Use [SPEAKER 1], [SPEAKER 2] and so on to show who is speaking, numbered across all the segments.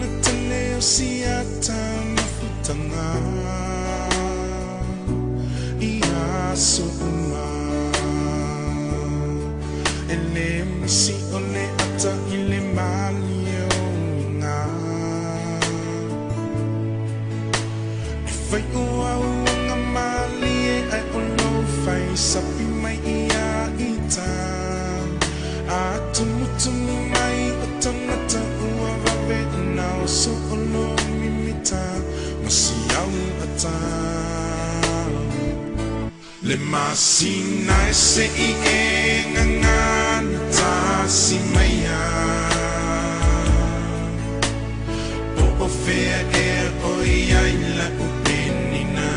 [SPEAKER 1] na tele o siata mafutanga I aso uma E le misi o le ata i le mali o inga E whai o au anga mali e ai o lo whai sapi mai ia ita A tumu tumu mai o tangata ua wawe na o so o lo mimita Masi au ata Le masina e se i e ngangana tasi maia Po o fea e o ia i la upenina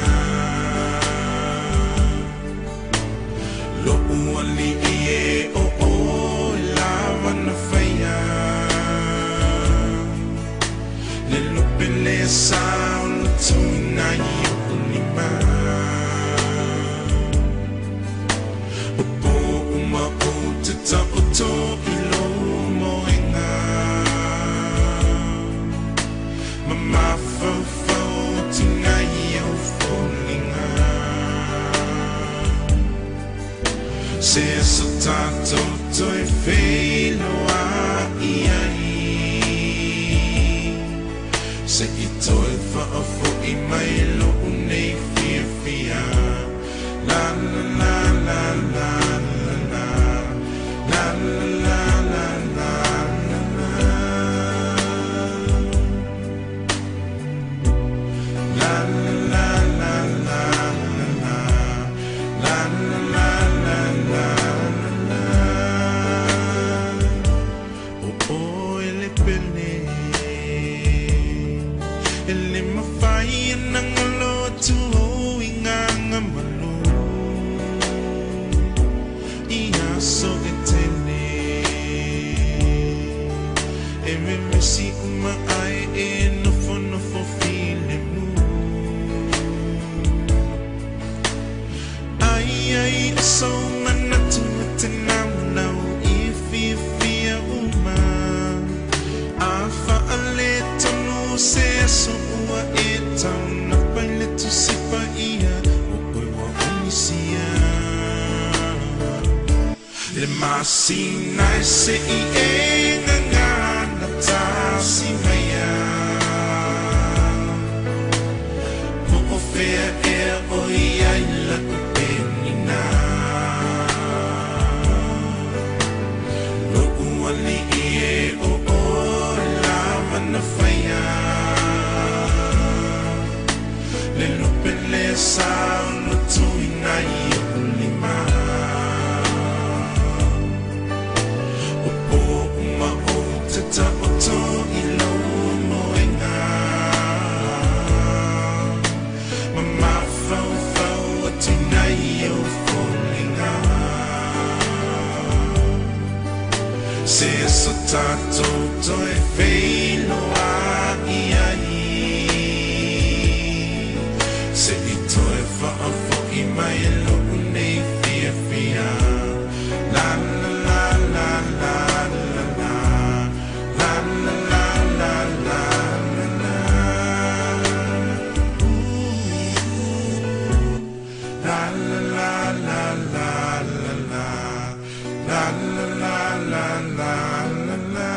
[SPEAKER 1] Lo uali i e o o lawana whaia Le lope le sa o lo tuna i o ulima O po uma o te taoto i lo moenga Mama fau tina i au fōlinga Se so tātou toi whailoa i ai Se i toi whaafo i mai lo unei fia fia La la la la la la la La la la la la la La la la la la la La la la la la la O o ele pele Ele mawhai nangalo atu o i nganga malo I aso e tele E me mesi uma ai e nofo nofo file mu Ai ai o so manatu e te nau nau i fia fia uma A whaale tonu se aso ua e tau na paile tu sipa ia O koe wa omisia Le masina e se i e ngangana tasi maia Po o fea e o ia i la upenina Lo uali i e o o lawana whaia Le lope le sa o lo tuina i o ulima O po uma o te taoto i lo moenga Mama fau fau atina i o fōlinga Se so tātou toi whailoa i ai Se i toi whaafo i mai lo unei fia fia La la la la la la la La la la la la la la La la la la la la la La la la la la la la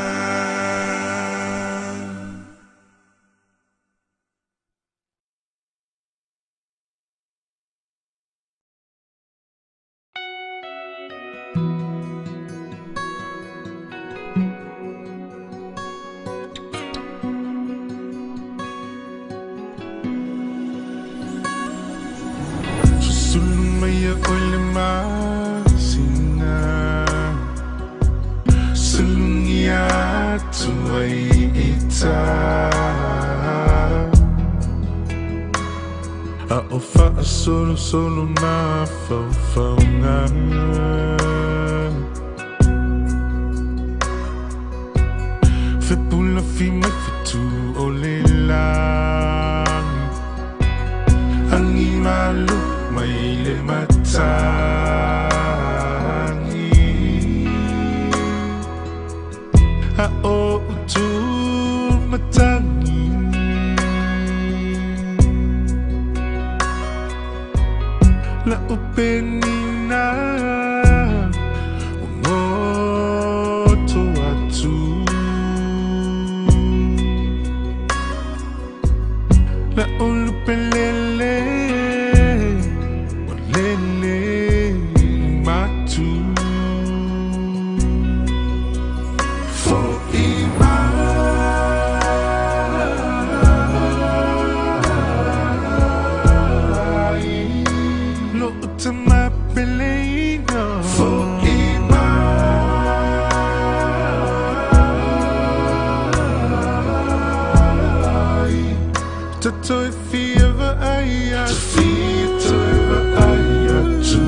[SPEAKER 1] Susulu mai o le masina Sulungi atu ai ita A o wha solo solo mafaufauga Fepula fi mai fetu o le langi Angi malu mai le matangi A o utu matagi La upenina Ngoto atu La ulupelele Walele matu Fo'i mai Lo utama peleina Fo'i mai Tatoi fiava ai atu Tatoi atu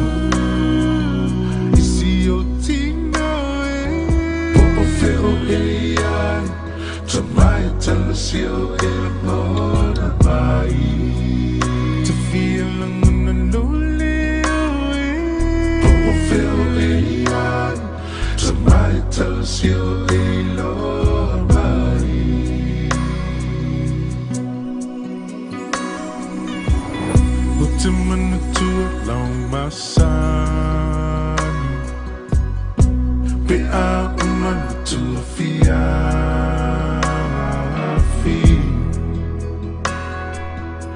[SPEAKER 1] Isi o tino e Po feo e ai Tamai talasio e ngona mai Te fia langona lole o e Po feo e ai Tamai talasio e loa mai O te manatua lau masani Pe a una tua fiafi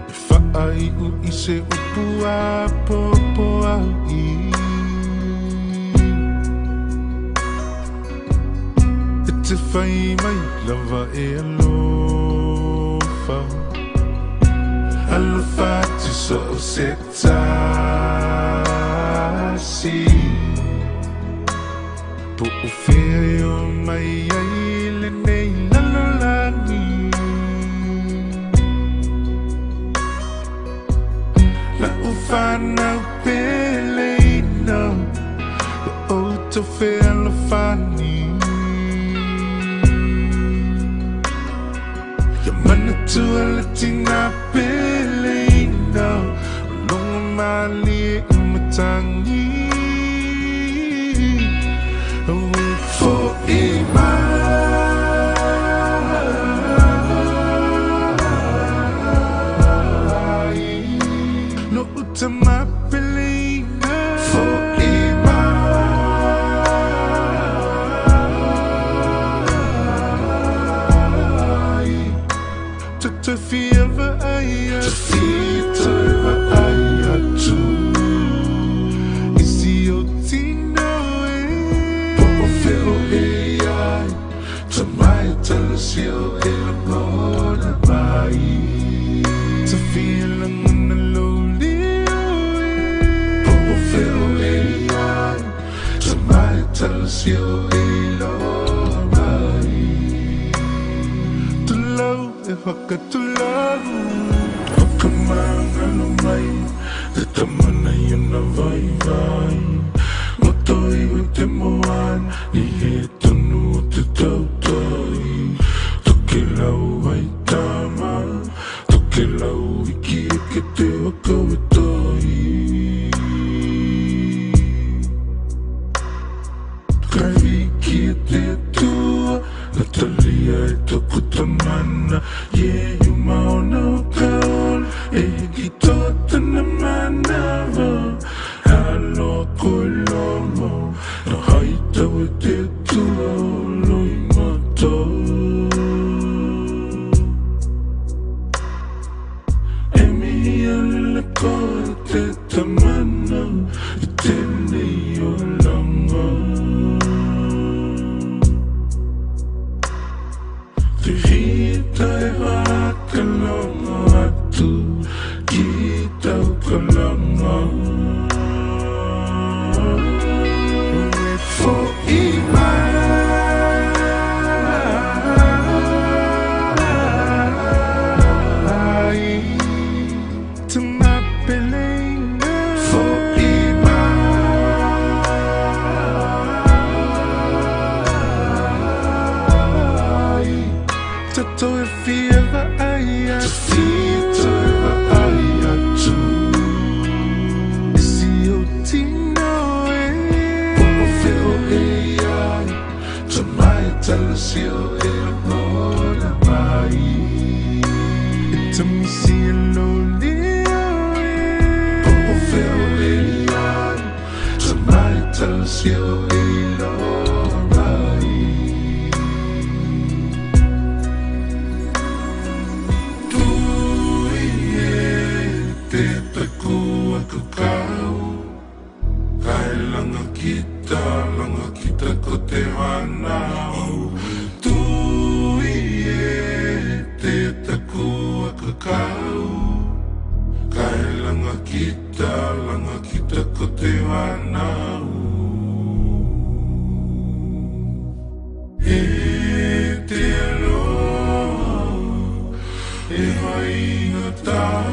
[SPEAKER 1] E whaai u i se upu a popo ai E te whai mai lava e alofa Alofa tu so o se tasi Po o fea o mai ai le nei lalolagi La u whanau peleina La o tau fealofani Ia manatua le tina peleina O longa malie i matangi Awe fo'i mai Lo utama peleina Fo'i mai Te fiava ai atu Te ai atu Isi o tino e Po o feo e ai Tamai talasio e langona mai Te fia langona loli o e Po o feo e ai Tamai talasio e loa mai Tulau e whakatulau O ka mangalo mai Te tamana i ona vai vai Ngoto iwi te moana Ni he tonu o te tautai Toke lau ai tama Toke lau iki e ke te waka we tai Kai wiki e te atua Natalia e toku tamana Ye yuma ona o kaola E hiki toa tana manawa Aloa koe lomo Na haitau e te atua o loi mata E mihi alele koe te tamana I tēnei o langa Te hita e whakalongo atu Ki tau kalanga E fo'i mai Te mapeleina Fo'i mai Tatou e fia ai atu Te ai atu Isi o tino e Po o feo e ai Tamai talasio e ngona mai E tamisi e loli o e Po o feo e sio i lo rai. Tui e te taku aku kau, kai langa kita ko te whanau. Tui e te taku aku kau, kai langa kita ko te whanau. E te aloha, e hainga tae.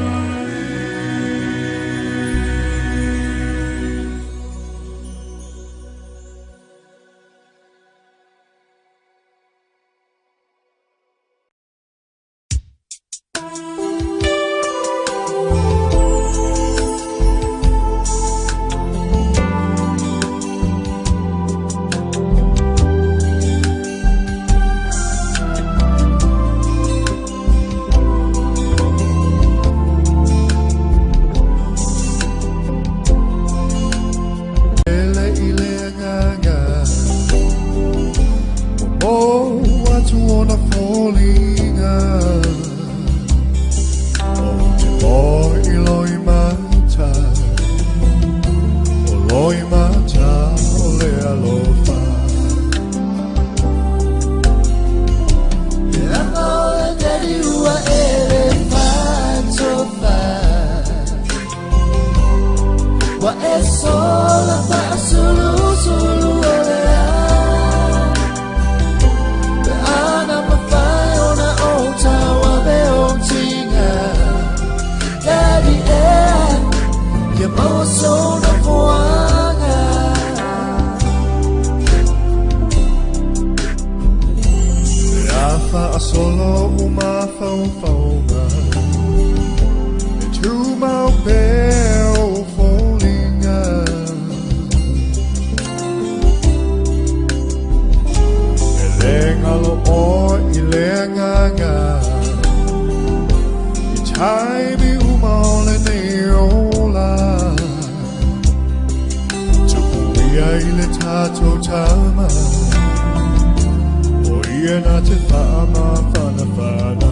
[SPEAKER 2] Solo uma faufaunga e tumau pea o foliga. E le ngalo o i le agaga i taimi uma o lenei ola. Tupuia i le tatou tama, o ia na te whaamawhanawhana.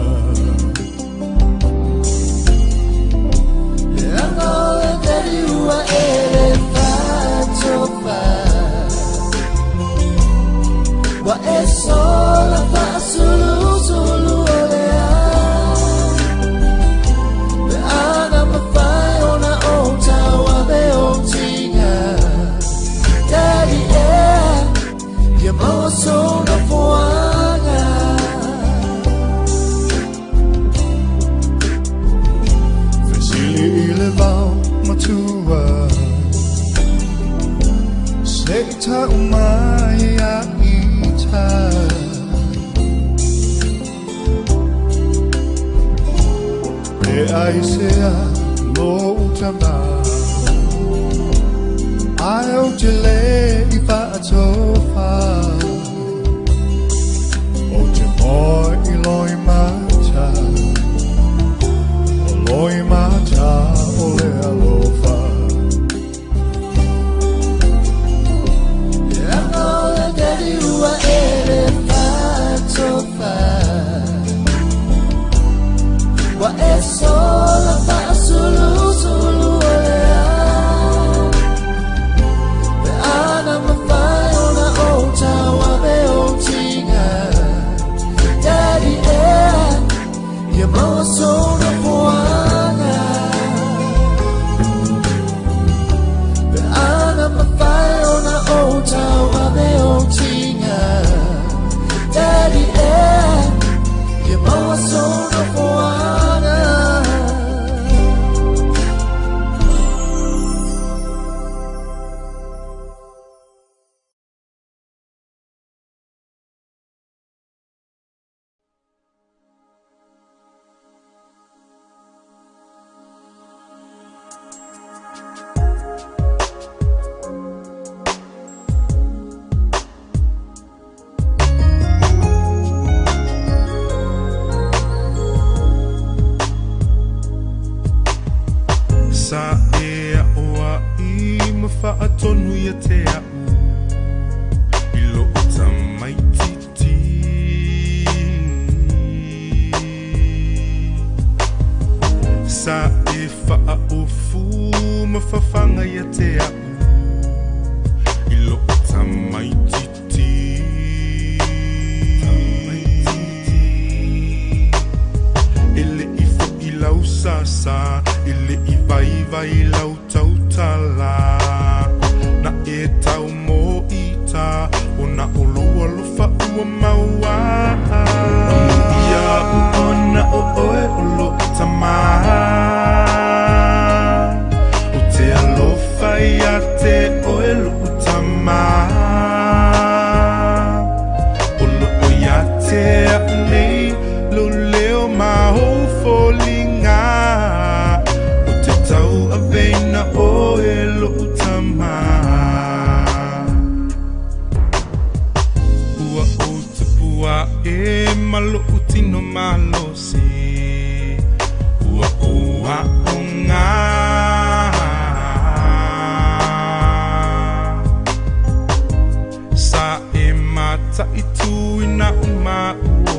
[SPEAKER 3] Anga daddy ua ele fatofa, wa e sola fa sulu sulu ole a. Pe ana mawhai ona o tawa me o tinga. Daddy e, ia maua sona foanga.
[SPEAKER 2] Fesili i le vao matua, se i tau mai a ita. Pe ai sea lo utama, ai o te le i whaatofa. O te moe i loi mata, o loi mata o le alofa.
[SPEAKER 3] Anga o daddy ua ele fatofa, wa e sola fa sulu sulu ole a. Pe ana mawhai ona o tawa me o tinga. Daddy e, ia maua sona foanga. Pe ana mawhai ona o tawa me o tinga. Daddy e, ia maua sona foanga.
[SPEAKER 1] Sa e a oa i mawhaatonu ia te au. Sa e faaofu ma fafaga ia te a'u i lo'u tamaititi. E le'i fo'i lau sasa, e le'i vaivai lau tautala. Na e tau mo ita, o na o lou alofa ua maua. Ia ona o oe o lo'u tamā. O te alofa ia te oe lo'u tamā. O lo'o ia te a'u nei lou leo ma ou foliga. O te tauaveina oe lo'u tamā. Ua ou tupua e ma lo'u tino malosi. Ua ou a'oga. Sa e mata'ituina u ma'u o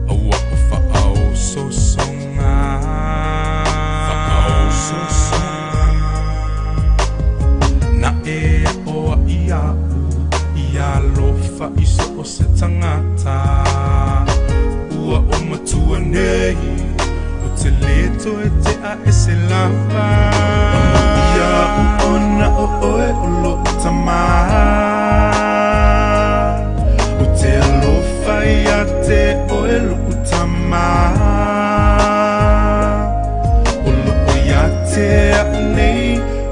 [SPEAKER 1] a ua ou fa'aososoga. Na e a'o a'i a'u ia alofa i so o se tagata. Ua ou matua nei o te lē toe te'a e se lava. Ia ona o oe o lo'u tamā. O te alofa ia te oe lo'u tamā. O lo'o ia te a'u nei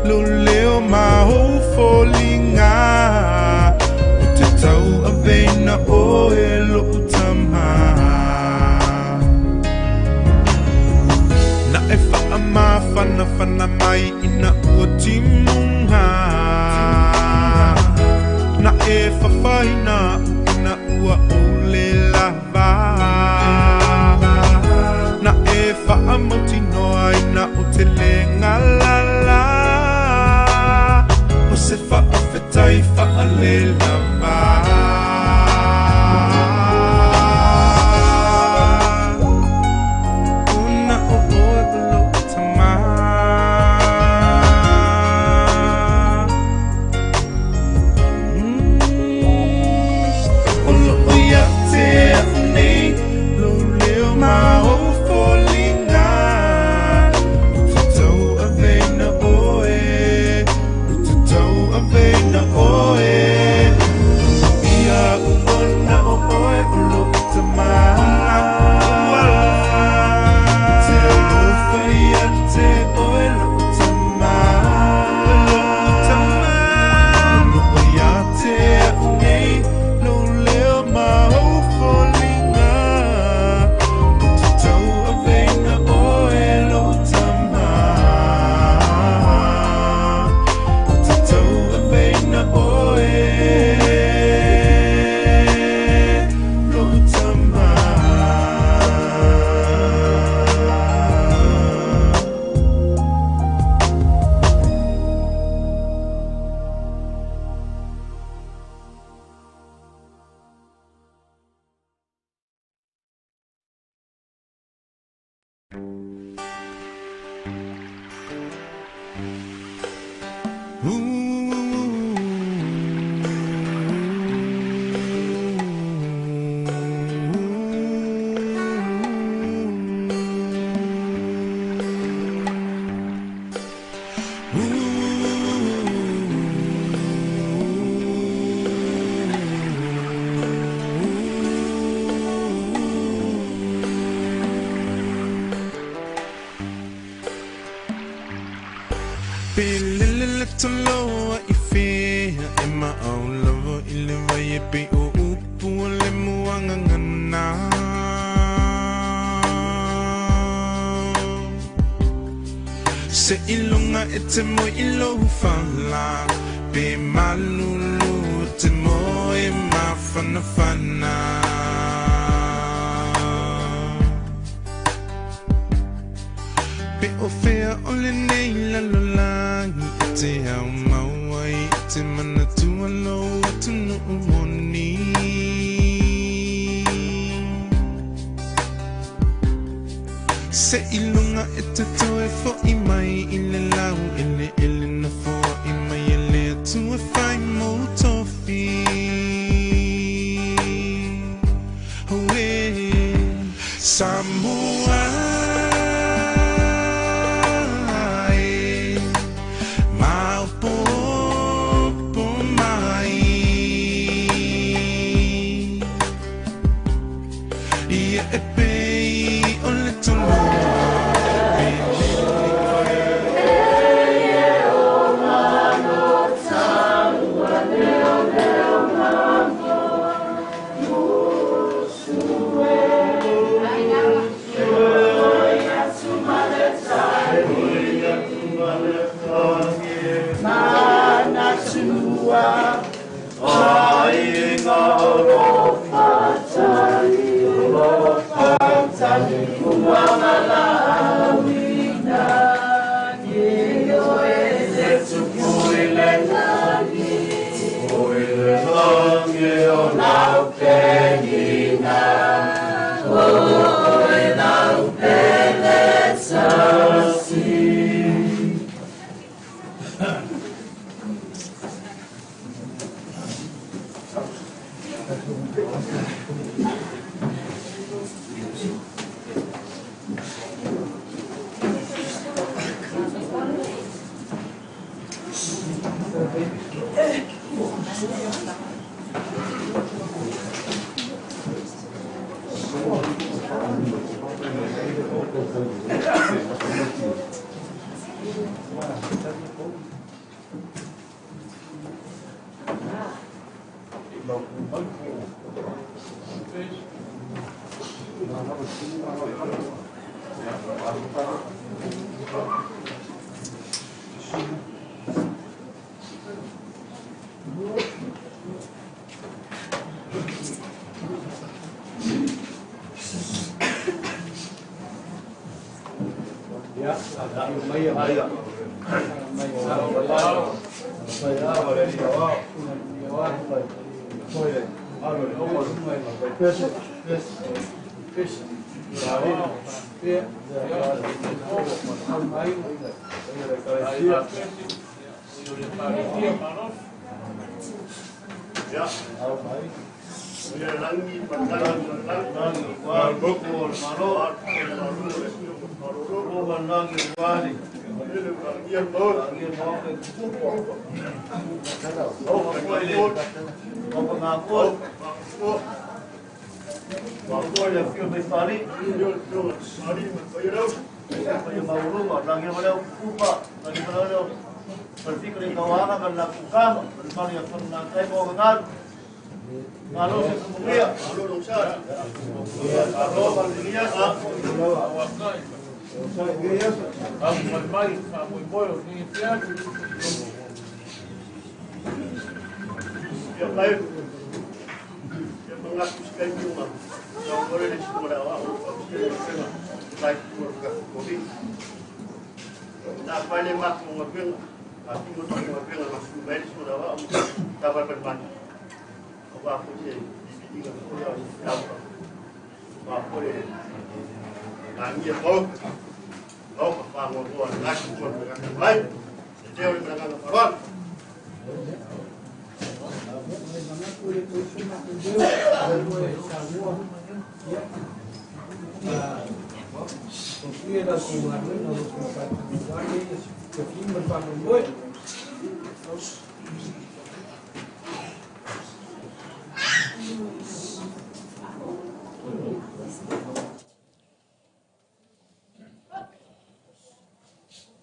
[SPEAKER 1] lou leo ma ou foliga. O te tauaveina oe lo'u tamā. Na e faamafanafana mai ina ua timuga. Na e fafaina a'u ina ua ou lē lava. Na e faamautinoa ina ou te lē galala. O se faafetai faalelava. Ona o oe o lo'u tamā. O lo'o ia te a'u nei lou leo ma ou foliga. O te tauaveina oe, o te tauaveina oe. Ia ona o oe o lo'u tamā. Te alofa ia te oe lo'u tamā. O lo'o ia te a'u nei lou leo ma ou foliga. O te tauaveina oe lo'u tamā. O te tauaveina oe lo'u tamā. Pe lele le toloa i fea e maau lava i le vai e pei o upu o le muagagana. Se iloga e te moe i lou fala, pe malulu te moe mafanafana. Pe o fea o lenei lalolagi e te au mau ai e te manatua lou atunuu moni. Seiloga e te toe foʻi mai i le laueleele na foai mai e le Atua e fai mou tofi. Auē Samoa e, maopoopo mai. Ia e pei o le toloa.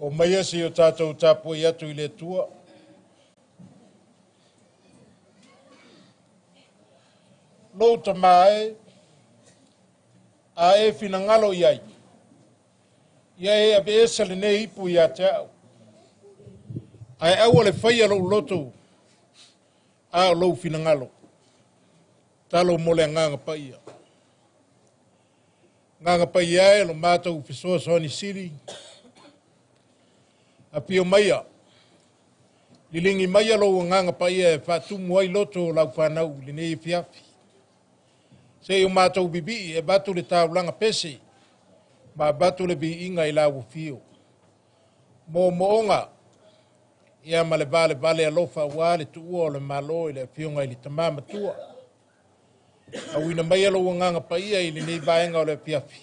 [SPEAKER 2] O maia se o tātou tapuai atu i le Atua. Lou tama e, a e finagalo i ai, ia e aveese lenei ipu ia te au. Ae aua le faia lou loto a o lou finagalo. Talo mo le Agaga Paia. Agaga Paia e lo matou fesoasoani sili, afio maia, liligi maia lou Agaga Paia e faatumu ai loto o lau fanau i lenei afiafi. Se i o matou vivii e avatu le taulaga pese Ma avatu le viiga i lau afio. Moomooga ia ma le valevale alofa aua le tuua o le Malo i le afioga i le Tama Matua. Auina maia lou agaga paia i lenei vaega o le afiafi.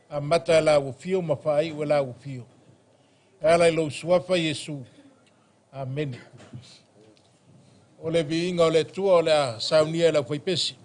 [SPEAKER 2] Amata e lau afio ma faaiu e lau afio. E ala i lou suafa Iesu. Amene. O le viiga o le Atua o le a saunia e le aufaipesi.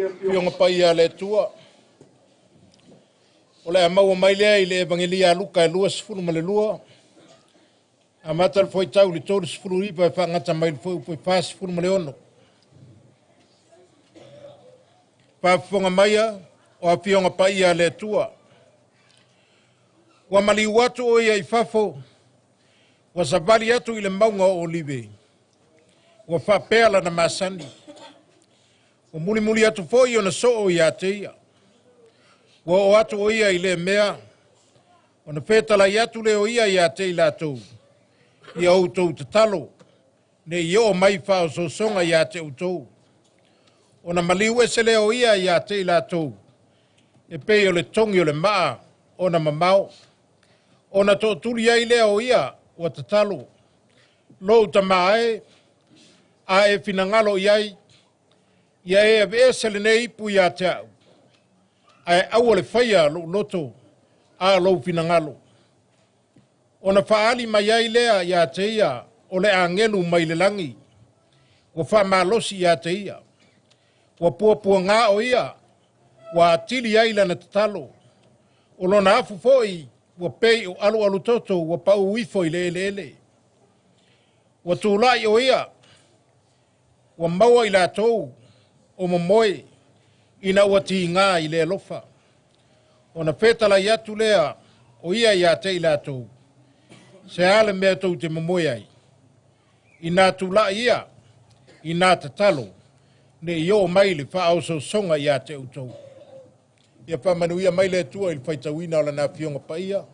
[SPEAKER 2] Afioga paia a le Atua, o le a maua mai lea i le Evagelia a Luka e 22, amata le fuaitau i le 39 e faagata mai le fuaiupu e 46. Faafofoga maia o Afioga paia a le Atua, ua maliu atu o ia i fafo, ua savali atu i le mauga o Olive, ua faapea lana masani, ua mulimuli atu foi ona soo ia te ia. Ua oo atu o ia i lea mea, ona fetalai atu lea o ia ia te i latou, ia outou tatalo, ne i oo mai faaosoosoga ia te outou. Ona maliu ese lea o ia ia te i latou, e pei o le togi o le maa ona mamao. Ona tootuli ai lea o ia ua tatalo, lou tama e, a e finagalo i ai, ia e aveese lenei ipu ia te au, ae aua le faia lou loto a o lou finagalo. Ona faaali mai ai lea ia te ia o le agelu mai le lagi, ua faamalosi ia te ia. Ua puapuaga o ia, ua atili ai lana tatalo. O lona afu foi ua pei o alualu toto ua pau ifo i le eleele. Ua tulai o ia, ua maua i latou o momoe ina ua tiga i le alofa. Ona fetalai atu lea o ia ia te i latou, se a le mea tou te momoe ai. Ina tulai ia, ina tatalo, ne i oo mai le faaososoga ia te outou. Ia faamanuia mai le Atua i le faitauina o lana afioga paia,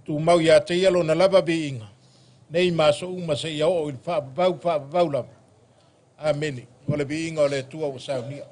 [SPEAKER 2] tumau ia te ia lona lava viiga, nei ma aso uma seia oo i le faavavau faavavau lava. Amene. O le viiga o le Atua ua saunia.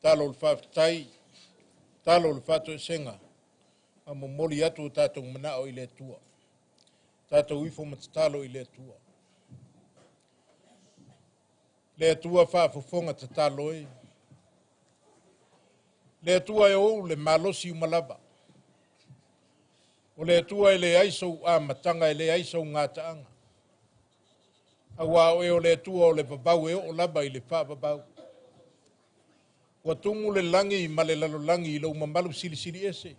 [SPEAKER 2] Talo o le faafetai, talo o le faatoesega, ma momoli atu o tatou manao i le Atua. Tatou ifo ma tatalo i le Atua. Le Atua faafofoga tatalo e. Le Atua e ou le malosi uma lava. O le Atua e leai sou amataga e leai sou gataaga. Auā o oe o le Atua o le vavau e oo lava i le faavavau. Ua tumu le lagi ma le lalolagi i lou mamalu silisili ese.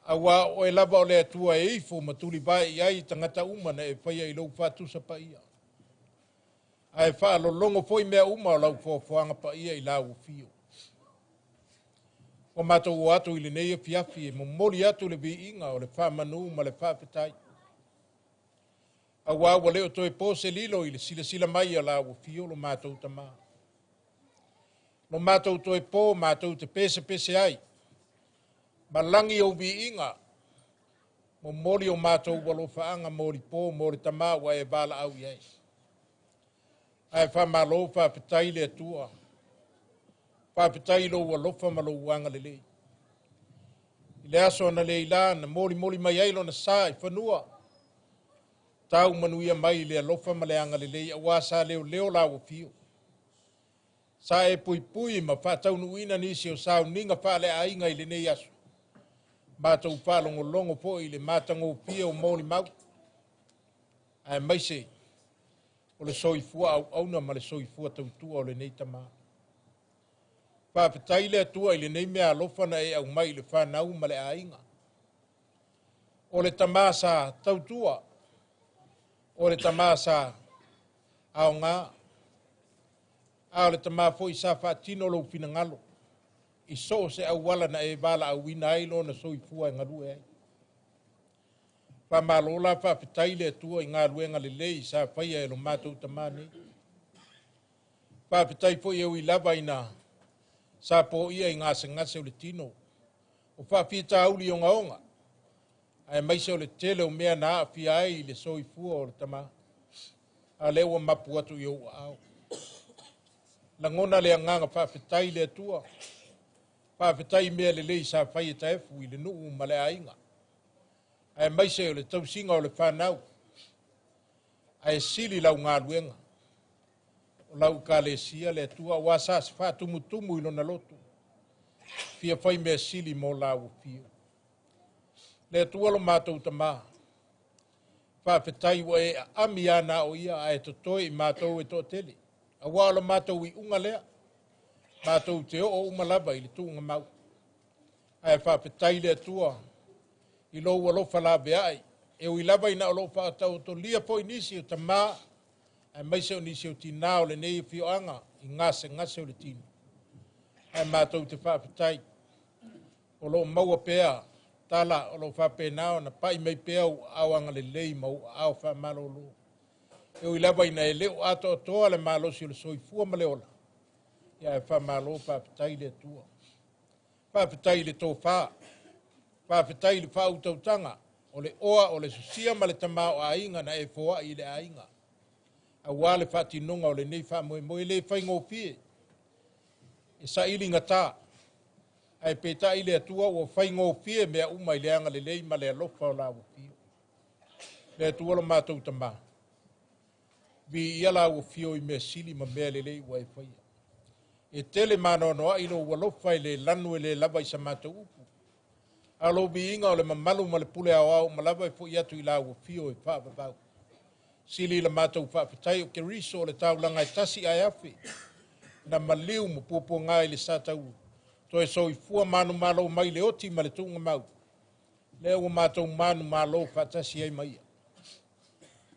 [SPEAKER 2] Auā o oe lava o le Atua e ifo ma tulivae i ai tagata uma na e faia i lou faatusa paia. Ae faalologo foi mea uma o lau foafoaga paia i lau afio. Ua matou o atu i lenei afiafi e momoli atu le viiga o le faamanu ma le faafetai. Auā ua le o toe po se lilo i le silasila mai a lau afio lo matou tamā. Lo matou toe po matou te pesepese ai, ma lagi ou viiga, momoli o matou alofaaga molipo mo le tamā ua e valaau i ai. Ae faamalo faafetai le Atua. Faafetai i lou alofa ma lou agalelei. I le aso analeila na molimoli mai ai lona sa i fanua, tau manuia mai i le alofa ma le agalelei auā sa leoleo lau afio. Sa e puipui ma faataunuuina nisi o sauniga faaleaiga i lenei aso. Matou faalogologo foi i le matagofie o molimau, aemaise o le soifua auauna ma le soifua tautua o lenei tamā. Faafetai le Atua i lenei mea alofa na e aumai i le fanau ma le aiga. O le tamā sa tautua, o le tamā sa aoga, a o le tamā foi sa faatino lou finagalo i so o se auala na e valaauina ai lona soifua e galue ai. Faamalo la faafetai le Atua i galuega lelei sa faia e lo matou tamā nei. Faafetai foi e ui lava ina sa poia i gasegase o le tino, o faafitauli ogaoga, aemaise o le tele o mea na aafia ai i le soifua o le tamā. A lea ua mapu atu i ou aao. Lagona le agaga faafetai i le Atua. Faafetai i mea lelei sa fai e Taefu i le nuu ma le aiga, aemaise o le tausiga o le fanau, ae sili lau galuega o lau ekalesia le Atua, auā sa se faatumutumu i lona loto, fia fai mea sili mo lau afio. Le Atua lo matou tamā, faafetai ua e aami a na o ia ae totoe i matou e toatele. Auā o lo matou iuga lea, matou te oo uma lava i le tuugamau. Ae faafetai le Atua i lou alofa laveai, e ui lava ina o lo o faataotolia foi nisi o tamā, aemaise o nisi o tinā o lenei afioaga i gasegase o le tino. Ae matou te faafetai, o lo o maua pea tala o lo o faapena ona pai mai pea ou aao agalelei ma ou aao faamalolo. E ui lava ina e le o atoatoa le malosi o le soifua ma le ola, ia ae faamalo faafetai le Atua. Faafetai i le tofa, faafetai i le faautautaga, o le oa, o le sosia ma le tamaoaiga na e foai i le aiga, auā le faatinoga o lenei faamoemoe le faigofie, e saili gata, ae peitai le Atua ua faigofie mea uma i le agalelei ma le alofa o lau afio. Le Atua lo matou tamā, viia lau afio i mea sili ma mea lelei ua e faia. E tele maanoanoai lou alofa e le lanu e le lava i sa matou upu. A o lou viiga o le mamalu ma le pule aoao uma lava e foi atu i lau afio e faavavau. Sili i la matou faafetai o Keriso o le taulaga e tasi ae afe, na maliu ma puapuaga i le sa tau toe soifua manumalo mai le oti ma le tuugamau, lea ua matou manumalo faatasi ai ma ia.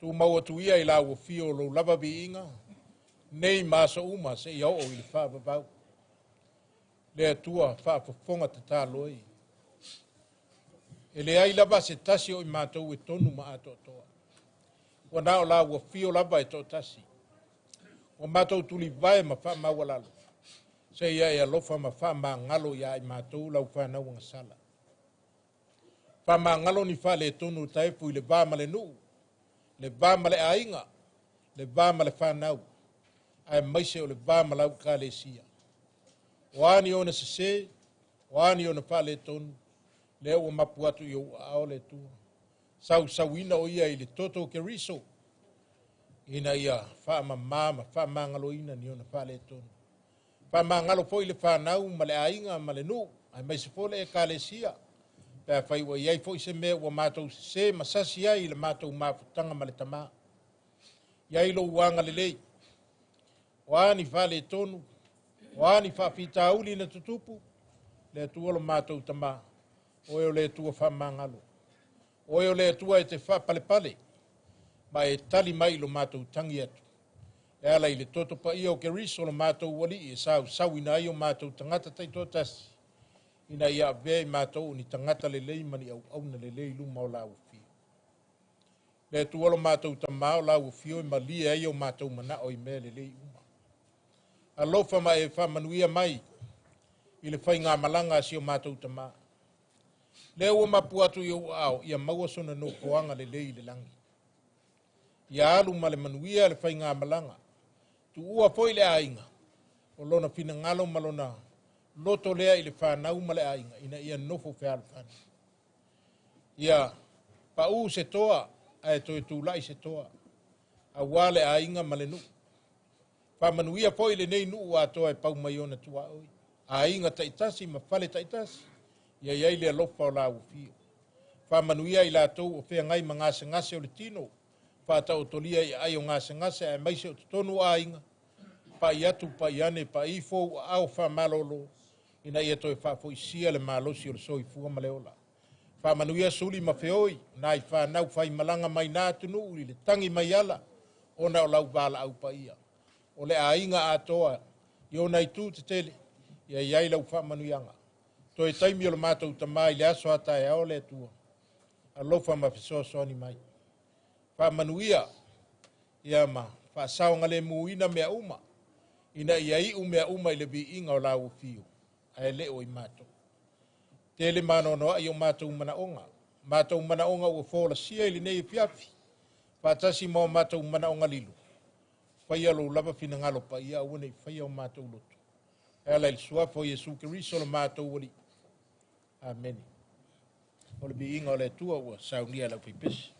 [SPEAKER 2] Tumau atu ia i lau afio o lou lava viiga, nei ma aso uma seia oo i le faavavau. Le Atua faafofoga tatalo ai. E leai lava se tasi o i matou e tonu ma atoatoa. Ua na o lau afio lava e toatasi. Ua matou tulivae ma faamaualalo, seia e alofa ma faamagalo ia i matou lau fanau agasala. Faamagalo ni faaletonu o Taefu i le va ma le nuu, le va ma le aiga, le va ma le fanau, aemaise o le va ma lau ekalesia. O a ni ona sese, o a ni ona faaletonu, lea ua mapu atu i ou aao le Atua. Sausauina o ia i le toto o Keriso, ina ia faamama ma faamagaloina ni ona faaletonu. Faamagalo foi le fanau ma le aiga ma le nuu, aemaise foi le ekalesia, pe afai ua i ai foi se mea ua matou sesē ma sasi ai i le matou mafutaga ma le Tamā. I ai lou agalelei, o a ni faaletonu, o a ni faafitauli na tutupu, le Atua lo matou Tamā, oe o le Atua faamagalo. Oe o le Atua e te faapalepale, ma e tali mai i lo matou tagi atu. E ala i le toto paia o Keriso lo matou Alii e sausauina ai o matou tagata taitoatasi, ina ia avea i matou o ni tagata lelei ma ni auauna lelei i luma o lau afio. Le Atua lo matou Tamā o lau afio e malie ai o matou manao i mea lelei uma. Alofa ma e faamanuia mai i le faigamalaga a si o matou Tamā. Lea ua mapu atu i ou aao, ia maua sona nofoaga lelei i le lagi. Ia alu ma le manuia le faigamalaga. Tuua foi le aiga, o lona finagalo ma lona loto lea i le fanau ma le aiga, ina ia nofo fealofani. Ia pau se toa, ae toe tulai se toa, aua le aiga ma le nuu. Faamanuia foi lenei nuu atoa e pau mai ona tuaoi. Aiga taitasi ma fale taitasi, ia i ai le alofa o lau afio. Faamanuia i latou o feagai ma gasegase o le tino, faataotolia i aai o gasegase aemaise o totonu o aiga, pai atu, pai ane, pai ifo ou aao faamalolo, ina ia toe faafoisia le malosi o le soifua ma le ola. Faamanuia suli ma feoi, nai fanau faimalaga mai na atunuu i le tagi mai ala, ona o lau valaau paia. O le aiga atoa i ona itu tetele, ia i ai lau faamanuiaga. Toe taimi o le matou Tamā i le aso a taeao le Atua, alofa ma fesoasoani mai. Faamanuia ia ma faasaogalemuina mea uma, ina ia iu mea uma i le viiga o lau afio, ae le o i matou. Tele manoanoai o matou manaoga, matou manaoga ua folasia i lenei afiafi, faatasi ma o matou manaoga lilo, faia lou lava finagalo paia, aua ne i faia o matou loto. E ala i le suafa o Iesu Keriso lo matou Alii. Amene. O le viiga o le Atua ua saunia e lau faipesi.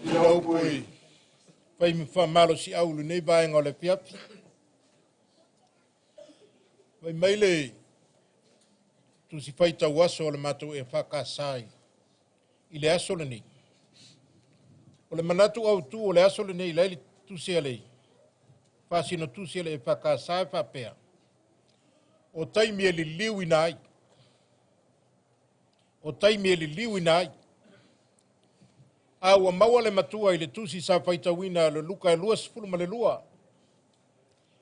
[SPEAKER 2] I lau upu i fai ma faamalosiau i lenei vaega o le afiafi. Fai mai le tusi faitau aso o le matou EFKS i le aso lenei. O le manatu autu o le aso lenei la i le tusi a le faasino tusi a le EFKS e faapea, o taimi e liliuina ai. O taimi e liliuina ai. A ua maua le matua i le tusi sa faitauina le Luka e 22,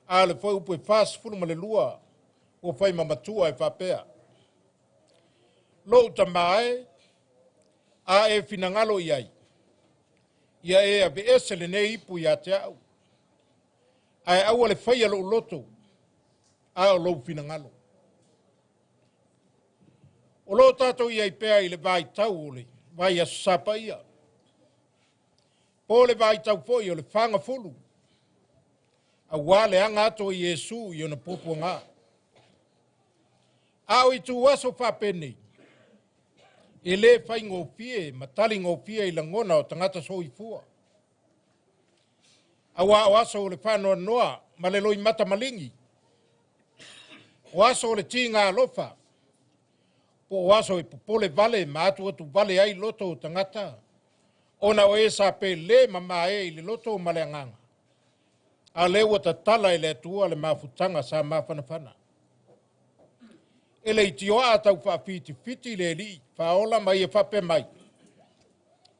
[SPEAKER 2] a le fuaiupu e 42, ua fai ma matua e faapea, Lou tama e, a e finagalo i ai, ia e aveese lenei ipu ia te au, ae aua le faia lou loto, a o lou finagalo. O lo o tatou i ai pea i le vaitau o le vaiaso Sa Paia, po o le vaitau foi o le fagafulu, auā le aga atu o Iesu i ona puapuaga. A o ituaso faapenei, e lē faigofie ma taligofie i lagona o tagata soifua. Auā o aso o le faanoanoa ma le loimata maligi, o aso o le tiga alofa, po o aso e popole vale ma atuatu vale ai loto o tagata, ona o e sa pele ma mae i le loto ma le agaga, a lea ua tatala e le Atua le mafutaga sa mafanafana. E leitioa a tau faafitifiti le Alii faaola ma ia faapea mai,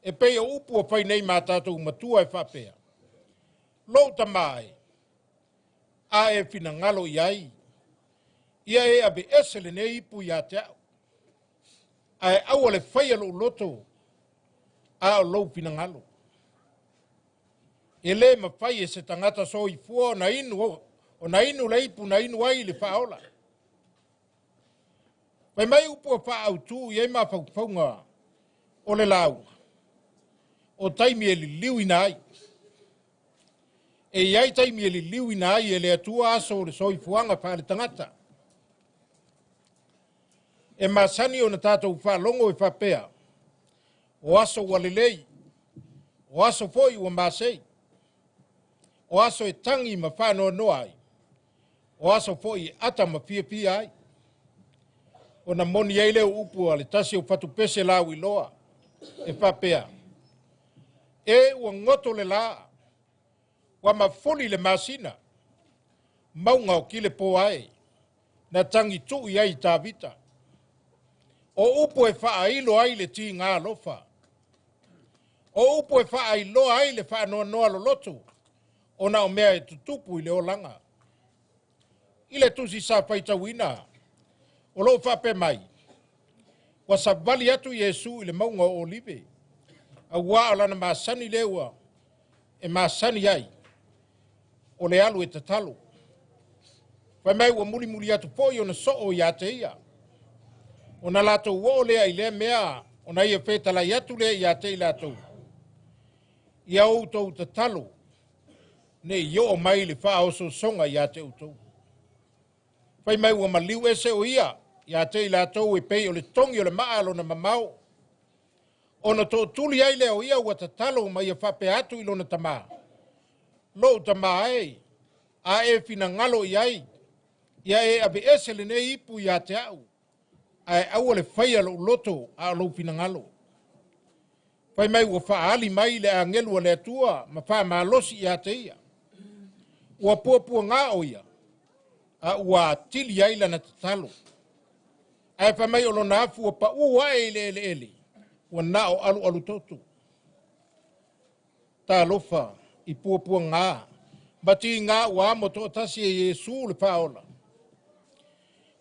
[SPEAKER 2] e pei o upu ua fai nei ma tatou matua e faapea, Lou tama e, a e finagalo i ai, ia e aveese lenei ipu ia te au, ae aua le faia lou loto, a o lou finagalo. E lē mafai e se tagata soifua ona inu le ipu na inu ai le faaola. Fai mai upu ua faaautu i ai mafaufauga o le lauga, o taimi e liliuina ai. E i ai taimi e liliuina ai e le Atua aso o le soifuaga faaletagata. E masani ona tatou faalogo e faapea, o aso ua lelei, o aso foi ua masei, o aso e tagi ma faanoanoa ai, o aso foi e ata ma fiafia ai. Ona moni ai lea upu a le tasi o fatupese lauiloa e faapea, e ua goto le lā, ua mafuli le masina, mauga o kile po ae, na tagi tuu i ai Tavita. O upu e faailo ai le tiga alofa, o upu e faailoa ai le faanoanoa loloto, ona o mea e tutupu i le olaga. I le tusi sa faitauina, o loo faapea mai, ua savali atu Iesu i le mauga o Olive, auā o lana masani lea ua e masani ai, o le alu e tatalo. Fai mai ua mulimuli atu foi ona soo ia te ia. Ona latou oo lea i lea mea, ona ia fetalai atu lea ia te i latou. Ia outou tatalo, ne i oo mai le faaosoosoga ia te outou. Fai mai ua maliu ese o ia ia te i latou e pei o le togi o le maa a lona mamao. Ona tootuli ai lea o ia ua tatalo ma ia faapea atu i lona tama. Lou tama e, a e finagalo i ai, ia e aveese lenei ipu ia te au, ae aua le faia lou loto a o lou finagalo. Fai mai ua faaali mai le agelu a le Atua ma faamalosi ia te ia. Ua puapuaga o ia, a ua atili ai lana tatalo. Ae fai mai o lona afu ua paū ae i le eleele, ua na o alualu toto. Talofa i puapuaga, ma tiga ua amo toatasi e Iesu le faaola.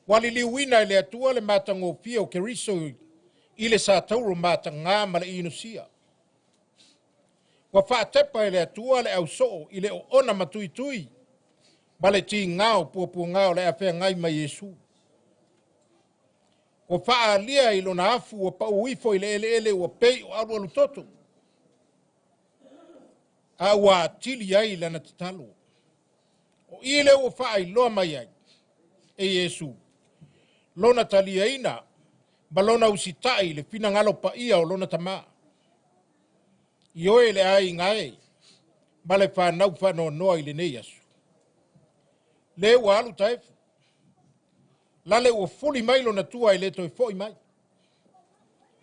[SPEAKER 2] Ua liliuina e le Atua le matagofie o Keriso i le satauro mataga ma le inosia. Ua faatepa e le Atua le ausoo i le oona matuitui ma le tiga o puapuaga o le afeagai ma Iesu. Ua faaalia i lona afu ua pau ifo i le eleele ua pei o alualu toto, a ua atili ai lana tatalo. O i lea ua faailoa mai ai e Iesu lona taliaina ma lona usitai i le finagalo paia o lona tama. I oe le aiga e, ma le fanau faanoanoa i lenei aso. Le ua alu taefu, lale ua fuli mai lona tua e le toe fo'i mai.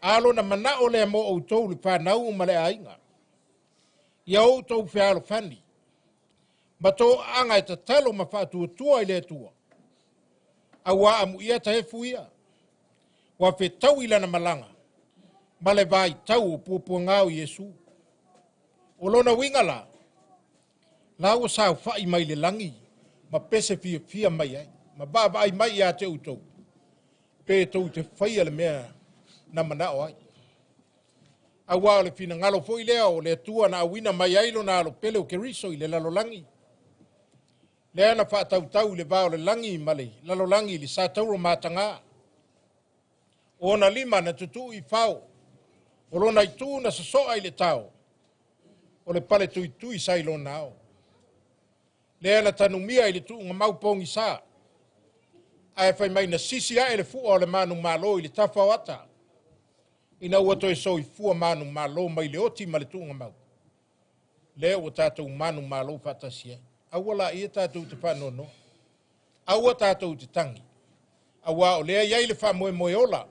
[SPEAKER 2] A lona mana'o lea mo outou le fanau ma le aiga. Ia outou fealofani, ma to'aaga e tatalo ma fa'atuatua i le Atua. Auā amuia taefu ia, ua fetaui lana malaga, ma le vaitau o puapuagā o Iesu. O lona uiga la, la ua saofa'i mai le lagi ma pese fiafia mai ai, ma vaavaai mai iā te outou, pe tou te faia le mea na mana'o ai. Auā o le finagalo foi lea o le Atua na auina mai ai lona alo pele o Keriso i le lalolagi. Lea na fa'atautau i le va o le lagi ma le lalolagi i le satauro matagā. O ona lima na tutu'u i fao, o lona itū na soso'a i le tao, o le pale tuitui sa i lona ao. Lea na tanumia i le tu'ugamau pogisā, ae fai mai na sisi a'e le fu'a o le manumalo i le tafa o ata, ina ua toe soifua manumalo mai le oti ma le tu'ugamau. Lea ua tatou manumalo fa'atasi ai. Aua laia tatou te fa'anoanoa. Aua tatou te tagi. Auā o lea i ai le fa'amoemoe ola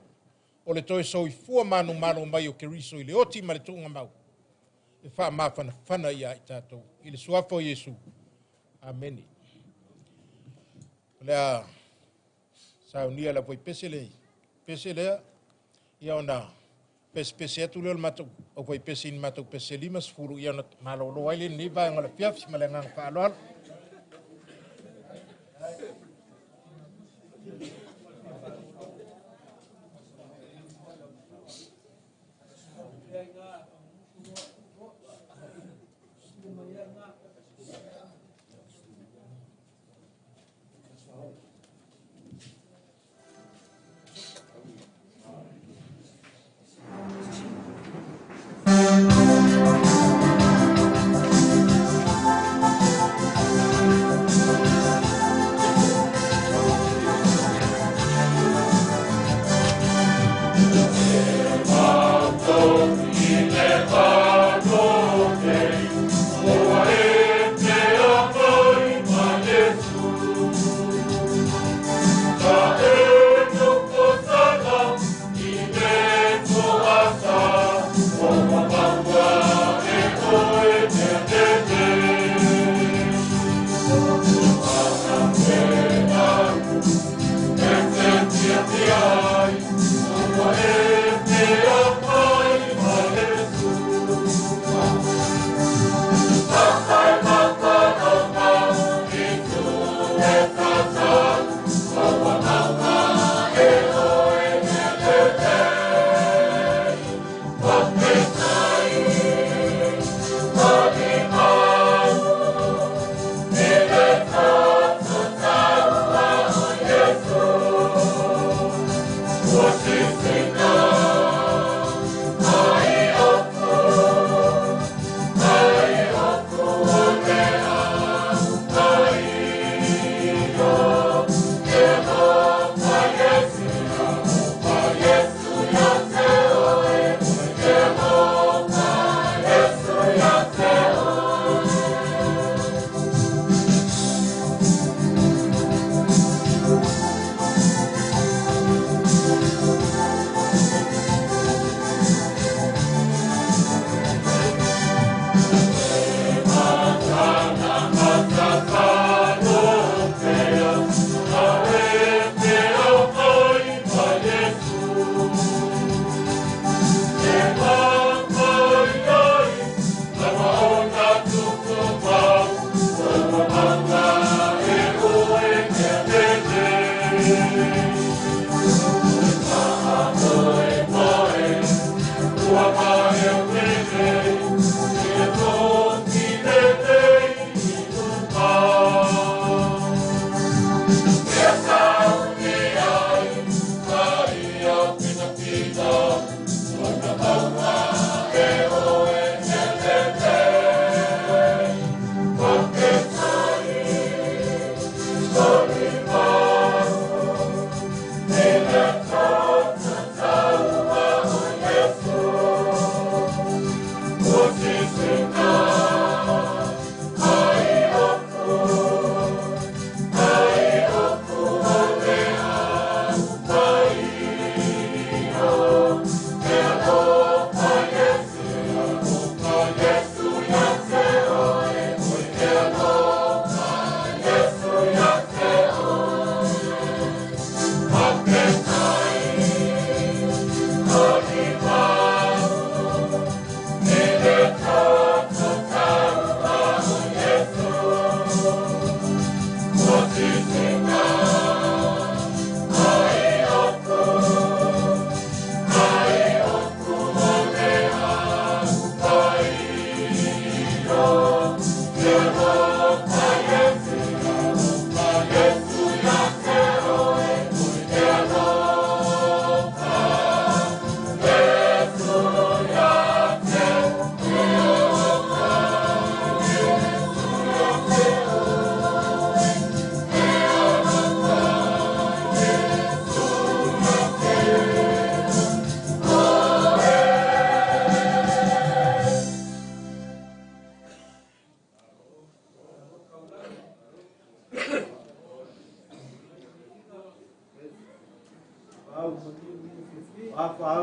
[SPEAKER 2] o le toe soifua manumalo mai o Keriso i le oti ma le tu'ugamau e fa'amafanafana iā i tatou. I le suafa o Iesu. Amene. O le a saunia le aufaipese le pese lea, ia ona pesepese atu lea o le matou aufaipese i ni matou pese 50, ia ona malōlō ai lea i lenei vaega o le afiafi ma le agaga fa'aloalo.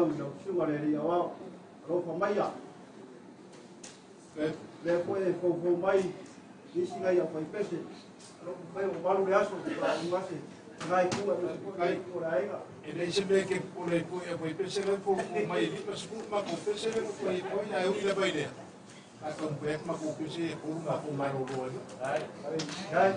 [SPEAKER 4] au i lau susuga le alii aoao. Alofa maia. Lea foi e foufou mai nisi nai au faipese. Alofa mai o malu le aso, faauga se nai ku e foi o le aiga.
[SPEAKER 2] E leai se mea ke popole ai foi e faipese le foufou mai e 50 matou pese lea ua fai atu ai, ae ui lava i lea, a taumafai atu matou pese e 3 matou malolo ai.
[SPEAKER 4] Ai.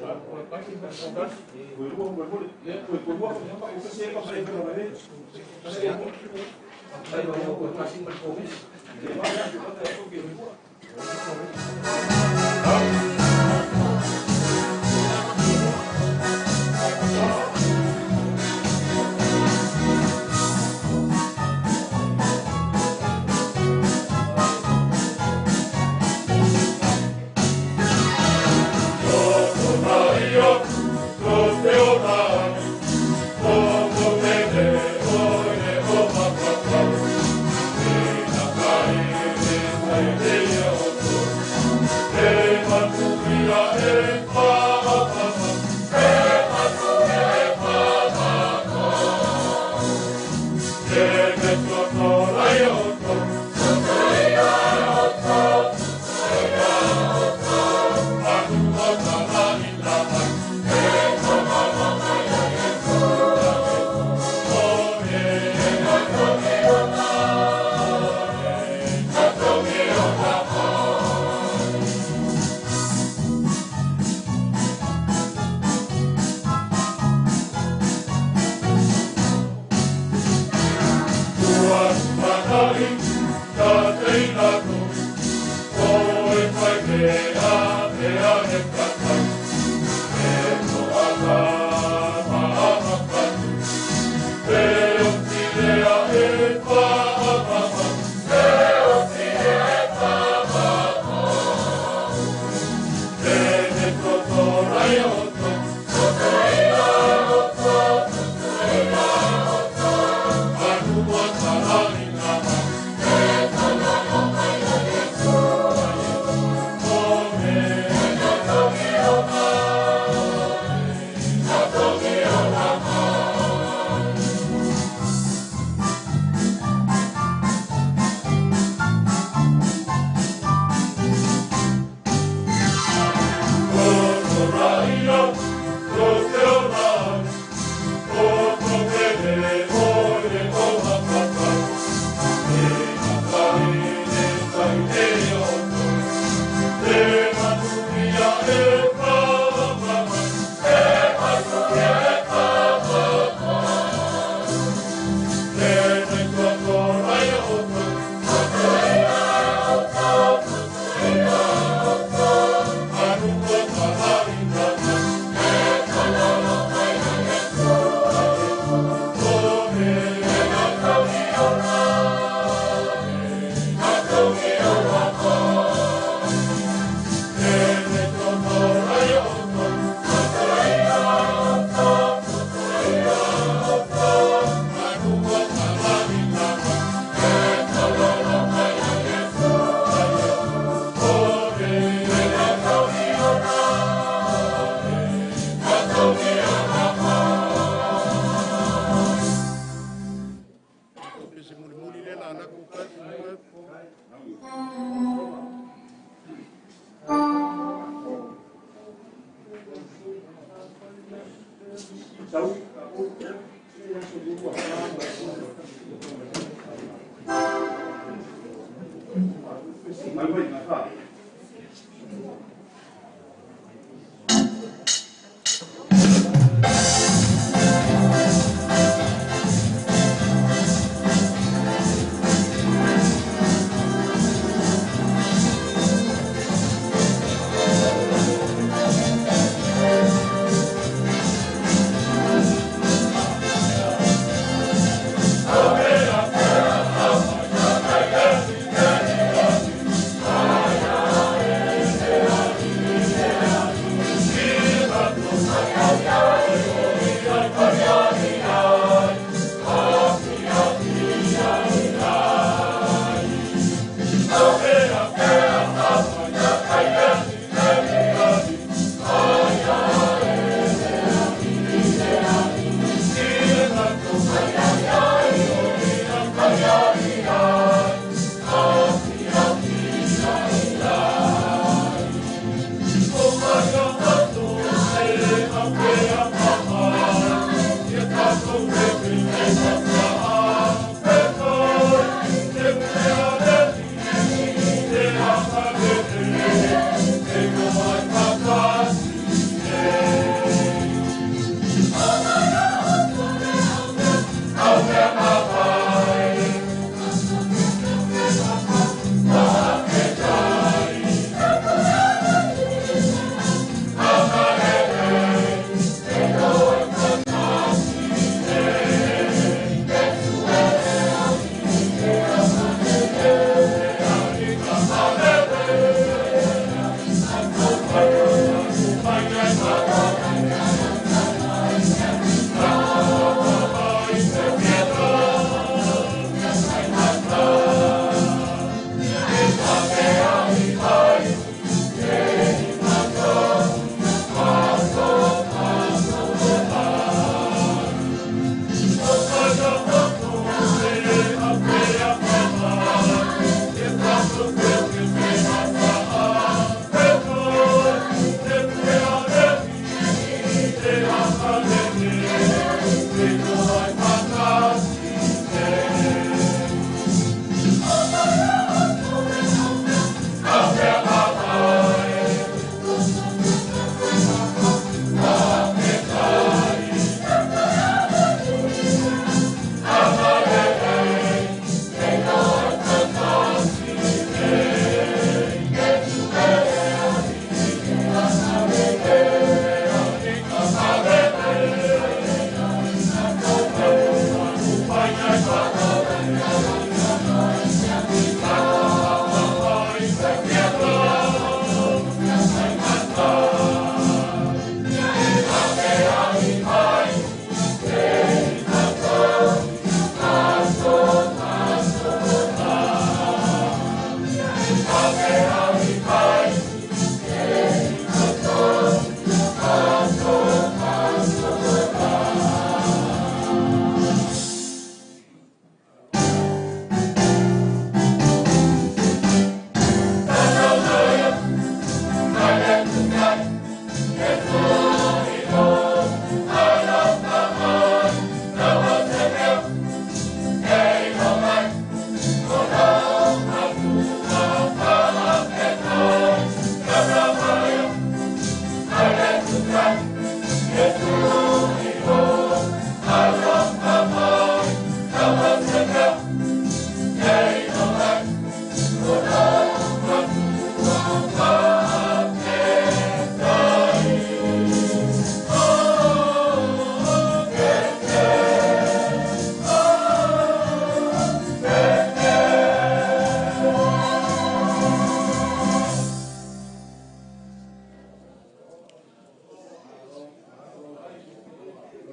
[SPEAKER 1] Amen.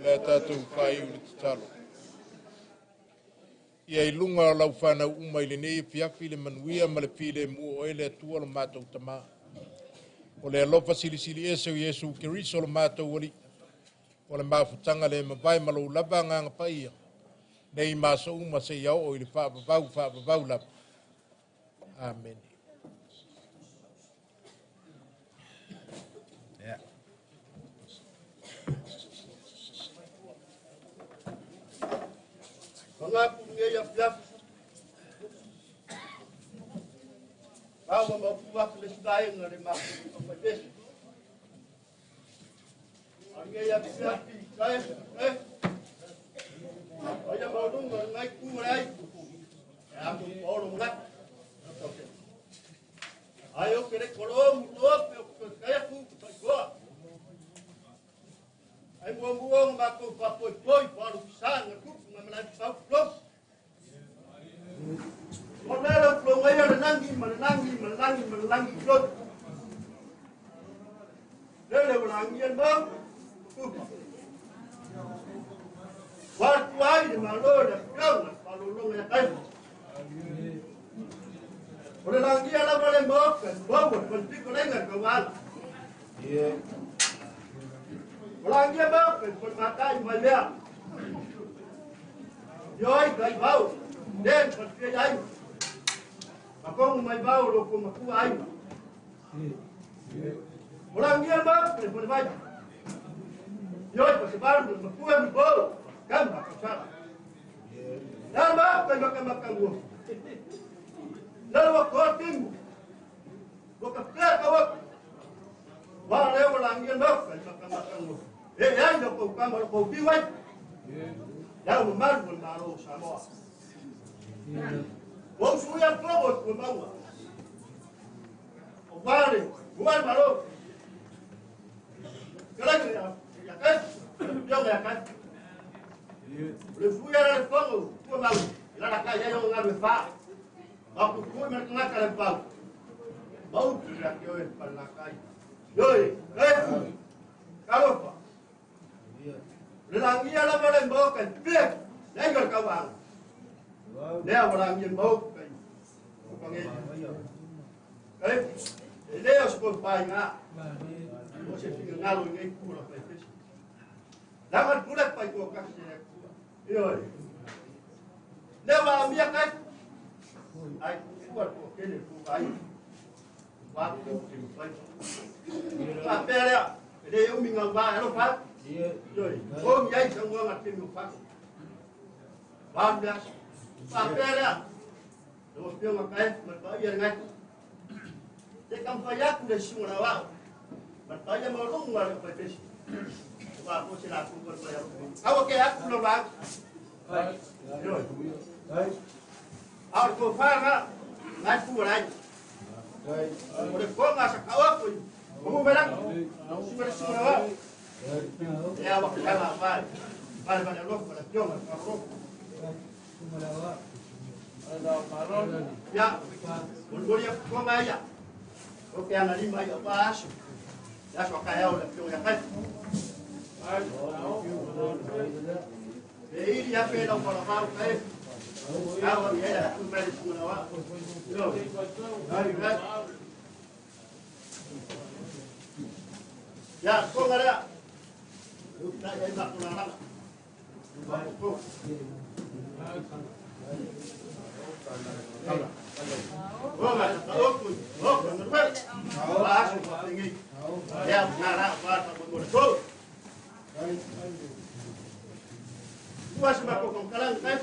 [SPEAKER 2] Le a tātou whai u le tatalo. Ia i lunga o lau whanau uma i lenei fiafi le manuia ma le file mua o ele atua lo mātou tamā. O le alofa silisili ese o Iesu Keriso lo mātou ali. O le mafutanga le mawai ma lou lava nganga paia. Nei maso uma se iau o i le whaavavau, whaavavau lava. Amen. Yeah.
[SPEAKER 4] Mga punge ya fiafi. Bawa ma fu le stai ngare ma ko pa pesi. Ange ya fiafi kai eh. Ai ma lunga ngai ku rai. Ya ku oro nga. Ai o kere kolo mu to pe ko kai ku ko ko. Ai mo mo ma ko pa poi poi pa lu sa nga ku nga ma pa flo. O le flo ngai le nangi ma nangi ma nangi ma nangi flo. Le le nangi el ma ku. Wa tu ai de ma lo le flo ma lo lo ngai kai. O le nangi ala ma le mo ka mo mo ko ti ko le nga ko wa.
[SPEAKER 2] Yeah.
[SPEAKER 4] Olangia ba pe matai mai mea. Yoi kai bau. Den pa te ai. Ma kongu mai bau lo ko maku ai. Olangia ba pe mai. Yoi pa se baru maku ai bo. Kam ba ka. Dan ba pe maka maka ngo. Lalo ko timu. Bo ka pe ka wa. Wa le olangia ba pe maka maka ngo. E ai no ko kama ko biwai. Ya o mar mo maro Samoa. O su ya probo ko maua. O vale, o maro. Kala ya ya kai. Yo ya kai. Le fu ya le fogo ko mau. La la kai ya yo ngabe fa. Ba ku ku me nga kala pa. Ba u ya ke o pa la kai. Yo eh Kalopa. Le langia la mala mboka pe lenga ka wa le wa langia mboka ko pange eh le os ko pa nga o se finga ngalo ngai ku la pa pe la ma pula pa ko ka se yo le wa mia ka ai ku ko ke le ku ai wa ko ke pa pa pe le le yo mi nga wa lo pa Yoi, o mi ai sango nga te mi fa. Ba mi as. Pa pera. Lo pio nga kai, ma pa ia ngai. Te kam pa ya ku le sunga na wa. Ma pa ia mo lunga le pa pesi. Wa ko se la ku ko pa ya. Awa ke aku lo ba. Yoi. Awa ko fa nga ngai ku rai. O le ko nga sa ka wa ko. Mo me la. Sunga sunga wa. Ya wa kama fa. Vale vale lo para yo me ro. Ya, volvoria koma ya. O que ana lima ya paso. Ya so ka ya o le pio ya kai. E iri ya pe lo para fa kai. Ya wa ya ku pe su na wa. Yo. Ya, konga la. Ya ya ba ko la. Ba ko. Konga o ku. O ku no ba. Ba su pa ngi. Ya na ra ba pa ko ko. Wa su ba ko ko kalang kai.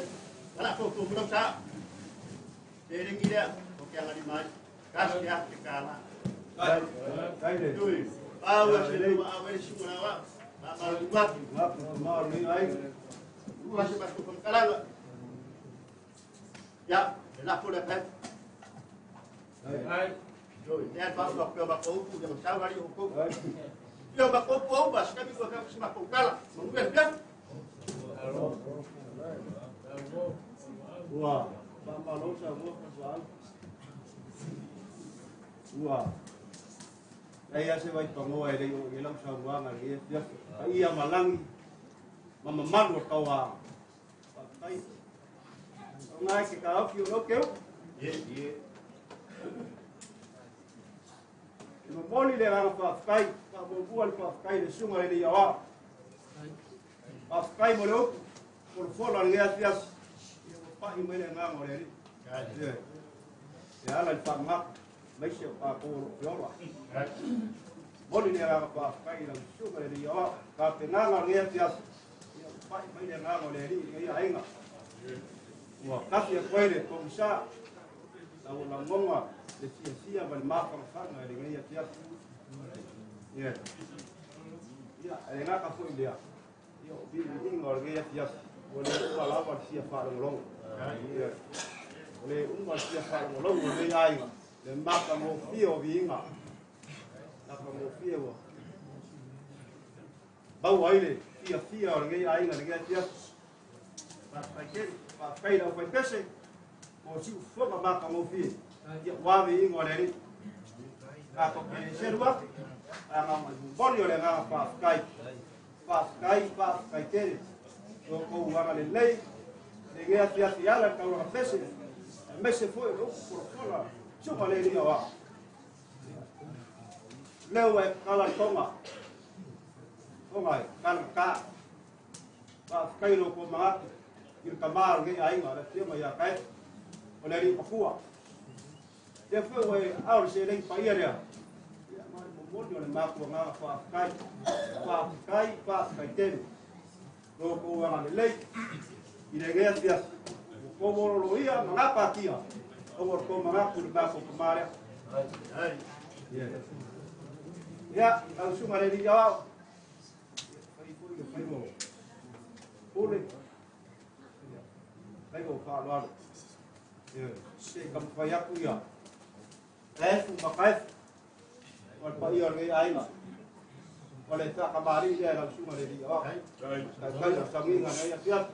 [SPEAKER 4] Ala ko ko mo sa. Te ringi ya ko kia ngari mai. Kas ya te kala.
[SPEAKER 5] Kai.
[SPEAKER 4] Tui. Awa se le awa su na wa. Ma ma
[SPEAKER 5] Ma ma ni ai.
[SPEAKER 4] Wa su ba ko ko kalang. Ya, la ko le kai.
[SPEAKER 5] Ai.
[SPEAKER 4] Tui. Ya ba ba ko ba ko ku ya sa wari ko. Yo ba ko ko ba sa bi ko ka su ba ko kala. Mo ngi ya.
[SPEAKER 5] Ua, ba ma lo sa mo ka sa. Ua. Ai a se vai pangoa e le i lau sauaga i ia malangi. Ma mamalu o le tauaga. Faafetai. O ngai ke taofi o lou keu. Ie. E momoli le agaga faafetai, faamuamua le faafetai i le susuga i le alii aoao. Faafetai mo le upu, folafola o lenei afiafi. Ia ua pai mai le agaga o le Alii. Ie. E ala i le faamamaku, aemaise o tatou o lo o feola. Momoli le agaga faafetai i lau susuga i le alii aoao, tapenaga o lenei afiafi. Ia ua pai mai le agaga o le Alii i lenei aiga. Ua tafi atu ai le pogisa, lau lagoga le fiafia ma le mafanafana i lenei afiafi. Ia, ia, e le gata foi lea, ia o viiviiga o lenei afiafi, ua le uma lava le fia faalogologo. Ia, ua le uma le fia faalogologo o lenei aiga, le matagofie o viiga. Matagofie ua maua ai le fiafia o lenei aiga i lenei afiafi. Faafetai tele, faafetai i le aufaipese mo siufofoga matagofie, ia ua viiga o le Alii. Tatou te selu atu, ae na momoli o le agaga faafetai. Faafetai, faafetai tele. Lo outou agalelei, lenei afiafi ala i le taulaga pese, aemaise foi o le upu folafola, susuga le alii aoao. Lea ua e tatala le toga, toga e talagata. Faafetai i lo outou manatu i le tama o lenei aiga, le afioga ia Kaefu, o le alii matua. Lea foi ua e ao le seleni paia lea, ia ma le momoli o le matou agaga faafetai. Faafetai, faafetai tele. Lo outou agalelei i lenei afiafi. Ua outou ololoia ma gapatia, aua lo outou manatu i le matou tama lea. Ia, lau susuga i le alii aoao, fai foi le faiva o pule, faiva o faaaloalo. Se i taumafai atu ia Kaefu ma Kaefu, o le paia o lenei aiga. O le faatamalii lea i lau susuga i le alii aoao. Taitai o sagiga nei afiafi.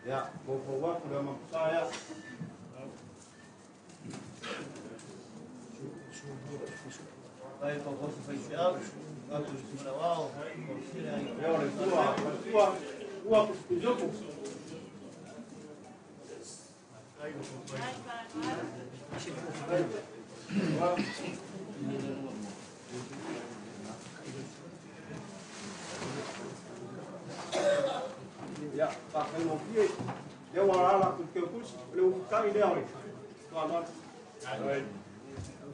[SPEAKER 5] Ia, poupou atu le amapusa ia. Ia o le tua, tua, tua pusipusiopo. Ia, faafaigofie, lea ua alaala atu i le teutusi, o le ufutai lea o le faaaloalo. Lau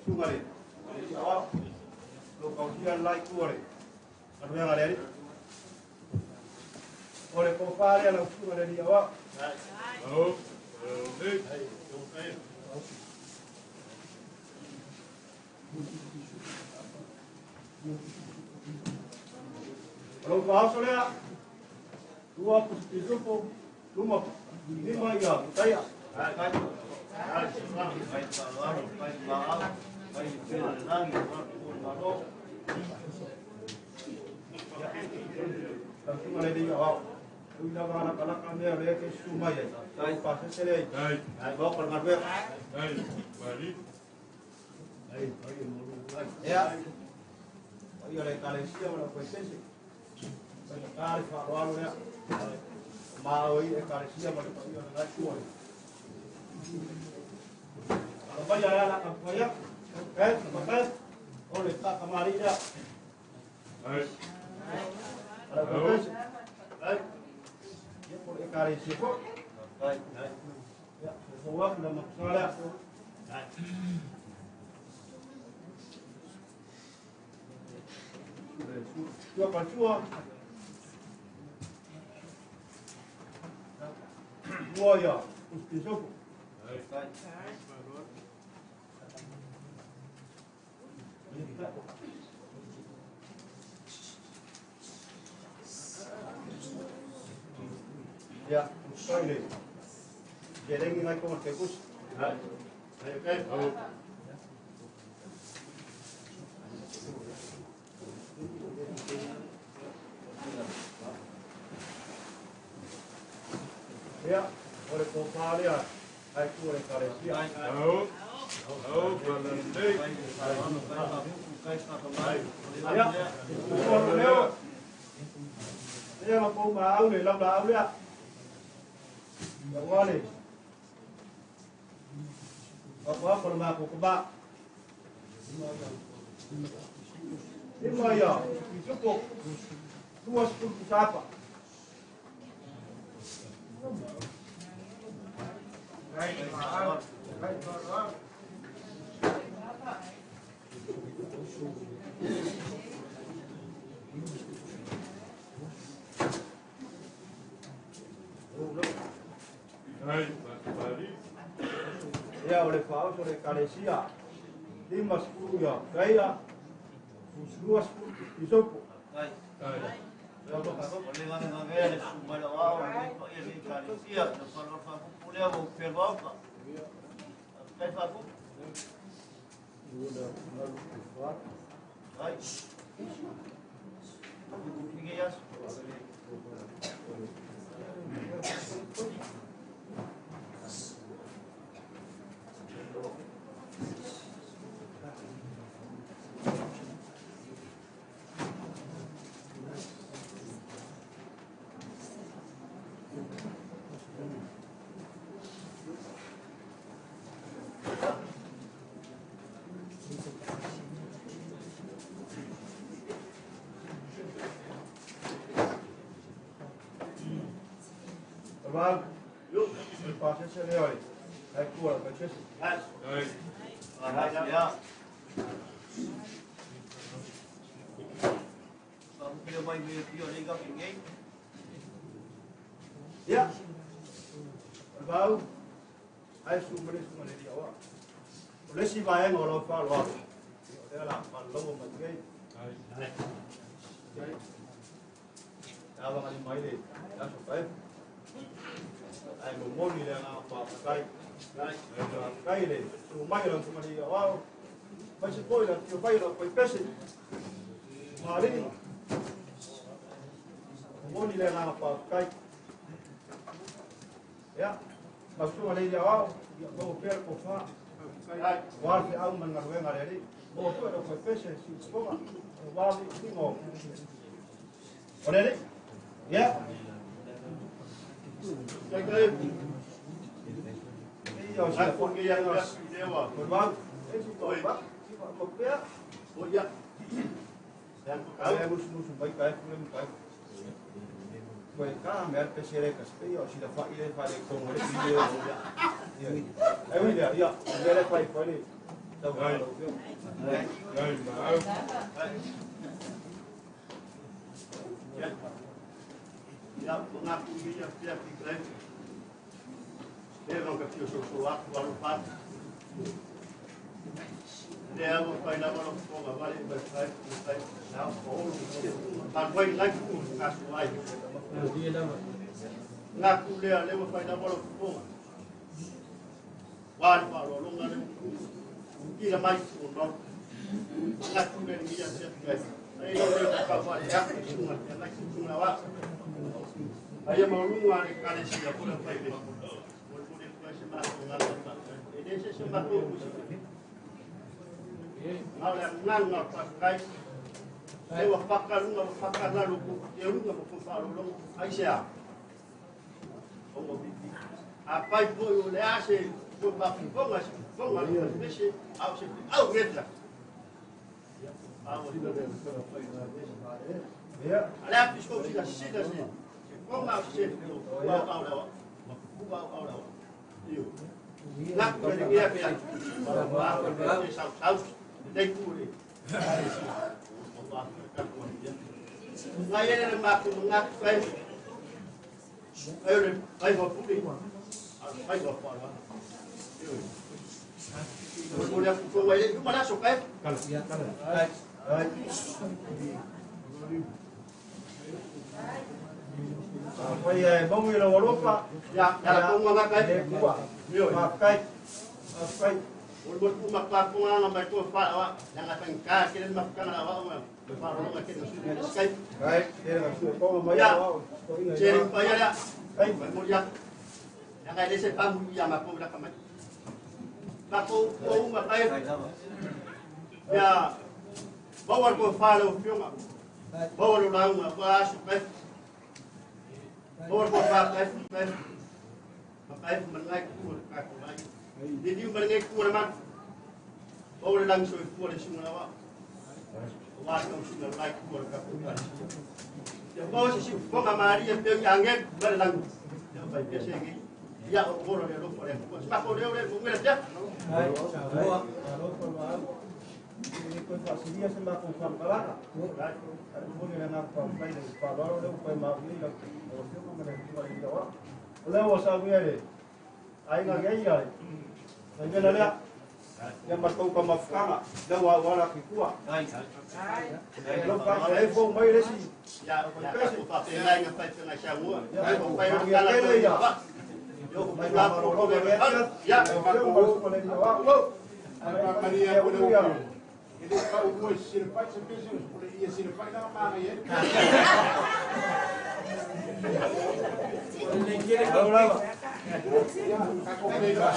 [SPEAKER 5] susuga i le alii aoao, o lo o tausia le la itu o le galuega a le Alii. O le tofa lea lau susuga i le alii aoao. O lou faaoso lea, lua pusipisupu, luma lima ia taia. Lau susuga i le alii aoao, ui lava lakalaka mea o lea e te susu mai ai, lau pasese lea i maoka o le galuega. Ia, paia o le Ekalesia ma le aufaipese, faigata le faaaloalo lea. O maoi Ekalesia ma le paia o le la itu o le Alamaia le ala taumafai atu, e, o le faatamalii lea. Le aufaipese. Ia, po o le Ekalesia foi. Ia, fofo atu le mapusa lea. Tua patua. Tua ia, uspisopo. Ia, usai le. Jerengi ngai konga te kusi. Ia, o le tofa lea, ai tua le Ekalesia. Ia ma pou ma au le lau la au lea. Ia ua le. Wapa ko ma ko ba. Ima ia, pisupo. 20 sapa. Ia o le faaoso le ekalesia 50 ia gaia 20 isopo.
[SPEAKER 4] O le gagagagea le sumai lau ao, le paia le ekalesia, le whalawha lea mo whenua Kai whakupu. Ai. Pinge yasu.
[SPEAKER 5] Ia, vau, ai su mele su mele ia wa. O le si vai ngo lo fa lo. O le la fa lo mo mai ngai. Ta wa ngali mai le, ta so kai. Ai mo mo ni le nga fa kai. Kai le, su mai lo su mele ia wa. Mai se poi la ti fai lo poi pese. Ma le. Mo ni le nga fa kai. Ia, masuga le ia au, ia mo pera ko fa. Wa le au man ngaluenga le ali. Mo to ro ko pese si sponga. Wa le tingo. O le? Ia.
[SPEAKER 4] Kai kai.
[SPEAKER 5] Ia
[SPEAKER 4] sa ko ke ia nga lewa.
[SPEAKER 5] Ko wa e si to ba. Si ba mo pera.
[SPEAKER 4] O ia. Sa ko
[SPEAKER 5] ka. Ai musu musu bai kai ku le kai. Koe ka mea pese le kaspe o si la fa ile fa le kongo le pile o ia. Ai wi ia, ia, le fai fai le. Tau ga lo.
[SPEAKER 2] Ai ma.
[SPEAKER 4] Ia nga ku ia pia ki kai. Le ga ka fio so so wa wa lo pa. Le a mo fai la lo ko ga vale ba fai fai na o lo. Pa wai lai ku ka su ai. Ngā kūlea lewa whai na walo kuponga. Wā le whāro longa le kila mai o no. Ngā kūlea ni ia te kai. Ai lo le ka whare aku sunga te nai sunga wa. Ai maulunga le kale sia kula whai le. Mo le kula se ma ngā la. E le se se ma ko ku se. Ngā le ngā ngā pa kai. Lewa whakalunga whakanalu ku te runga mo whaalolonga ai se a. O bibi. A pai poi o le ase ko ba fonga se fonga le mese au se au getla. Au le
[SPEAKER 5] Ia.
[SPEAKER 4] Ala pisko si la sida se. Fonga se wa au la wa. Wa au la wa. Io. La ko le ngia pia. Wa ko le sau sau. Dei ku le. Ngai ele ma ku nga kai. Ai le ai va puli. Ai va pa la. Mo le ku ko ai ma la so kai.
[SPEAKER 5] Kala. Ai. Ai. Pai e mau i lau alofa.
[SPEAKER 4] Ya, ya ko nga kai.
[SPEAKER 5] Kua. Ma kai. Kai.
[SPEAKER 4] O le mo ma pa ko nga mai ko fa wa. Ya nga tan ka ke le ma ka na wa ma. Fa ro ma ke no su kai.
[SPEAKER 5] Kai, e ga su ko ma ya wa.
[SPEAKER 4] Che pa ya la.
[SPEAKER 5] Kai
[SPEAKER 4] mo ya. Ya nga le se pa mu ya ma ko la ka ma. Ma ko ko ma kai. Ia maua le tofa lau Afioga, maua le lauga ua aso kaefu. Maua le tofa kaefu kaefu. Ma kaefu ma lengai itu o le tatou aiga. Liliu ma lenei itu o le malu. Maua le lagi soifua le susuga lau aua le tausiga o lengai itu o le tatou Ekalesia. Ia maua se siufofoga malie pei agelu mai le lagi. Ia fai pea se nei. Ia o ola le alofa o le Atua. Se matou leo lea i le afiafi.
[SPEAKER 5] E toe faasilia se matou faamatalaga. Ae momoli le agaga faafetai i le faaaloalo lea ua toe maua i lau Afioga ma le Afioga i le Aoao. O lea ua saunia e le aiga nei le vaimela lea, ia ma le tou tamafutaga lea ua auala atu i tua. Lau faafetai fou mai le isi.
[SPEAKER 4] Ia, tatou faafeagaiga fai feagai Samoa.
[SPEAKER 5] Ia,
[SPEAKER 4] Fai o
[SPEAKER 5] manuia
[SPEAKER 4] tala
[SPEAKER 5] tele ia.
[SPEAKER 4] Ia,
[SPEAKER 5] Mai malolo le
[SPEAKER 4] Ia,
[SPEAKER 5] Afioga ma le Aoao.
[SPEAKER 2] Maria o le upu. E le pau ua sile pai se pese o le ia sile pai na manga ia.
[SPEAKER 5] Lau lava.
[SPEAKER 2] Ka ko pe la.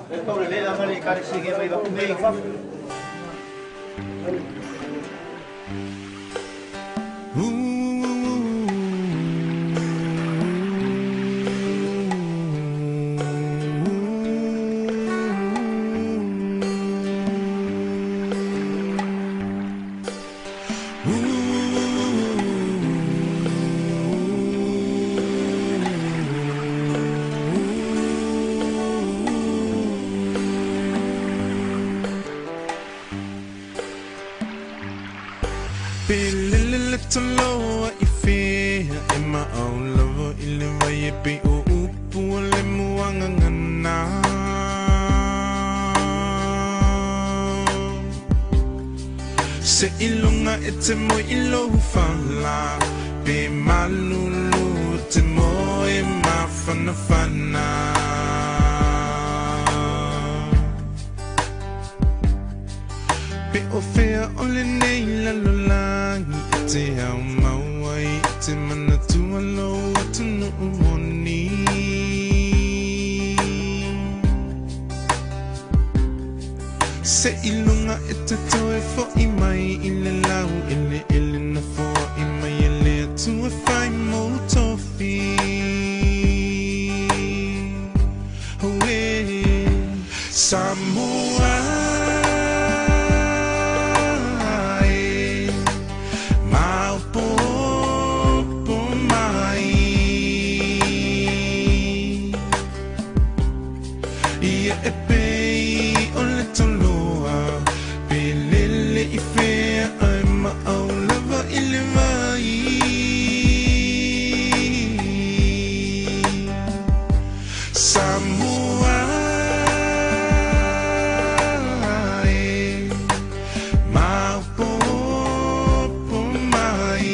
[SPEAKER 4] Le tau le lea ma le ekalesia e mai mai fafo.
[SPEAKER 1] Pelele toloa i fea e maau lava i le vai e pe o upu o le muanga ngana. Se ilunga e te moi i lo whala pe malulu te moe mawhana whana. Pe o fea o le nei lalolangi e te au maua i te manatua lo atunu moni. Se ilunga e te toe fo i mai i le lau ele ele na fo i mai ele atua whai mo tofi. Oe, Samoa e maopopo mai. Ia e pei o le toloa, pe lele i fea ai maau lava i le vai. Samoa e maopopo mai.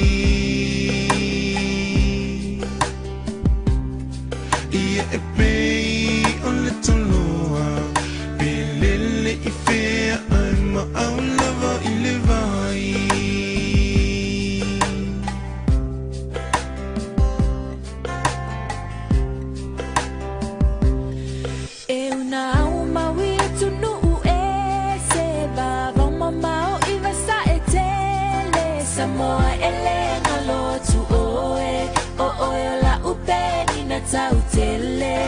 [SPEAKER 1] Ia e pei o le toloa, pe lele i fea ai maau lava i le vai.
[SPEAKER 3] E una au maui e tunu e se va vau mamao i vasa e tele. Samoa e le ngalo tu oe, o oe o la upe ni na tau tele.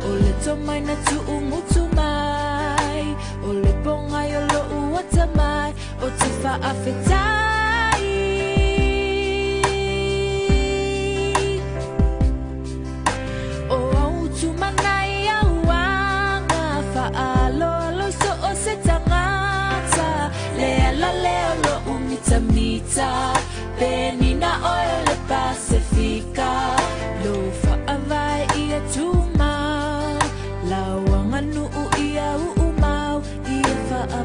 [SPEAKER 3] O le tomai na tu umutu mai, o le ponga i o lo uata mai, o te whaafetai. O au tumanai au anga, whaaloalo so o se tangata. Le ala leo lo umita mita, pe ni na oe le Pasifika. Lo whaavai ia tūmau, lau anga nuu ia uumau, ia whaafetai.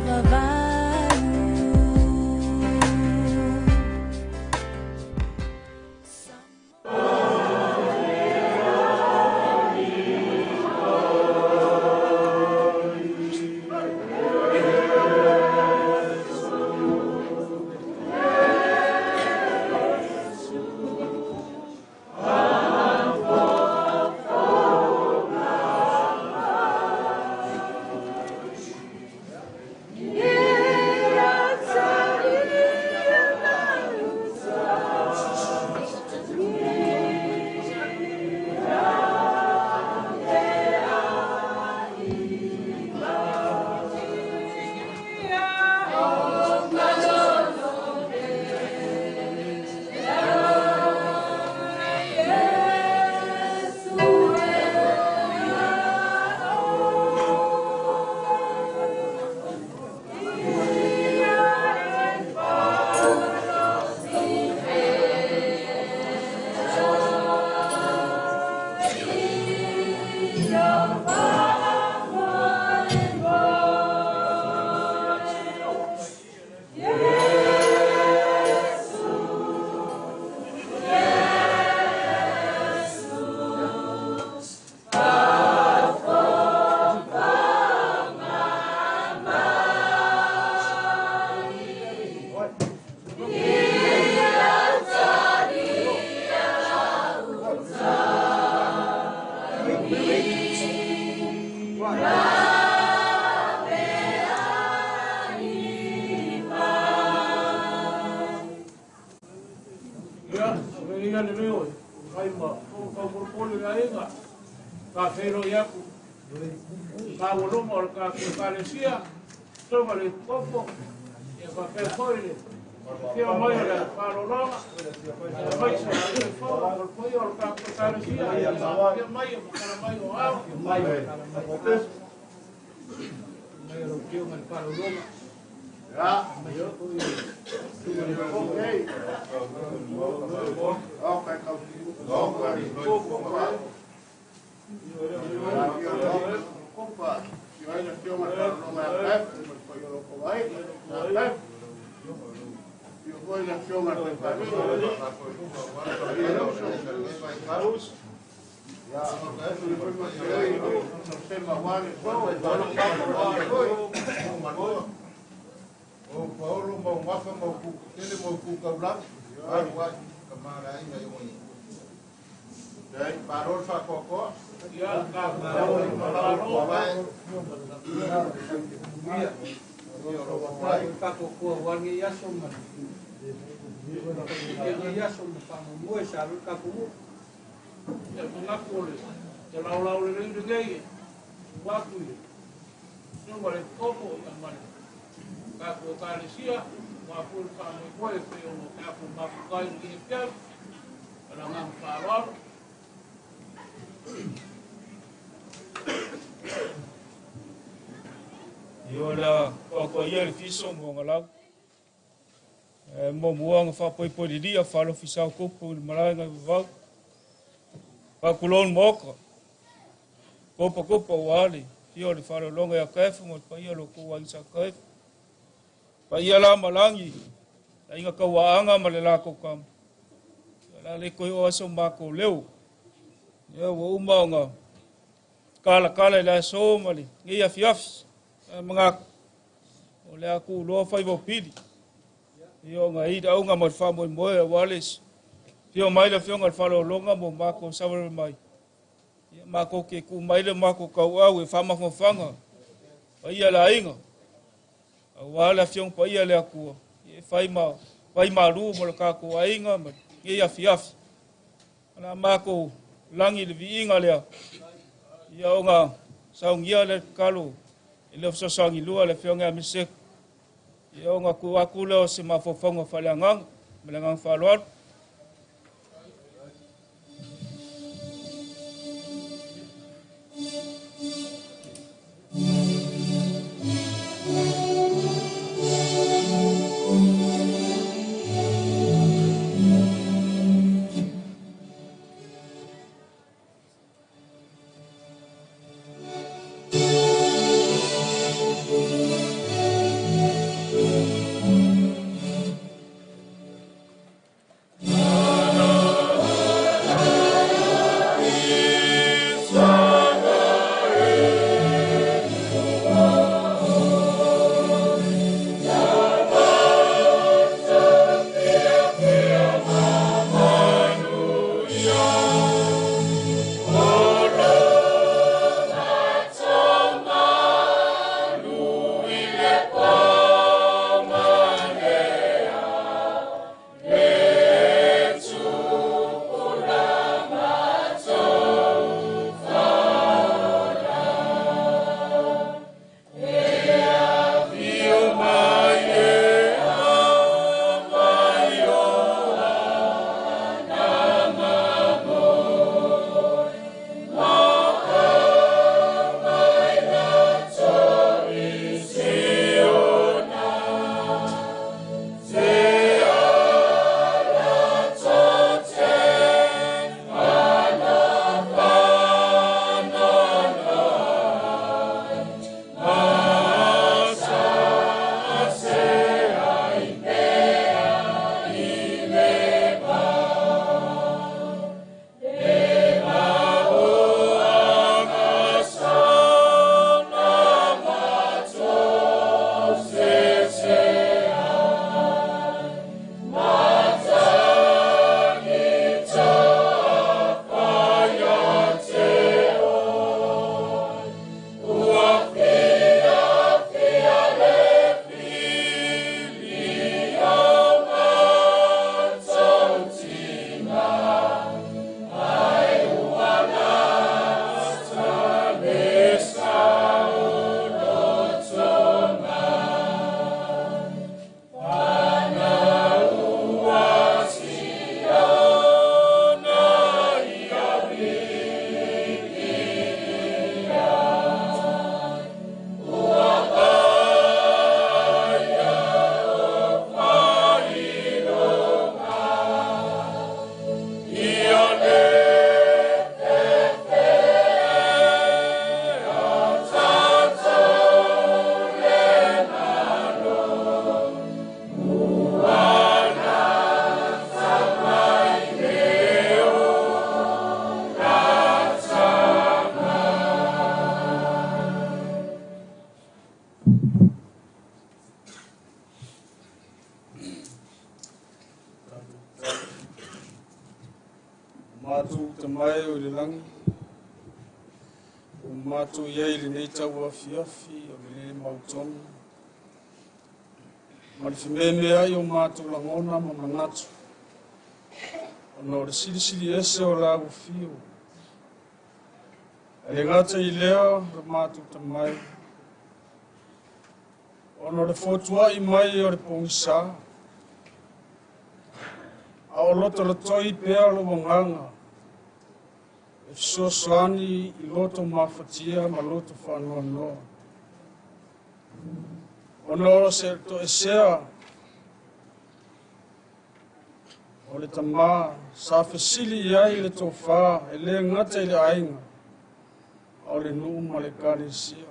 [SPEAKER 2] ia le leo e fai ma taupolepole le aiga faafeiloai atu maualuma o le tatou Ekalesia, susuga i le Epikopo, ia faapea foi le afio mai o le faaaloaloga, aemaise o le fou ma le paia o le tatou Ekalesia, afio mai e matala mai o ao.
[SPEAKER 6] Mai o lau Afioga i le faaaloaloga, aemaise foi o le susuga i le Epikopo.
[SPEAKER 2] O Paolo ma o Mafa ma o Kukutele ma o Kukaulagi, alu ai, ka malaina i oe. Malo le faatoatoa.
[SPEAKER 6] Faatoatoa aua lenei aso ma lenei aso ma faamoemoe sa alu le tatou nuu.
[SPEAKER 2] Ia manatu o le te laolao lelei lenei e tuu atu i le susuga i le Epikopo ia ma le tatou Ekalesia aua foi le faamoemoe e pei ona tatou mafuta ai i lenei afiafi. Ma le agaga faaaloalo.
[SPEAKER 7] Ia o le a taoto ia le fiso ma ona lau. E muamua ona faapoipoi lilia faalofi sao tupu i le malae nai vavau. Faatulou le Maota. Tupa ua le fia o le faalologa ia Kaefu ma le paia o lo outou aiga sa Kaefu. Paia la malagi, aiga tauaaga ma le latou tama. Ia la le toe oo aso matou leo. Ia ua uma ona talatala i le aso ma lenei afiafi. Ae manatu, o le a tuuloa faiva o pili. Ia ona i le auga ma le faamoemoe aua le afio mai le afioga i le faaaloaloga mo matou savalava mai. Ia matou te tuu mai le matou tauau e faamafafaga paia le aiga. Aua le afioga paia le Atua, ia e fai ma vai malu mo le tatou aiga ma lenei afiafi. O le a matou lagi le viiga lea, ia ona saunia le tatalo i le fesoasoani lua le afioga ia Meseko. Ia ona tuu atu lea o se mafaufauga faaleagaga ma le agaga faaaloalo. Tama e o i le lagi, ua matou i ai i lenei tauafiafi o le lē mautonu, ma le fememeai o matou lagona ma manatu, ona o le silisili ese o lau afio. Ae le gata i lea lo matou Tama e, ona o le fotua'i mai o le pogisa, a o lotolotoi pea lou agaga e fesoasoani i loto mafatia ma loto faanoanoa. Ona o se toesea o le tamā sa fesili i ai le tofā e lē gata i le aiga, a o le nuu ma le ekalesia.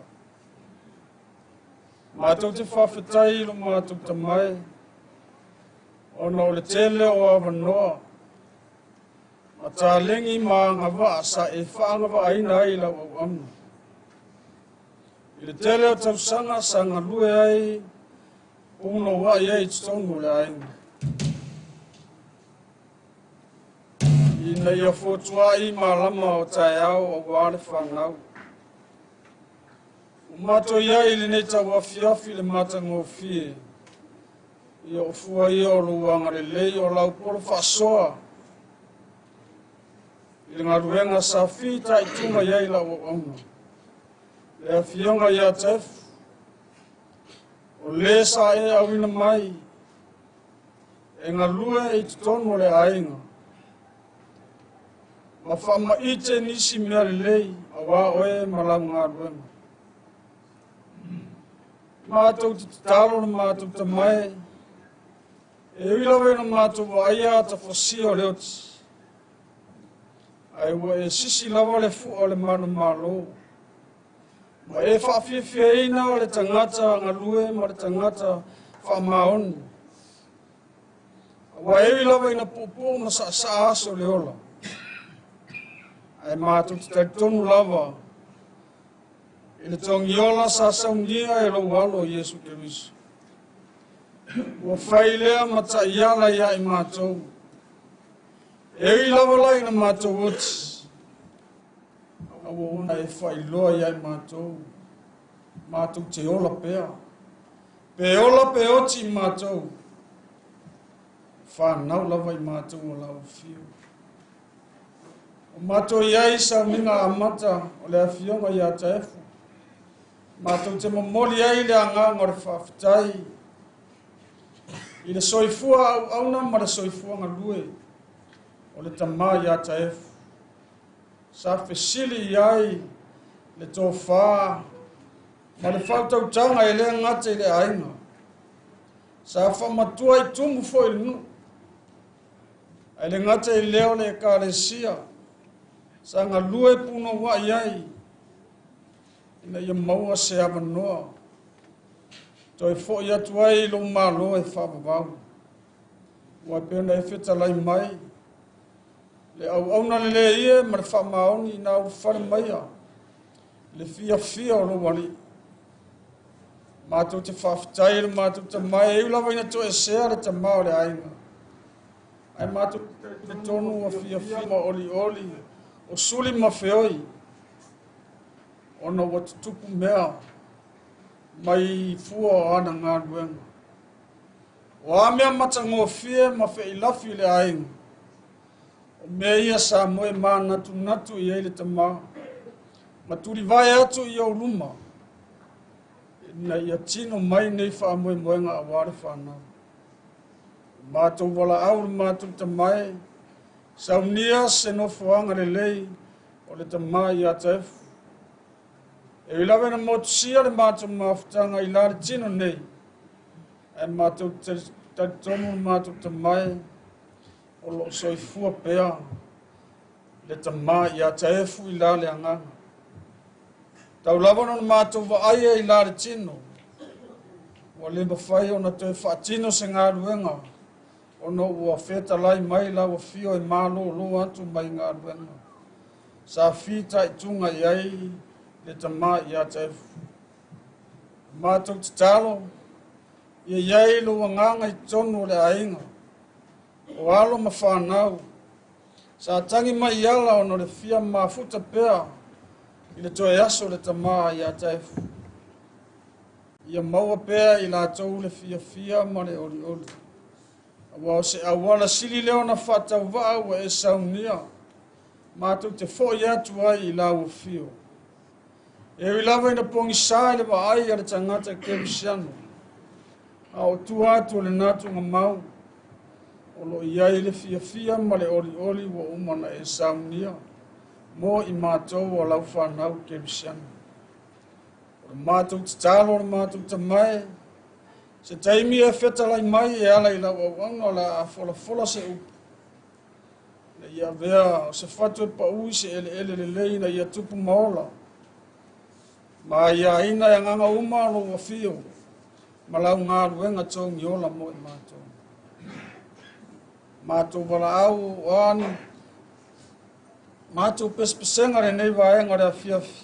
[SPEAKER 7] Matou te faafetai i lo matou Tama e, ona o le tele o avanoa ma taleni ma agavaa sa e faagavaaina ai lau auauna. I le tele o tausaga sa galue ai punouai ai i totonu o le aiga. Ina ia fotuai malama o taeao auā le fanau. Ua matou i ai i lenei tauafiafi le matagofie, ia o fua ia o lou agalelei o lau polo faasoa i le galuega sa fitaituga i ai lau auauna. Le afioga ia Taefu, o lē sa e auina mai e galue i totonu o le aiga, ma faamaite nisi mea lelei auā oe ma lau galuega. Matou te tatalo le matou Tama e, e ui lava ina matou vaaia atafosia o le oti, ae ua e sisi lava le fua o le manumalo, ma e faafiafiaina o le tagata galue ma le tagata faamaoni. Aua e ui lava ina puupuu ma saasaa aso o le ola, ae matou te talitonu lava i le togiola sa saunia e lou alo Iesu Keriso. Ua fai lea ma taiala ia i matou. E ui lava la ina matou oti, a ua ona e faailoa ia i matou, matou te ola pea. Pe ola pe oti i matou, whanau lava i matou o lau afio. O matou i ai sauniga amata o le afioga ia Taefu. Matou te momoli ai le agaga o le faafetai i le soifua auauna ma le soifua galue o le tamā ia Taefu. Sa fesili i ai le tofā ma le faautautaga e lē gata i le aiga. Sa faamatua i tumu foi i le nuu. Ae le gata i lea o le ekalesia, sa galue punouai ai ina ia maua se avanoa toe fo'i atu ai i lou malo e faavavau. Ua pei ona e fetalai mai le auauna lelei e ma le faamaoni ina ulufale maia le fiafia o lou alii. Matou te faafetai i le matou Tama e ui lava ina toesea le tamā o le aiga, ae matou te tonu ua fiafia ma olioli o suli ma feoi, ona ua tutupu mea mai fua o ana galuega. O a mea matagofie ma feilafi i le aiga, o mea ia sa moe manatunatu i ai le tamā, ma tulivae atu i ou luma, ina ia tino mai nei faamoemoega auā le fanau. O matou valaau le matou Tama e, saunia se nofoaga lelei o le tamā ia Taefu. E ui lava ina motusia le matou mafutaga i la le tino nei, ae matou talitonu le matou Tama e, o loo soifua pea le tamā ia Taefu i la le agaga. Tau lava ona matou vaaia i la le tino, ua le mafai ona toe faatino se galuega, ona ua fetalai mai lau afio e malōlō atu mai galuega. Sa fitaituga i ai le tamā ia Taefu. Matou tatalo, ia i ai lou agaga i totonu o le aiga, o alo ma fanau, Sa tagi mai i ala ona o le fia mafuta pea i le toe aso o le tamā ia Taefu. Ia maua pea i latou le fiafia ma le olioli. Aua o se auala sili lea ona faatauvaa ua e saunia, matou te foi atu ai i lau afio. E ui lava ina pogisā i le vaai a le tagata kerisiano, a o tua atu o lena tuugamau, o lo o i ai le fiafia ma le olioli ua uma ona e saunia mo i matou o lau fanau kerisiano. O le matou tatalo o le matou tamae, se taimi e fetalai mai e ala i lau auauna o le a folafola se upu, ina ia avea o se fatu e pau i se eleele lelei ina ia tupu ma ola, ma aiaina e agaga uma lou afio ma lau galuega togiola mo i matou. Matou valaau o ani matou pesepesega lenei vaega o le afiafi,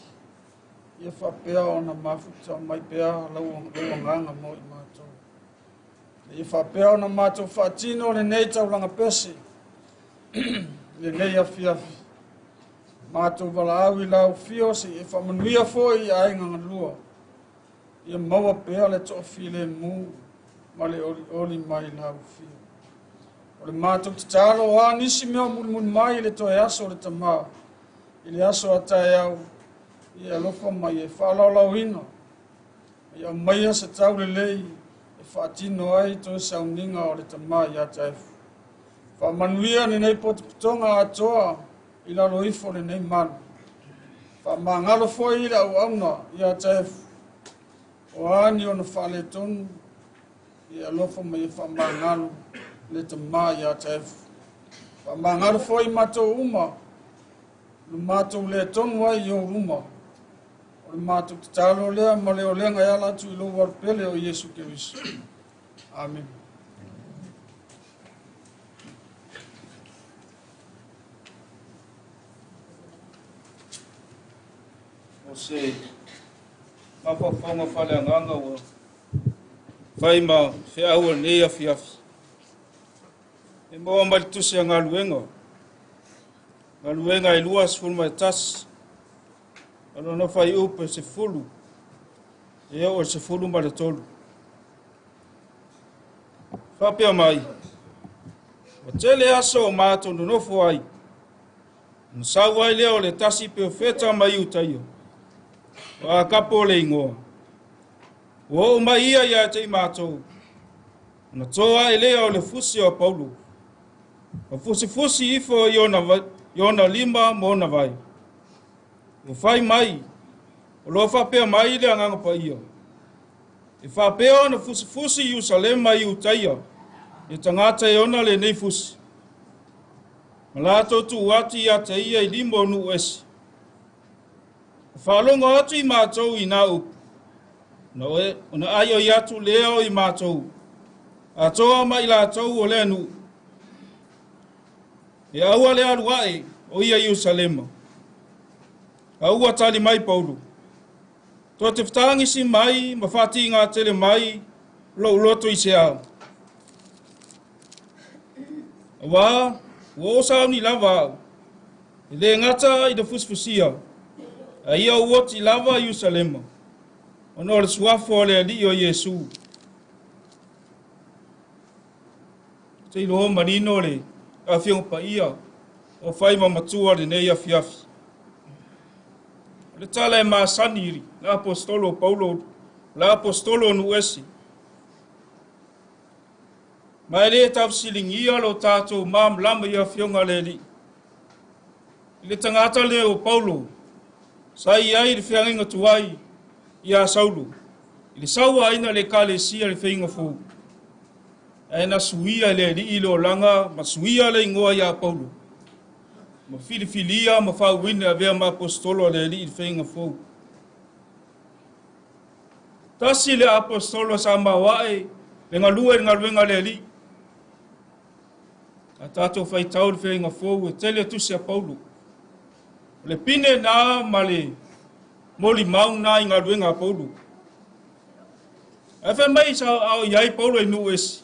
[SPEAKER 7] ia faapea ona mafuta mai pea lau agaga mo i matou. Ia faapea ona matou faatino lenei taulaga pese lenei afiafi. Matou valaau i lau fio se i e faamanuia foi i aiga galua. Ia maua pea le toafilemu ma le olioli mai lau fio. O le matou tatalo o a nisi mea o mulimuli mai i le toe aso o le tamā, i le aso a taeao, ia alofa mai e faalaolauina. Ia aumaia se taulelei e faatino ai toe sauniga o le tamā ia Taefu. Faamanuia lenei potopotoga atoa i lalo ifo o lenei malu. Faamagalo foi i le auauna ia Taefu. O a ni ona faaletonu, ia alofa mai e faamagalo le tamā ia Taefu. Faamagalo foi matou uma, le matou le tonu ai i ou luma. O le matou tatalo lea ma le olega e ala atu i lou alupele o Iesu Keriso. Amen. O se mafaufauga faaleagaga ua fai ma feau o lenei afiafi. E maua mai le tusi a galuega. Galuega e 21, o lona fuaiupu e 10, e oo i le 13. Faapea mai, ua tele aso o matou nonofo ai, ona sau ai lea o le tasi perofeta mai Iutaia, o Akapo le igoa. Ua oo mai ia ia te i matou, ona toa ae lea o le fusi o Paulo, ma fusifusi ifo i ona lima ma ona vae. Ua fai mai, o lo faapea mai le agaga paia. E faapea ona fusifusi i Ierusalema i Iutaia, e tagata e ona lenei fusi. Ma latou tuu atu ia te ia i lima o nuu ese. Faalogo atu i matou i nā upu, ona ai o i atu lea o i matou, atoa ma i latou o lea nuu. E aua le alu ae o ia Ierusalema. A ua tali mai Paulo. Tou te fetagisi mai ma faatiga tele mai lou loto i se ao. Aua, ua ou sauni lava au. E le gata i le fusifusia, a ia ou oti lava i Ierusalema, ona o le suafa o le Alii o Iesu. Te iloa manino le afioga paia o fai ma matua lenei afiafi. O le tala e masani i le apostolo o Paulo, le apostolo o Nuuese. Ma e le tafesiligia lo tatou malamalama i afioga a le Alii. I le tagata lea o Paulo, sa i ai le feagaiga tuai ia Saulo, i le sauaina le ekalesia le feiga fou. Ae na suia e le Alii le olaga ma suia le igoa ia Paulo, ma filifilia ma faauuina e avea ma apostolo a le Alii i le feiga fou. Tasi le apostolo sa maoae le galue i le galuega a le Alii. A tatou faitau le feiga fou e tele tusi a Paulo. O le pine na ma le molimau na i galuega a Paulo. Ae fai mai sa ao i ai Paulo i nuu ese.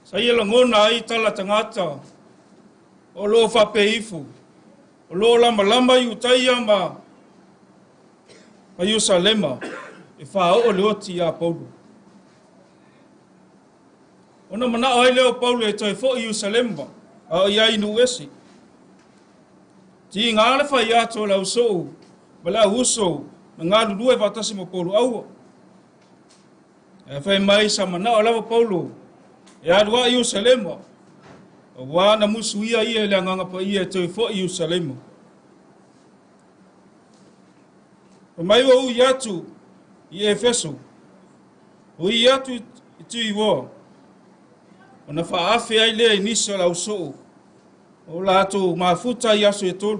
[SPEAKER 7] Sa ia lagona ai tala tagata. O lo o faapea ifo, o lo o lamalama Iutaia ma Ierusalema e faaoo le oti ia Paulo. Ona manao ai lea o Paulo e toe foi i Ierusalema, a o i ai i nuu ese. Tiga le fai atu o le ausoo ma le auuso na galulue faatasi ma Paulo aua. Ae fai mai sa manao lava Paulo e alu ai i Ierusalema, auā na musuia ia e le Agaga Paia e toe foi i Ierusalema. Fai mai ua ui atu i Efeso, ui atu i Tuivoa, ona faaafe ai lea i nisi o le ausoo o latou mafuta i aso e 3.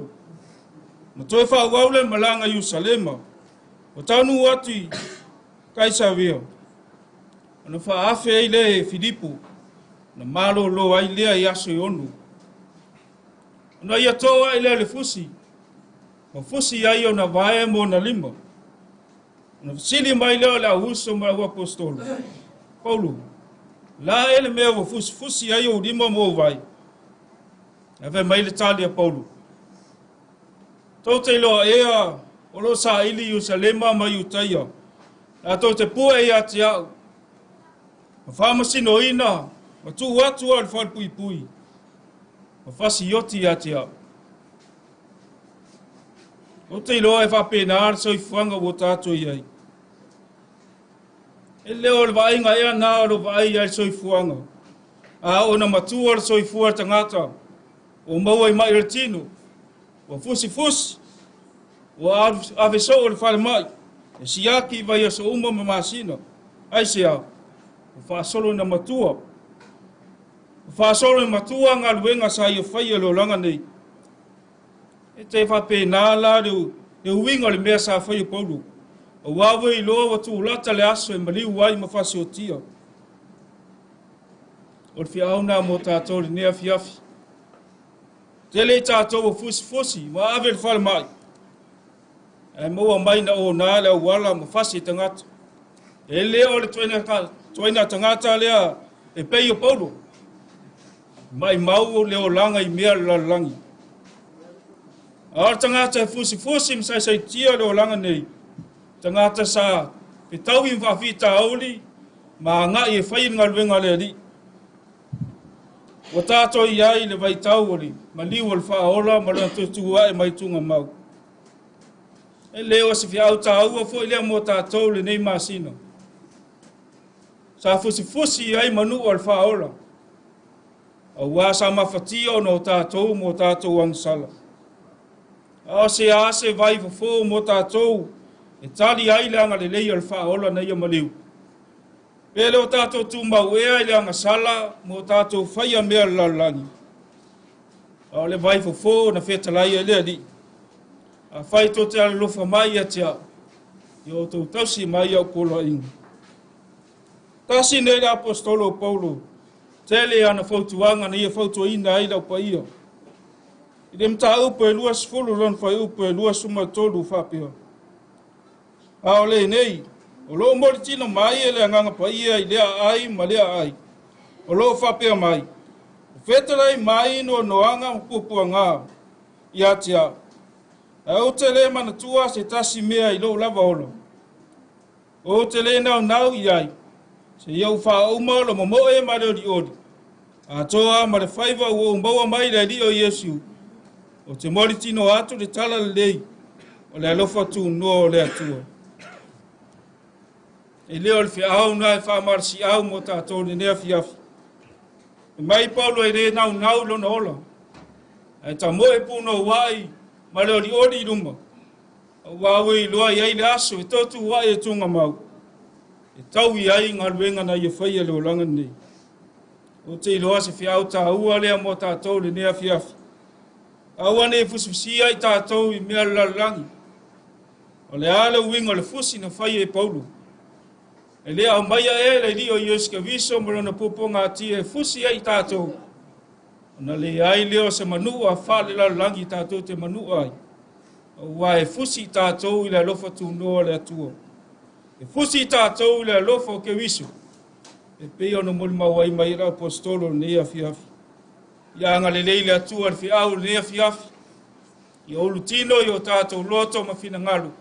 [SPEAKER 7] Ma toe faaauau le malaga i Ierusalema, ua taunuu atu i Kaisaria, ona faaafe ai lea e Filipo, na malolo ai lea i aso e 6. Ona ia too ai lea le fusi, ma fusi ai ona vae ma ona lima. Ona fesili mai lea o le auuso ma le auapostolo, Paulo, la e le mea ua fusifusi ai ou lima ma ou vae? Ae fai mai le tali a Paulo, tou te iloa ea o lo o saili Ierusalema ma Iutaia, latou te pue ia te au, ma faamasinoina ma tuu atu au i le falepuipui, ma fasioti ia te au. Ou te iloa e faapena le soifuaga ua tatou i ai. E le o le vaaiga ea na o lo vaai ai le soifuaga, a o na matua le soifua le tagata, ua maua i mai o le tino, ua fusifusi, ua ave soo le falemai, e siaki i vaiaso uma ma masina. Aisea, ua faasolo ina matua. Ua faasolo ina matua galuega sa ia faia le olaga nei. E te faapena la le uiga o le mea sa faia Paulo. Auā ua iloa ua tulata le aso e maliu ai ma fasiotia. O le feau na mo tatou lenei afiafi. Tele i tatou ua fusifusi ma ave le falemai, ae maua mai na ona le auala ma fasi e tagata. E le o le tuaina tagata lea e pei o Paulo. Mai mau le olaga i mea le lalolagi. A o le tagata e fusifusi ma saisaitia le olaga nei, tagata sa fetaui ma faafitauli ma agai e fai le galuega a le Alii. Ua tatou i ai le vaitau o le maliu o le faaola ma lona tuatuae mai tugamau. E le o se feau tāua foi lea mo tatou lenei masina. Sa fusifusi ai manu o le faaola, auā sa mafatia ona o tatou mo tatou agasala. A o se ase vai fofo mo tatou e tali ai le agalelei o le faaola na ia maliu. Pe le o tatou tumau ea i le agasala mo tatou faia mea le lalolagi. A o le vai fofo na fetalai ai le Alii. A fai tou te alolofa mai ia te au, ia outou tausi mai au poloaiga. Tasi nei le apostolo o Paulo, tele ana fautuaga na ia fautuaina ai lau paia. I le mataupu e 20 lona fuaiupu e 23 faapea. A o lenei, o lo o molitino mai e le Agaga Paia i lea aai ma lea aai. O lo o faapea mai, o fetalai mai noanoaga ma puapuaga ia te au. Ae ou te le manatua se tasi mea i lou lava ola. Ou te le naunau i ai, se ia ou faauma lo momoe ma le olioli. Atoa ma le faiva ua ou maua mai le Alii o Iesu, o te molitino atu le tala lelei o le alofa tunoa o le Atua. E le o le feau na e faamalosiau mo tatou lenei afiafi. E mai Paulo e le naunau i lona ola, ae tamoe punouai ma le olioli i luma, auā ua iloa i ai le aso e totuai e tugamau, e tau i ai galuega na ia faia le olaga lenei. Ou te iloa se feau tāua lea mo tatou lenei afiafi. Aua nei fusifusia i tatou i mea le lalolagi. O le a le uiga o le fusi na faia e Paulo. E le aumaia e le Alii o Iesu Keriso ma lona puapuagatia e fusi ai i tatou. Ona leai lea o se manua faalelalolagi i tatou te manua ai. Auā e fusi i tatou i le alofa tunoa o le Atua. E fusi i tatou i le alofa o Keriso. E pei ona molimau ai mai le apostolo lenei afiafi. Ia agalelei le Atua i le feau o lenei afiafi. Ia ulutino i o tatou loto ma finagalo,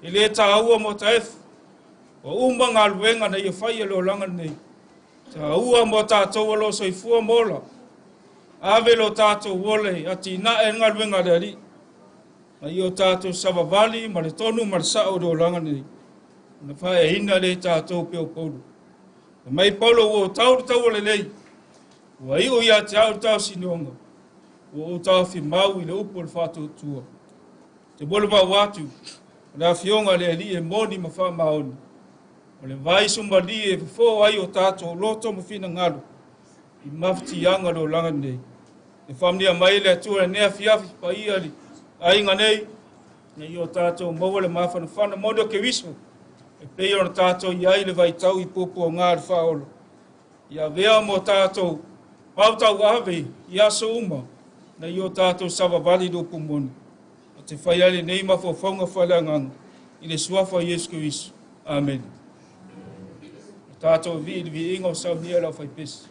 [SPEAKER 7] e le taua mo taefu. Ua uma galuega na ia faia i le olaga lenei. Taua mo tatou o lo o soifua ma ola. Ave lo tatou ola e atinae le galuega a le Alii. Ma ia o tatou savavali ma le tonu ma le sao o le olaga lenei. Ona faaeaina lea e tatou pei o Paulo. Fai mai Paulo ua ou tau le taua lelei. Ua iu ia te au le tausinoga. Ua ou taofi mau i le upu o le faatuatua. Te molimau atu, o le Afioga a le Alii e moni ma faamaoni. O le vai sumalie e fofo ai o tatou loto ma finagalo i mafatiaga o le olaga nei. E faamanuia mai le Atua i lenei afiafi paia i le aiga nei, ina ia o tatou maua le mafanafana moni o Keriso, e pei ona tatou i ai le vaitau i puapuaga o le faaola. Ia avea mo tatou pautauave i aso uma, ina ia o tatou savavali i le upu moni. O te fai ai lenei mafaufauga faaleagaga i le suafa o Iesu Keriso. Amene. O tatou vii i le viiga o saunia e le aufaipesi.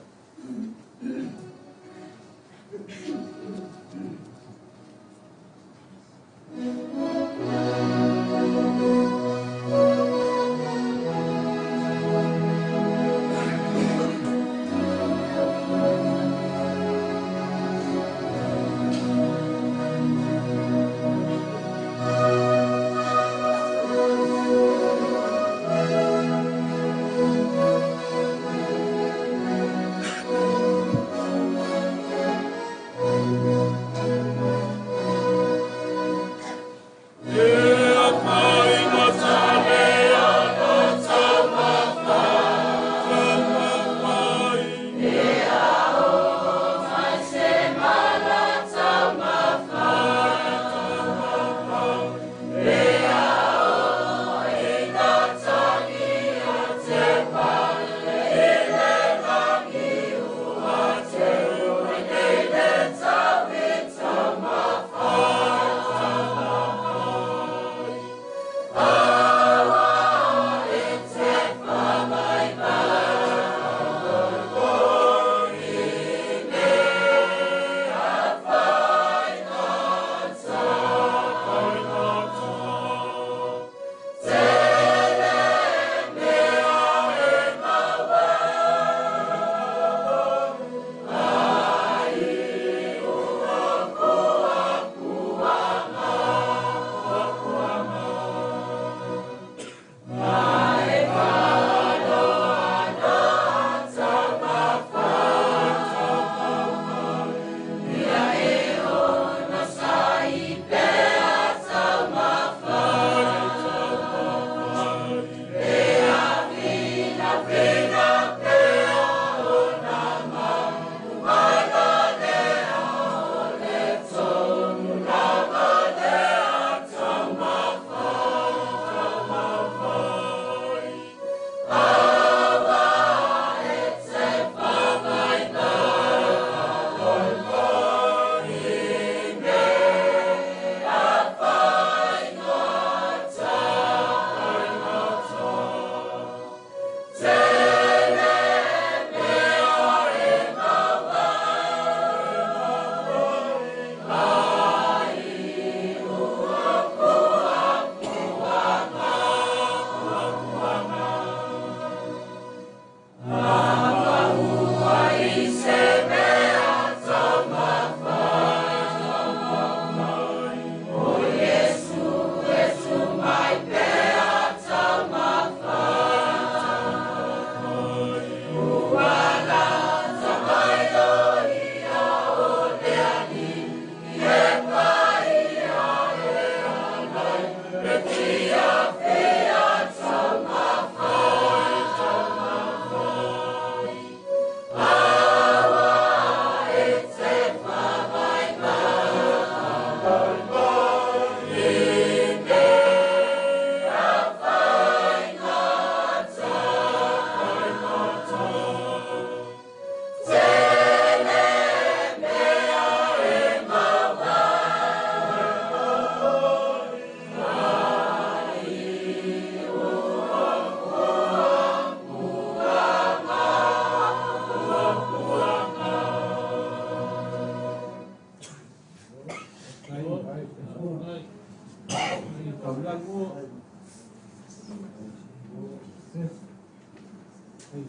[SPEAKER 6] Ai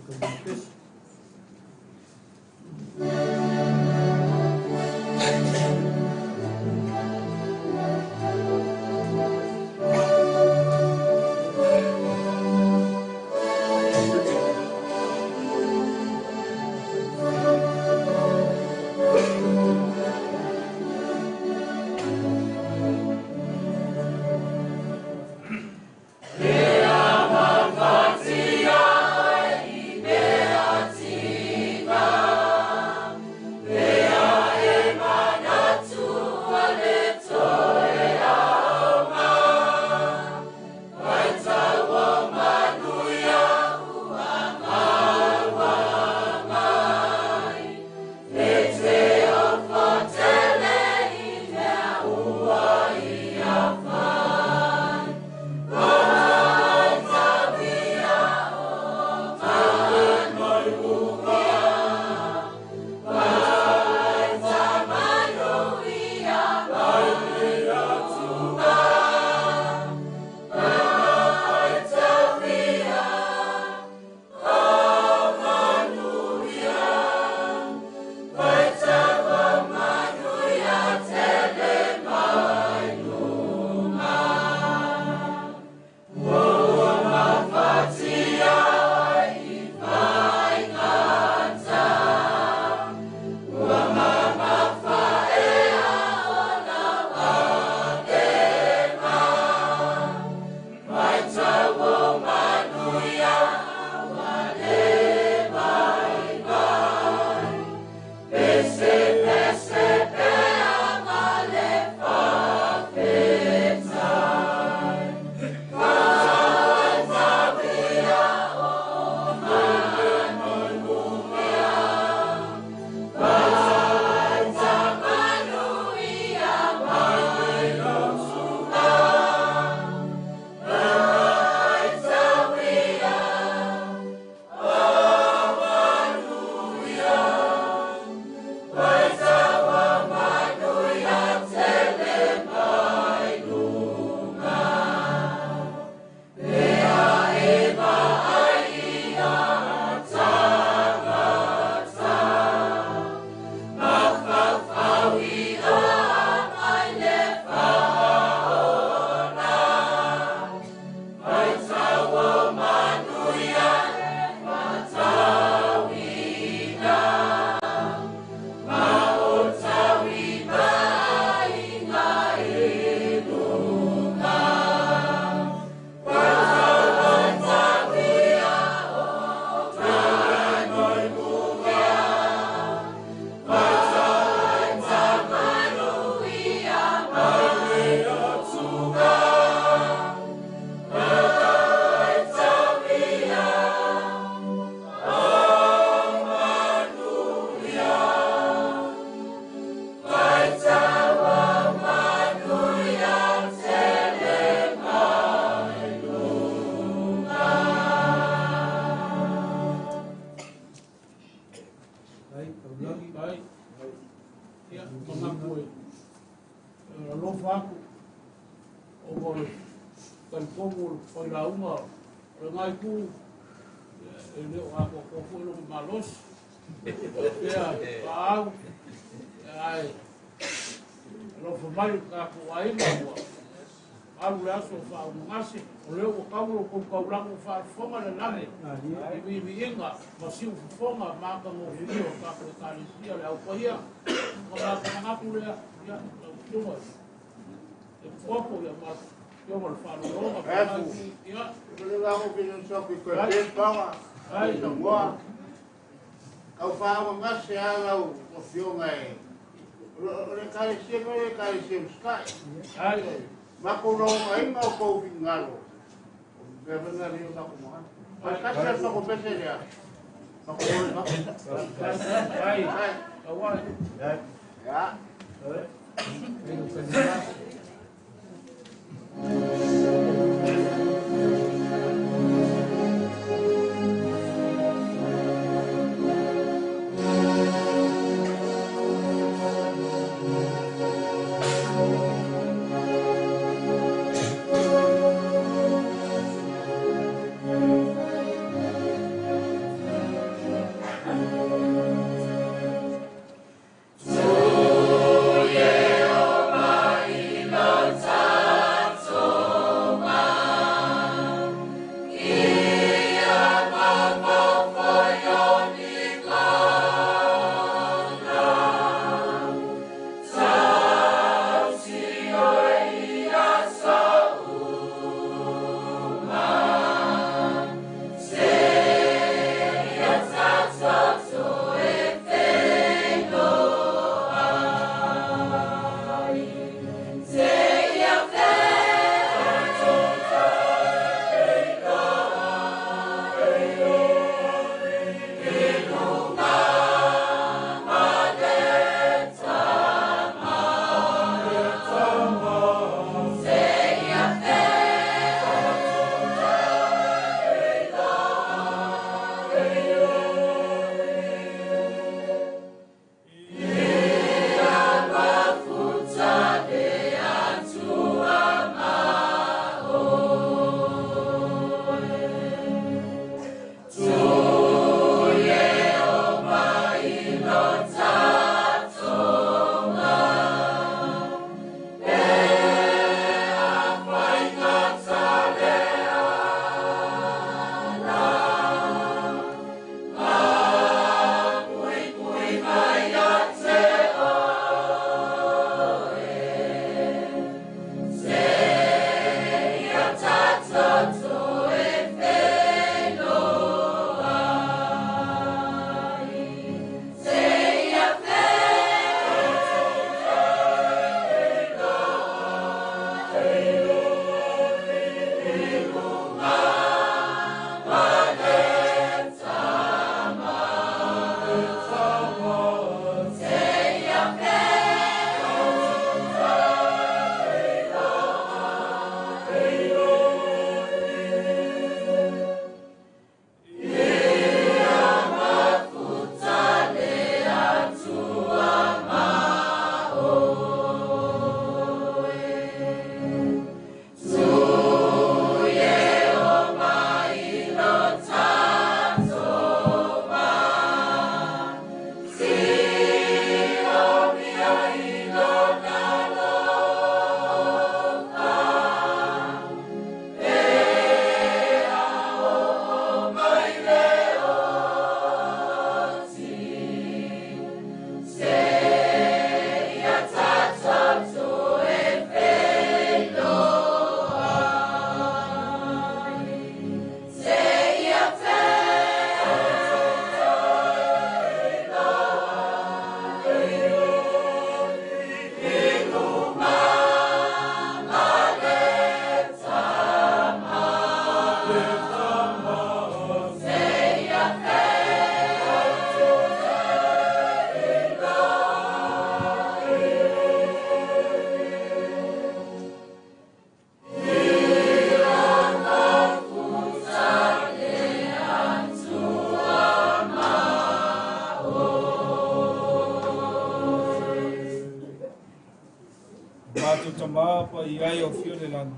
[SPEAKER 7] matou tamā paia ai o afio i le lagi.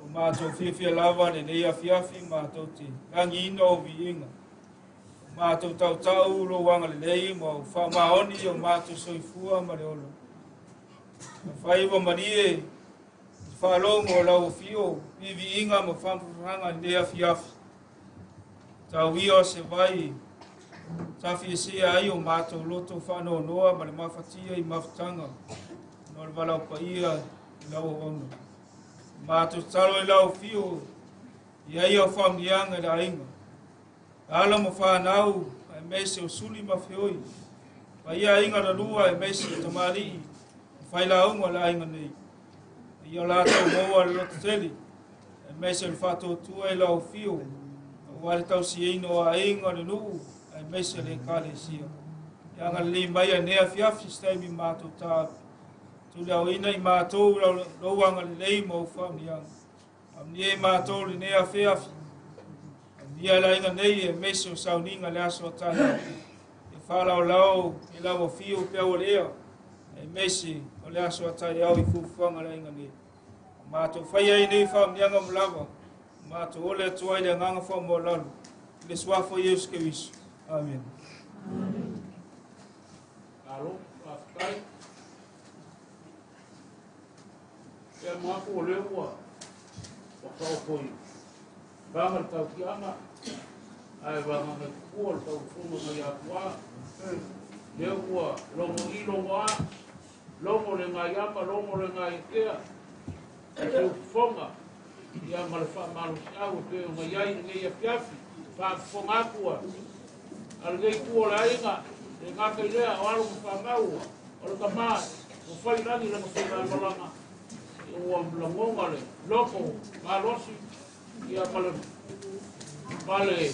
[SPEAKER 7] O matou fiafia lava lenei afiafi matou te lagiina o viiga. O matou tautau lou agalelei ma o faamaoni o matou soifua ma le ola. Afai ua malie i faalogo o lau afio, viviiga ma faamafafaga i lenei afiafi. Tau ia o se vai tafiesea ai o matou loto faanoanoa ma le mafatia i mafutaga no le valaau paia i lau auauna. Matou tatalo i lau afio i ai au faamanuiaga i le aiga. Alo ma fanau, aemaise o suli ma feoi. Paia aiga lalua, aemaise o tamalii, ma failauga o le aiga nei. Ia o latou maua le lototele, aemaise o le faatuatua i lau afio, aua le tausiaina o aiga o le nuu, aemaise o le ekalesia. Ia agalelei mai lenei afiafi se taimi matou taape. Tuliauina i matou lou agalelei ma ou faamanuiaga. Faamanuia i matou lenei afiafi. Faamanuia le aiga nei aemaise o sauniga le aso a taeao. Ia faalaolao i lau afio peau o le ea, aemaise o le aso a taeao i fuafuaga a le aiga nei. Matou faia ai nei faamanuiaga ma lava, matou ole atu ai le agaga faamaualalo i le suafa o Iesu Keriso. Amene.
[SPEAKER 2] Malo, faafetai. Ia manatu o lea ua taoto i vaga le tautiaga, ae vagana i tupua le tauofoga mai Atua. Lea ua logo i logo a, logo le gaiama, logo le gaiatea, i se usufoga, ia ma le faamalosiau e pei ona i ai lenei afiafi, faafofoga atu a lenei itu o le aiga, e le gata i lea o alo ma fanau o le tama ua fai lagi lana faigamalaga, ua lagona le loto malosi ia ma le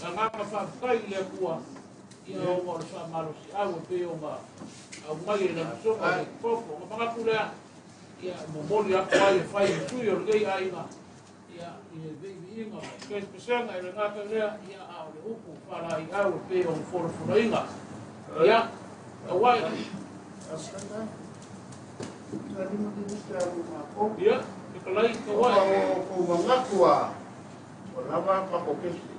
[SPEAKER 2] agaga faafetai i le Atua, ia ona o le faamalosiau e pei ona aumai e lau usoga le popo. Ona manatu lea, ia momoli atu ai e fai i sui o lenei aiga, ia i le viiviiga ma pesepesega i le gata lea, ia a o le upu faalaeiau e pei ona folafolaina. Ia, tauai. Ia, fetalai, tauai.
[SPEAKER 4] O manatu a, o lava pa kesi.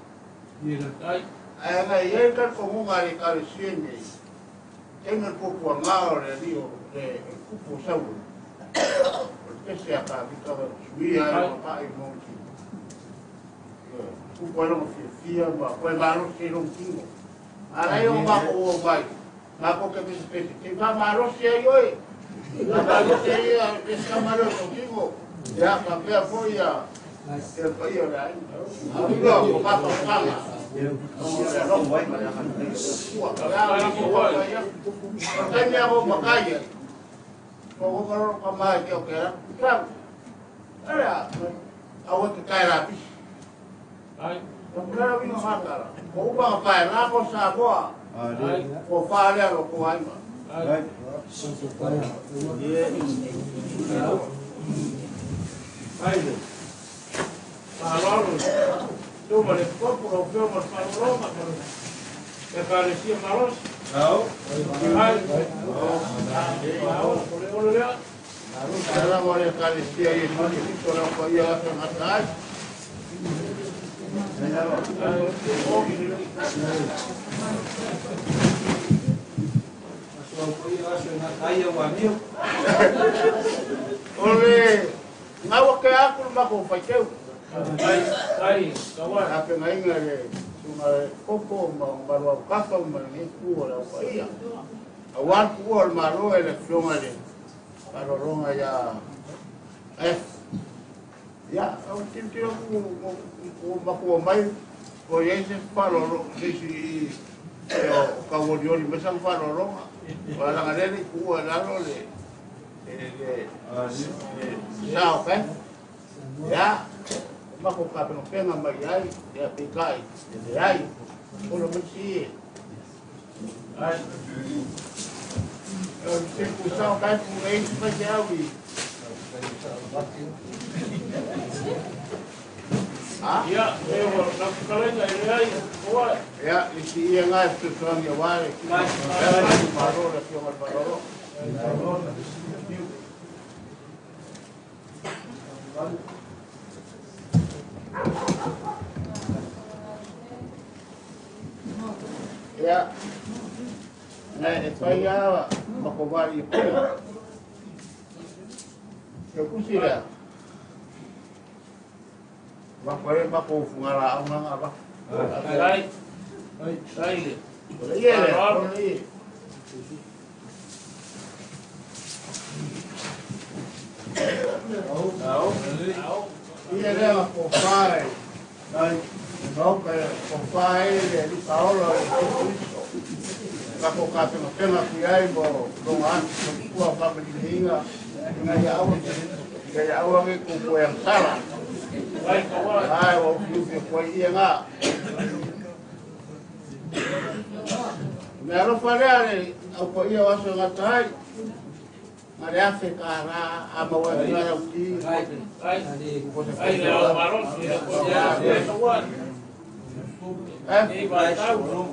[SPEAKER 2] Ai.
[SPEAKER 4] Ae na i ai ka komunga le ekalesia nei. Tena kupu a ngā o le alii o le kupu o Saulu. O le pese a ka vika wa suia ai o pa'i mo ki. Kupu ai longa fiafia ma koe malosi i long tino. A lai o mako o mai. Mako ke pese pese. Te wha malosi ai oe. Ka malosi ai a pese ka malosi o tino. Ia ka pea foi a te pai o le ai. A vika o mako kanga. O mea o makai. Ko o karo ka mai ke o ke ra. Sam. Ara, awa te kai ra pisi.
[SPEAKER 2] Ai.
[SPEAKER 4] O kara winga makara. Ko upa ka pai la ko sa koa.
[SPEAKER 2] Ai.
[SPEAKER 4] Ko whārea ro ko aima.
[SPEAKER 2] Ai. Ai. Faalolo. Tuma le popo lau feo ma le faalologa ma le ekalesia malosi. Ai. O le ole lea.
[SPEAKER 4] Ala mo le ekalesia i e Kristo lau pa ia asa ngata ai. O le ngawa ke aku le mako whaiteu.
[SPEAKER 2] Ai, ai, tauai.
[SPEAKER 4] A pe ngainga le sunga le popo ma marua kafa ma le ku o le au ia. A wan ku o le malo e le fionga le parolonga ia F. Ia, au tiro ku o mako mai o ia se parolo se si e o ka wori ori me sang parolonga. O la ngale ku o lalo le le sao ka. Ia, mako ka penga penga mai ai, ia pikai, le ai. O lo mesi.
[SPEAKER 2] Ai.
[SPEAKER 4] O se ku sao ka ku ei pa se au i. Ha?
[SPEAKER 2] Ia, e o la fetalaiga e leai, tauai.
[SPEAKER 4] Ia, i si ia ngai fesoasoani ia wale.
[SPEAKER 2] Ai.
[SPEAKER 4] Ia, malo le fionga le parolo. Ia, na e fai a makovali i kula. E kusi lea. Mako e mako fungala au nganga ba.
[SPEAKER 7] Ai. Ai le.
[SPEAKER 4] O le ie le, o le ie. Ia lea ko whae. Ai, no ka ko whae le li paolo le Kristo. Ka ko ka penga penga ki ai mo longa atu kua whakamilihinga ngai aua ngai aua nge ku koe ang sala. Ai o fiu koe ia ngā. Me alofa lea le au ko ia waso ngā tai. Ngā le afe ka rā a maua ki ngā rau ki.
[SPEAKER 7] Ai. Ai le au malosi.
[SPEAKER 4] Eh?
[SPEAKER 7] Ei vai tau.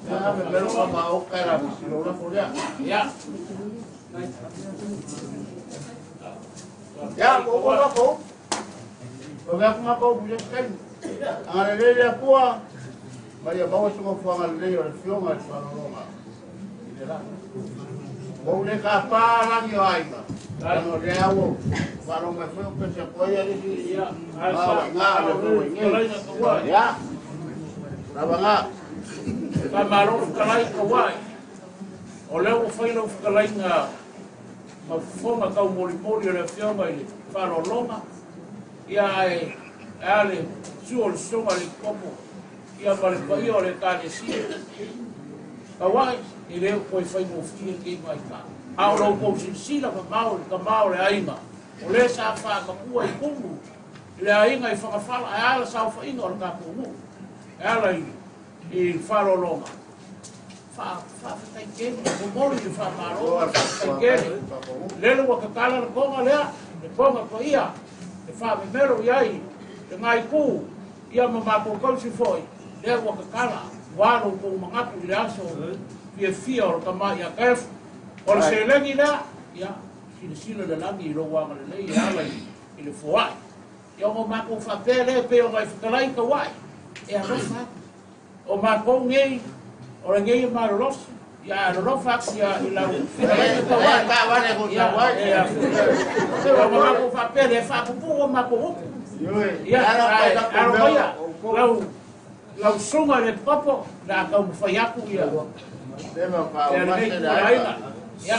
[SPEAKER 4] Ia me mero ka mao kai rā silo la ko lea.
[SPEAKER 7] Ia.
[SPEAKER 4] Ia ko ko la ko. O mea kuma kau bule kai. Anga le le pua. Maria maua sunga fuanga le o le fionga le whanonga. I le la. Mo le ka pārangi o aima. Ano le au. Whanonga mai fue pese koe ia lisi.
[SPEAKER 7] Ia.
[SPEAKER 4] Ngā ngā le fue ngi. Ia. Rawa ngā.
[SPEAKER 7] Ka malo whakalai ka wai. O leo o whaila whakalai ngā mafufonga kau molimoli o le fionga i le whalolonga. Ia ai ale suo le songa le kopo. Ia ma le paia o le kānesia. Ka wai, i leo koe whai mōwhia kei mai ka. A o lau kou silasila ma mao le kamao le ainga. O le sa whaakapua i kumu. I le ainga i whakawhala, e ala sa whainga o le kāpō. E ala i whalolonga. Wha kene, momori i whamaro, wha kene. Lele ua kakala le konga lea, le konga ko ia, le whamemero iai, le ngai kū, ia ma mākou kausi foi, lea ua kakala, walo kou mangapu i le aso, fia fia o le kama ia kaefu. O le selengi lea, ia, silasila le langi i lou aga lelei e ala i le foai. Ia o mākou whapea lea pe o ngai whakalai ka wai, e alofa atu. O mākou ngei, o le ngei malolosi, ia alolofa atu ia i lau whakalai ka wai.
[SPEAKER 4] Ka wane ko sa wai.
[SPEAKER 7] Ia, o mākou whapea lea whapupu o mākou upu. Ia, alo ia, lau sunga le papo, la kau mwhai aku ia.
[SPEAKER 4] Tema ka
[SPEAKER 7] Ia
[SPEAKER 4] o
[SPEAKER 7] lenei
[SPEAKER 4] mase
[SPEAKER 7] kua
[SPEAKER 4] le
[SPEAKER 7] aina.
[SPEAKER 4] aina.
[SPEAKER 7] Ia.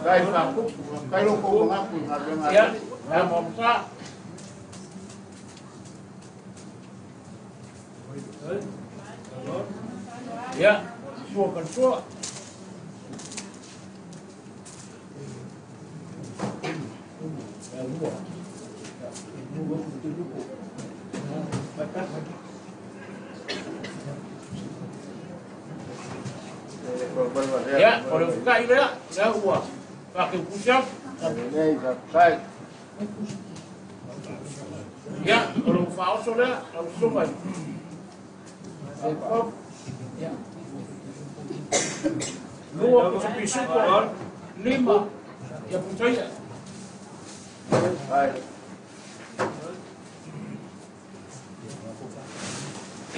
[SPEAKER 4] Kai whakupu, kai loko mangapu i ngā renga.
[SPEAKER 7] Ia, ia mwamsa. Ia, sua ka sua. Ia, o le ufukai lea, lea ua whakeukusi atu.
[SPEAKER 4] Lelei whakai.
[SPEAKER 7] Ia, o le uwhaoso lea, lau sunga i. Ia. Lua pisupisupo, lima, ia putaia.
[SPEAKER 4] Ai.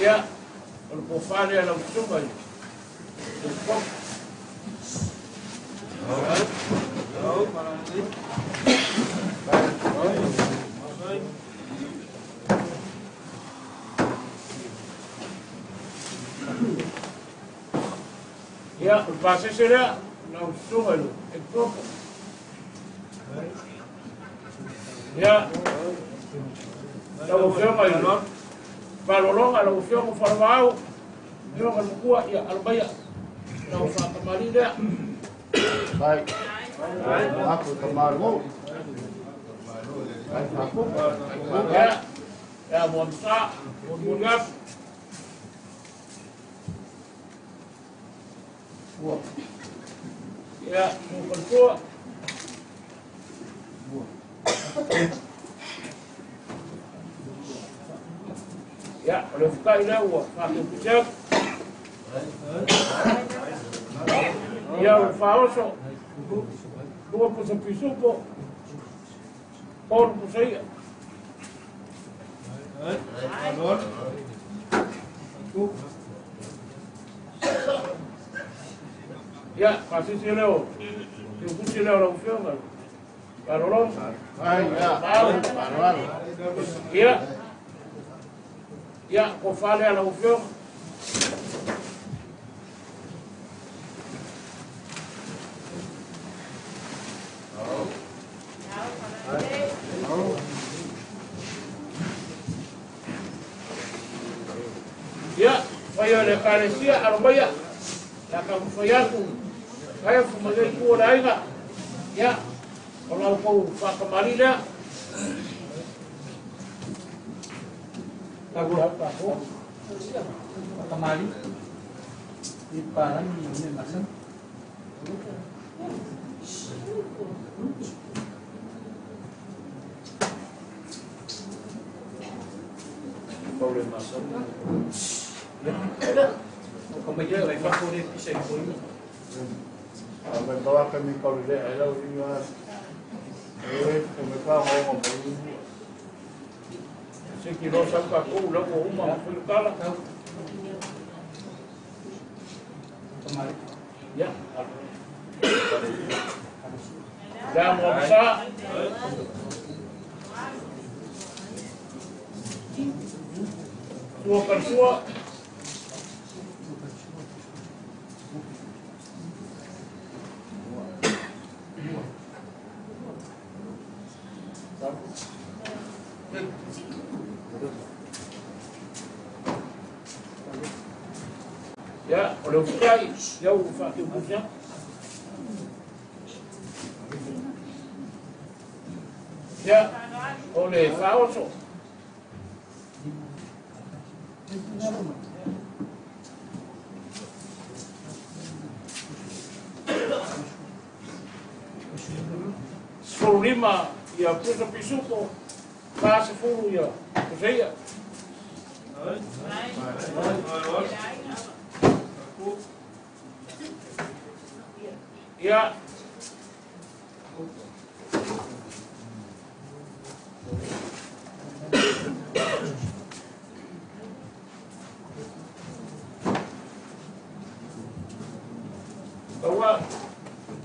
[SPEAKER 7] Ia, o le pōwhale lau sunga i. Ia, o le pasese lea, lau sunga i le kopo. Ia, lau afioga i le palologa, lau afioga whalavau, afioga mukua, ia, alomaia, lau whakamari lea.
[SPEAKER 4] Kai. Aku ka malu. Kai whakupu.
[SPEAKER 7] Ia, ia, mwamsa, mwamuriafu. Ia, mwamkaltua. Ia, o le fukai lea ua whakeukusiaku. Ia, o le whaoso.
[SPEAKER 2] 2 pusa pisupo, 3 pusa ia. Ia, pasisi leo, te ukusi leo lau Afioga. Parolonga. Ia, ia, ko fale a lau Afioga. Ia, faia le Ekalesia, alo maia, ia ka mafai atu, kai fu mai nei tua o le aiga. Ia, o lau kou faakamali lea. Tau
[SPEAKER 6] Kamali. I parang ni masan.
[SPEAKER 7] Problema sa.
[SPEAKER 6] O kamai lai fa ko ne pisa i ko.
[SPEAKER 4] A me bawa kami kau le ai lau i e me pa ho mo
[SPEAKER 2] Se ki lo sa ka kou lau ua uma ma fai kala.
[SPEAKER 6] Kamali.
[SPEAKER 2] Ia. Lea mo masa. Sua per sua. Ia, o le ufikai, ia ua faateukusi atu. Ia, o le faaoso. 15 ia pusa pisupo, 40 ia pusa ia. Ia. Taua,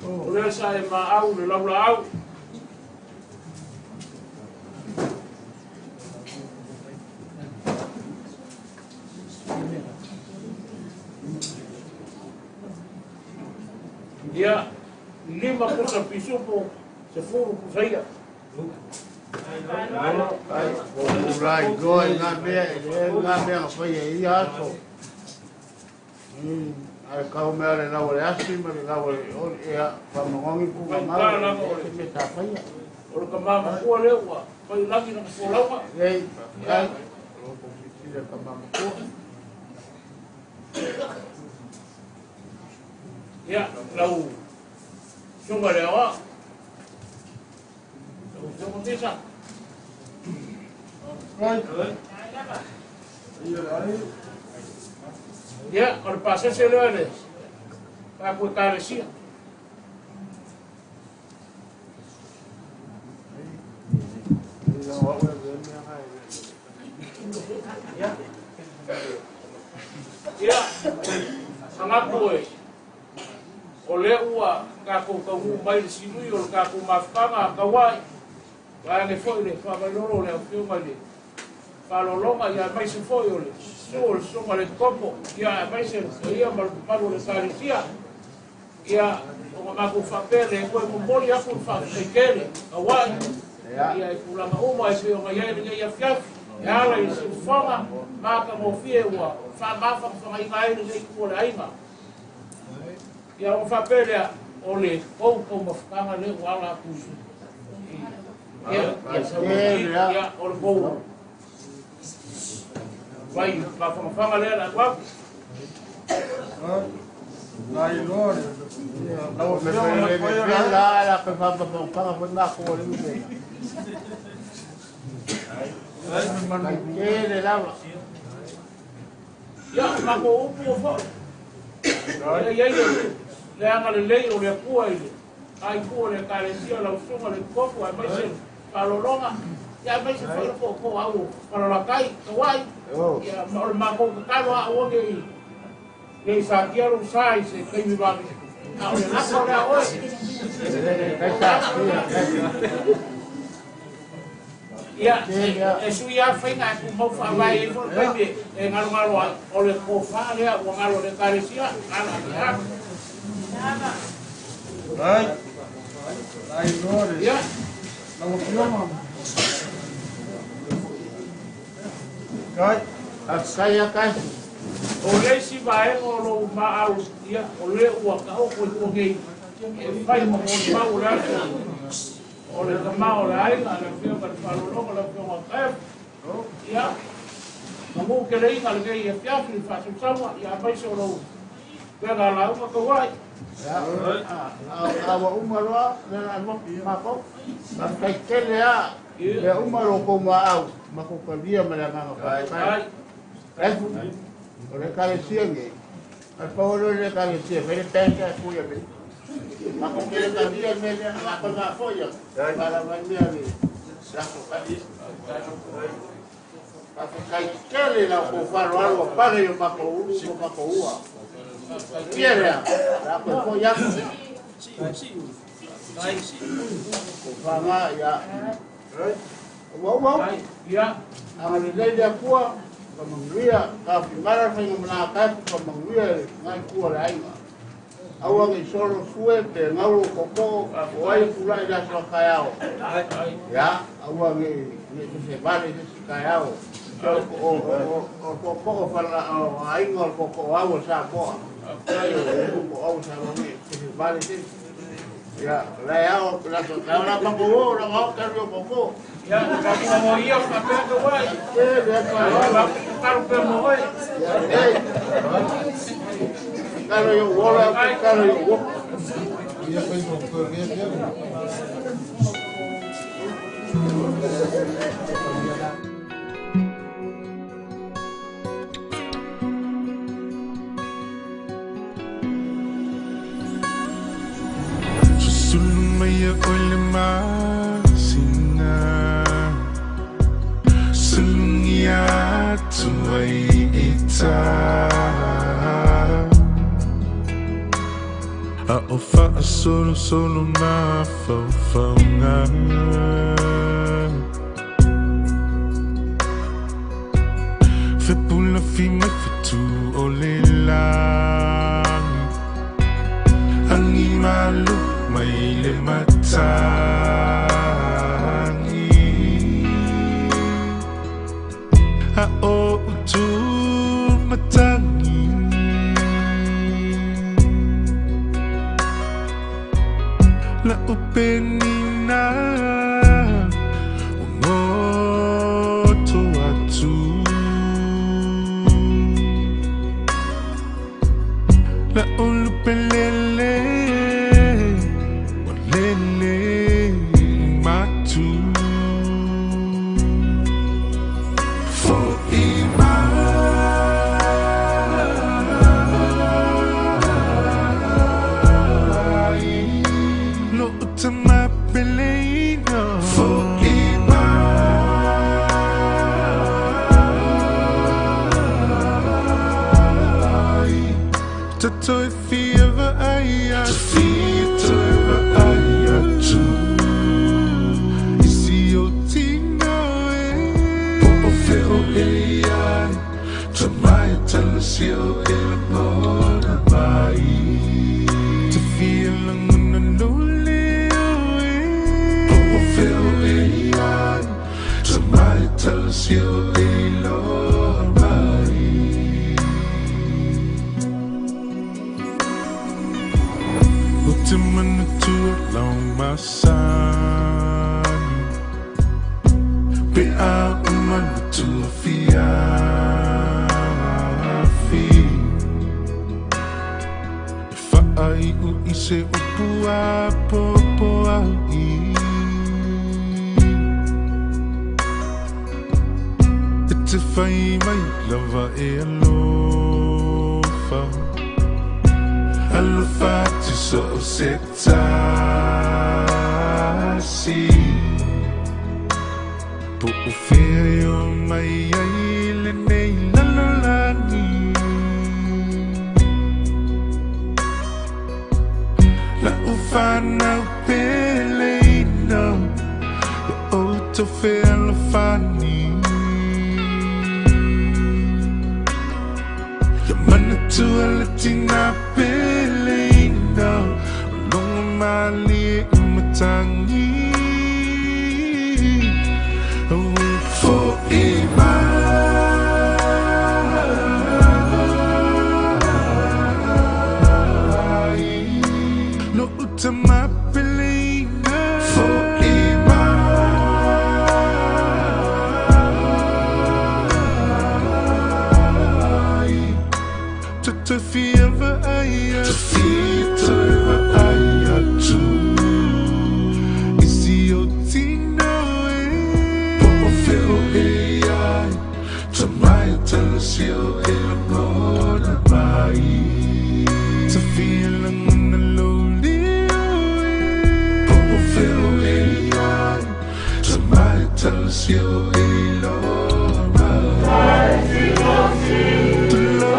[SPEAKER 2] o lea sa e maau le laulaau. Ia, 5 pusa pisupo, 10 pusa ia.
[SPEAKER 4] O rai goa i ngā mea, e ngā mea nga whai e ia aso. Ai kau mea le lau le asi ma le lau le ea whamangongi ku ngā mau e me tā whaia.
[SPEAKER 2] O le ka mamakua lea ua fai lagi na folauga.
[SPEAKER 4] Ei, ai, o ko fitile ka mamakua.
[SPEAKER 2] Ia, lau suga le aoa. Lau suga tisa. Ia, o le pasese lea le takou Ekalesia. Ia, tagatu e, o lea ua takou taunuu mai le sinui o le takou mafutaga a tauai, vaeane foi le faavailolo o le Afioga i le faalologa, ia aemaise foi o le susu o le susuga le topo, ia aemaise le paia ma le mamalu o le Ekalesia. Ia, o makou faapea le koe momoli aku le faafetaitele auai, ia i tulaga uma e pei ona i ai lenei afiafi, e ala i le siufofoga matagofie ua faamafagafagaina ai lenei itu o le aiga. Ia ona faapea lea, o le tou taumafataga lea ua ala atu i ia, ia, o le kou vai mafagafaga lea le atu atu.
[SPEAKER 4] Nai loa le lau afioga le la la ka fa pa pa pa na ko le me. Ke le lava.
[SPEAKER 2] Ia, mako upu o foi. Ia, ia, ia, le aga lelei o le Atua i le Ai ku le kalesia lau susuga le kofu aemaise faalologa ia aemaise foi le tootoo au falalakai tauai ia ma o le makou tatalo aʻu nei nei satia lou sa i se taimi vave a o le lapa o lea oe. Ia e sui a faiga e tumau faavae ai foi le taimi e galogalo ai o le tofā lea ua galo le ekalesia ala atu.
[SPEAKER 6] Ai. Ai lore.
[SPEAKER 2] Ia.
[SPEAKER 6] Lau afioga. Kai.
[SPEAKER 4] Kai a kai.
[SPEAKER 2] O le isi vaega o lou maau ia o le ua taoko i tua nei e fai ma molimau o le aso o le tamā o le aiga le afioga le faalologa le afioga Kaefu ia manu keleiga lenei afiafi le faasausauga ia aemaise o lou pega lauga tauai.
[SPEAKER 4] A ua uma loa le alua makou. Faafetai tele a lea uma lo kou maau ma kou talia ma le agaga faafetai. Kaefu, o le ekalesia nei, a le pau lea o le ekalesia e fai le bank ae pui a mea. Makou te le talia le mea lea, a koe mafo'i atu, faalava ai mea le latou kai. Faafetai tele lau kou faaaloalo ua pale i o matou ulu ma matou ua. Ia lea, la koe fo'i atu. Kou faga ia. Ua uma upu.
[SPEAKER 2] Ia.
[SPEAKER 4] Agalelei le Atua, faamanuia, taofimala le faigamalaga taefu, faamanuia le gaikua o le aiga. Aua nei solo sue pe gau lou tootoo, o ai e tulai i le aso a taeao. Ia, aua nei nei se vale se isi taeao. O tootoo o aiga o le tootoo au o Samoa. O au o Samoa nei se vale se isi. Ia, o la e ao le aso a taeao la matou o, la o talu i o tootoo.
[SPEAKER 2] Ia, tatou mo ia faapea tauai.
[SPEAKER 4] Tele atu ai.
[SPEAKER 2] Matou tatalo pea mo oe.
[SPEAKER 4] Ia, lelei. Tatalo i ou ola, tatalo i ou opo.
[SPEAKER 6] Ia fai mo koe le afioga.
[SPEAKER 1] Susulu mai ia oe le masina Sulugia atu ai i tā A o faasolosolo mafaufauga Fepulafi mai fetu o le lagi Agi malo mai le matagi A o utu matagi La upenina Ua goto atu La ulu pelele Ua lele matu Fo'i mai Lo'u tamapeleina Fo'i mai Tatou e fia vaai atu Fia toe vaai atu I si o tino e Po o fea o e ai Tamai tala si o e lagona mai Te fia lagona lou leo e Po o fea o e ai Tamai tala si o e iloa mai O te manatua lau masani Pe a uma le tuafiafi E faaiu i se upu a popo ai E te fai mai lava e alofa Alofa atu so o se tasi. tasi Pu'ufea yo mai ai lenei lalolagi La'u fanau peleina Ia outou fealofani Ia manatua le tinā peleina O logo malie i matagi Ue fo'i mai Lo'u tama peleina Fo'i mai Tofia va'ai atu I si o tino e Po o feo e ai Tamai talasi o e lagona mai Tafia lagona lou lio e Po o feo e ai Tamai talasi o e iloa mai Tulou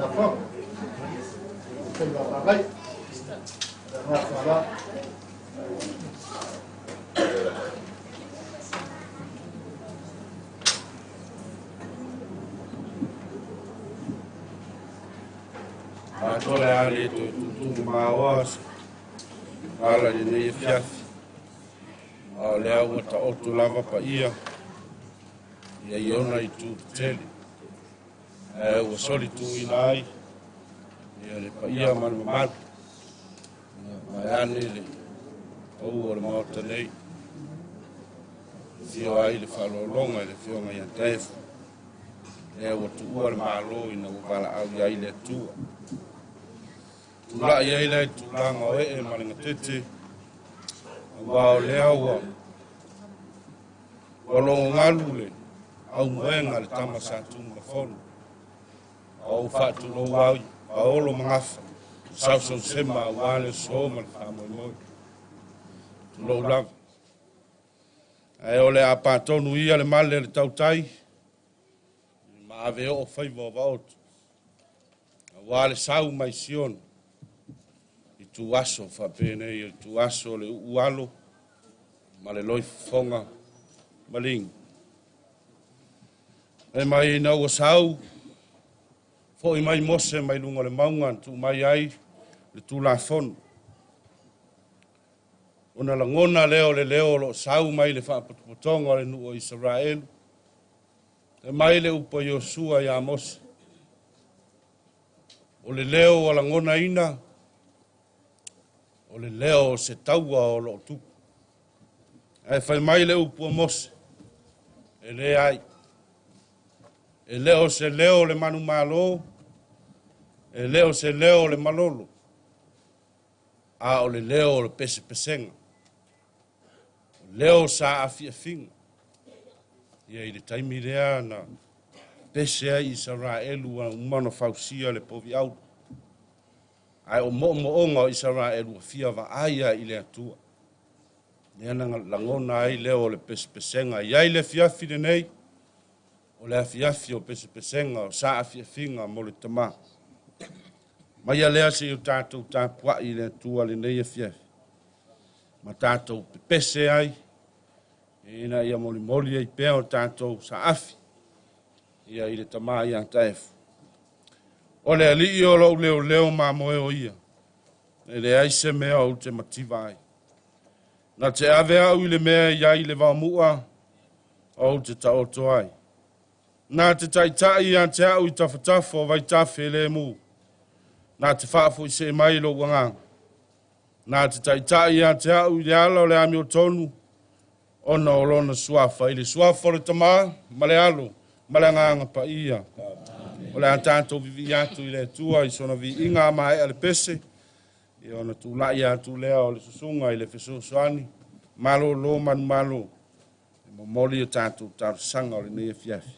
[SPEAKER 4] Lafoga. Faiva magai. Le agaga faaaloalo.
[SPEAKER 8] Atoa le a le toe tutumu maoa ala i lenei afiafi. A o lea ua taoto lava paia ia i ona itu tetele. Ae ua solituina ai ia le paia ma le mamalu. Vaeane le pau o le Maota nei. Afio ai le faaaloaloga i le Afioga ia Taefu. Lea ua tuua le Malo ina ua valaau i ai le Atua. Tulai ai lea i tulaga o ee ma le gatete, aua o lea ua logogalu le aumoega le tama sa Tunumafono. A ou faatulou ai, paolo magafa, sausausema aua le aso ma le faamoemoe. Tulou lava. Ae o le a patonu ia le male a le tautai, ma ave oo faiva o Vaoto. Aua le sau mai Siona, i tuaso faapenei, o le tuaso o le uualo ma le loifofoga maligi. E mai ina ua sau, foi mai Mose mai luga o le mauga na tuu mai ai le Tulafono. Ona lagona lea o le leo o lo o sau mai le faapotopotoga o le nuu o Isaraelu. E mai le upu a Iosua ia Mose. O le leo ua lagonaina, o le leo o se taua o lo o tupu. Ae fai mai le upu a Mose, e leai. E le o se leo o le manumalo, e le o se leo o le malolo, a o le leo o le pesepesega. O leo sa afiafiga. Ia i le taimi lea na pese ai Isaraelu ua uma ona fausia le povi auro. Ae o moomooga o Isaraelu ua fia vaai ai i le Atua. Lea na lagona ai leo o le pesepesega. I ai le afiafi lenei, o le afiafi o pesepesega, o sa afiafiga mo le tama. Mai lea se i o tatou tapuai i le Atua lenei afiafi. Ma tatou pepese ai, ina ia molimoli ai pea o tatou saafi, ia i le tama ia Taefu. O le alii o lou leoleo mamoe o ia, e leai se mea ou te mativa ai. Na te ave au i le mea i ai le vaomua, ou te taoto ai. Na te taitai ia te au i tafatafa o vaitafe le mu. Na te faafoise mai lou agaga. Na te taitai ia te au i le ala o le amiotonu, ona o lona suafa. I le suafa o le tama ma le alo ma le agaga paia. O le a tatou vivii atu i le Atua i sona viiga a maea le pese, ia ona tulai atu lea o le susuga i le fesoasoani, malolo manumalo, e momoli o tatou talosaga o lenei afiafi.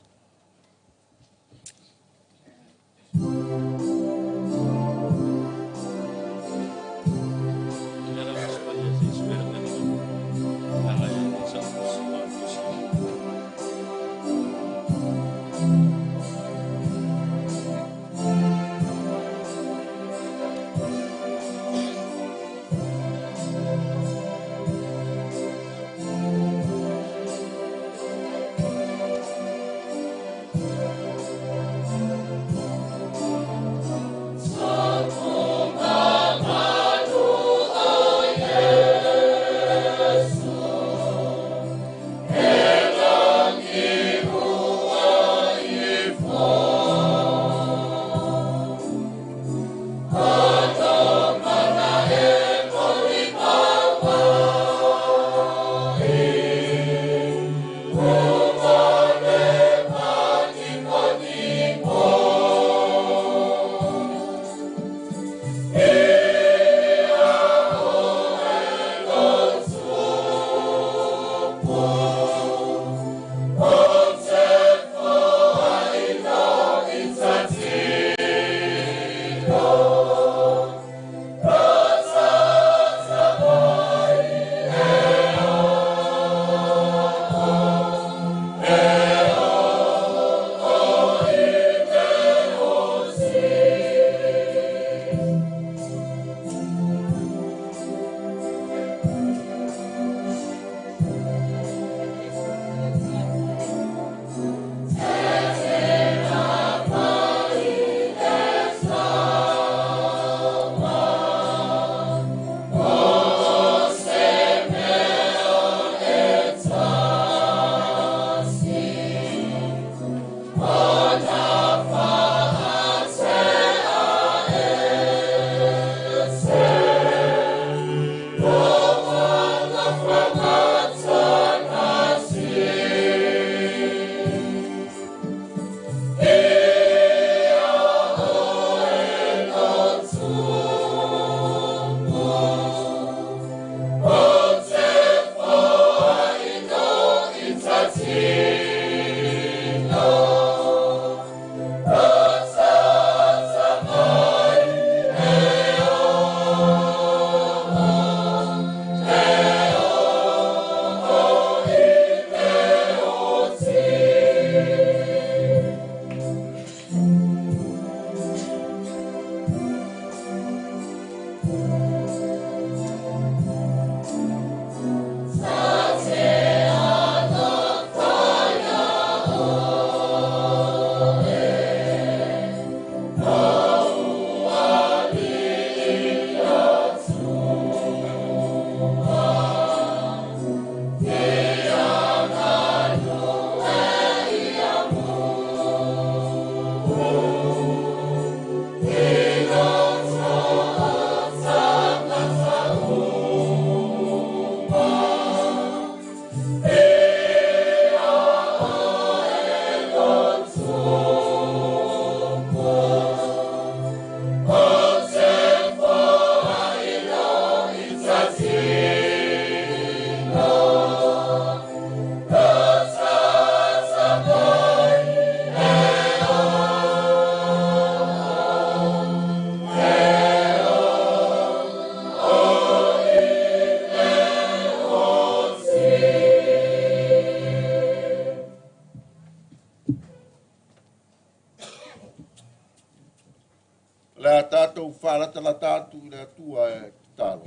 [SPEAKER 9] faalatalata atu i le Atua e tatalo.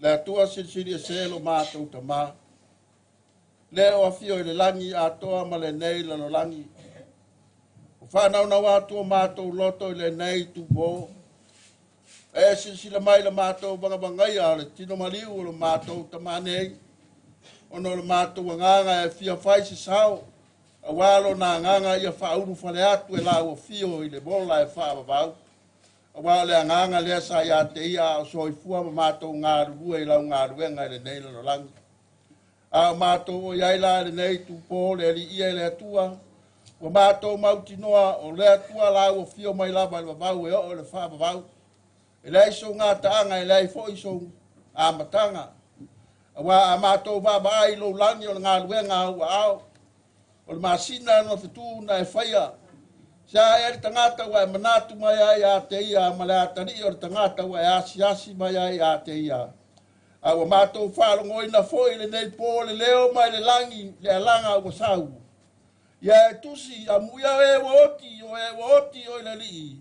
[SPEAKER 9] Le Atua silisili ese lo matou Tamā, le o afio i le lagi atoa ma lenei lalolagi. O whānaunau atu o mātou loto i lenei tupō. E silasila mai le matou vagavangaia o le tino maliu o le matou tamā nei. Ona o le matou agaga e fia fai se sao, auā lona agaga ia faaulufale atu e lau afio i le mola e faavavau. Auā o le agaga lea sa ia te ia a o soifua ma matou galulue i lau galuega i lenei lalolagi. A o matou o iai la lenei tupō le Alii e le Atua, ua matou mautinoa o le Atua lau afio mai lava i le vavau e oo i le faavavau. E leai sou gataaga, e leai foi sou amataga. Auā a matou vaavaai i lou lagi o le galuega a ou aao, o le masina na fetu na e faia, se a ea le tagata ua e manatu mai ai ia te ia, ma le atalii o le tagata ua e asiasi mai ai ia te ia. A ua matou faalogoina foi lenei pō le leo mai le lagi le alaga ua sau. Ia e tusi, amuia e ua oti, o e ua oti o i le Alii.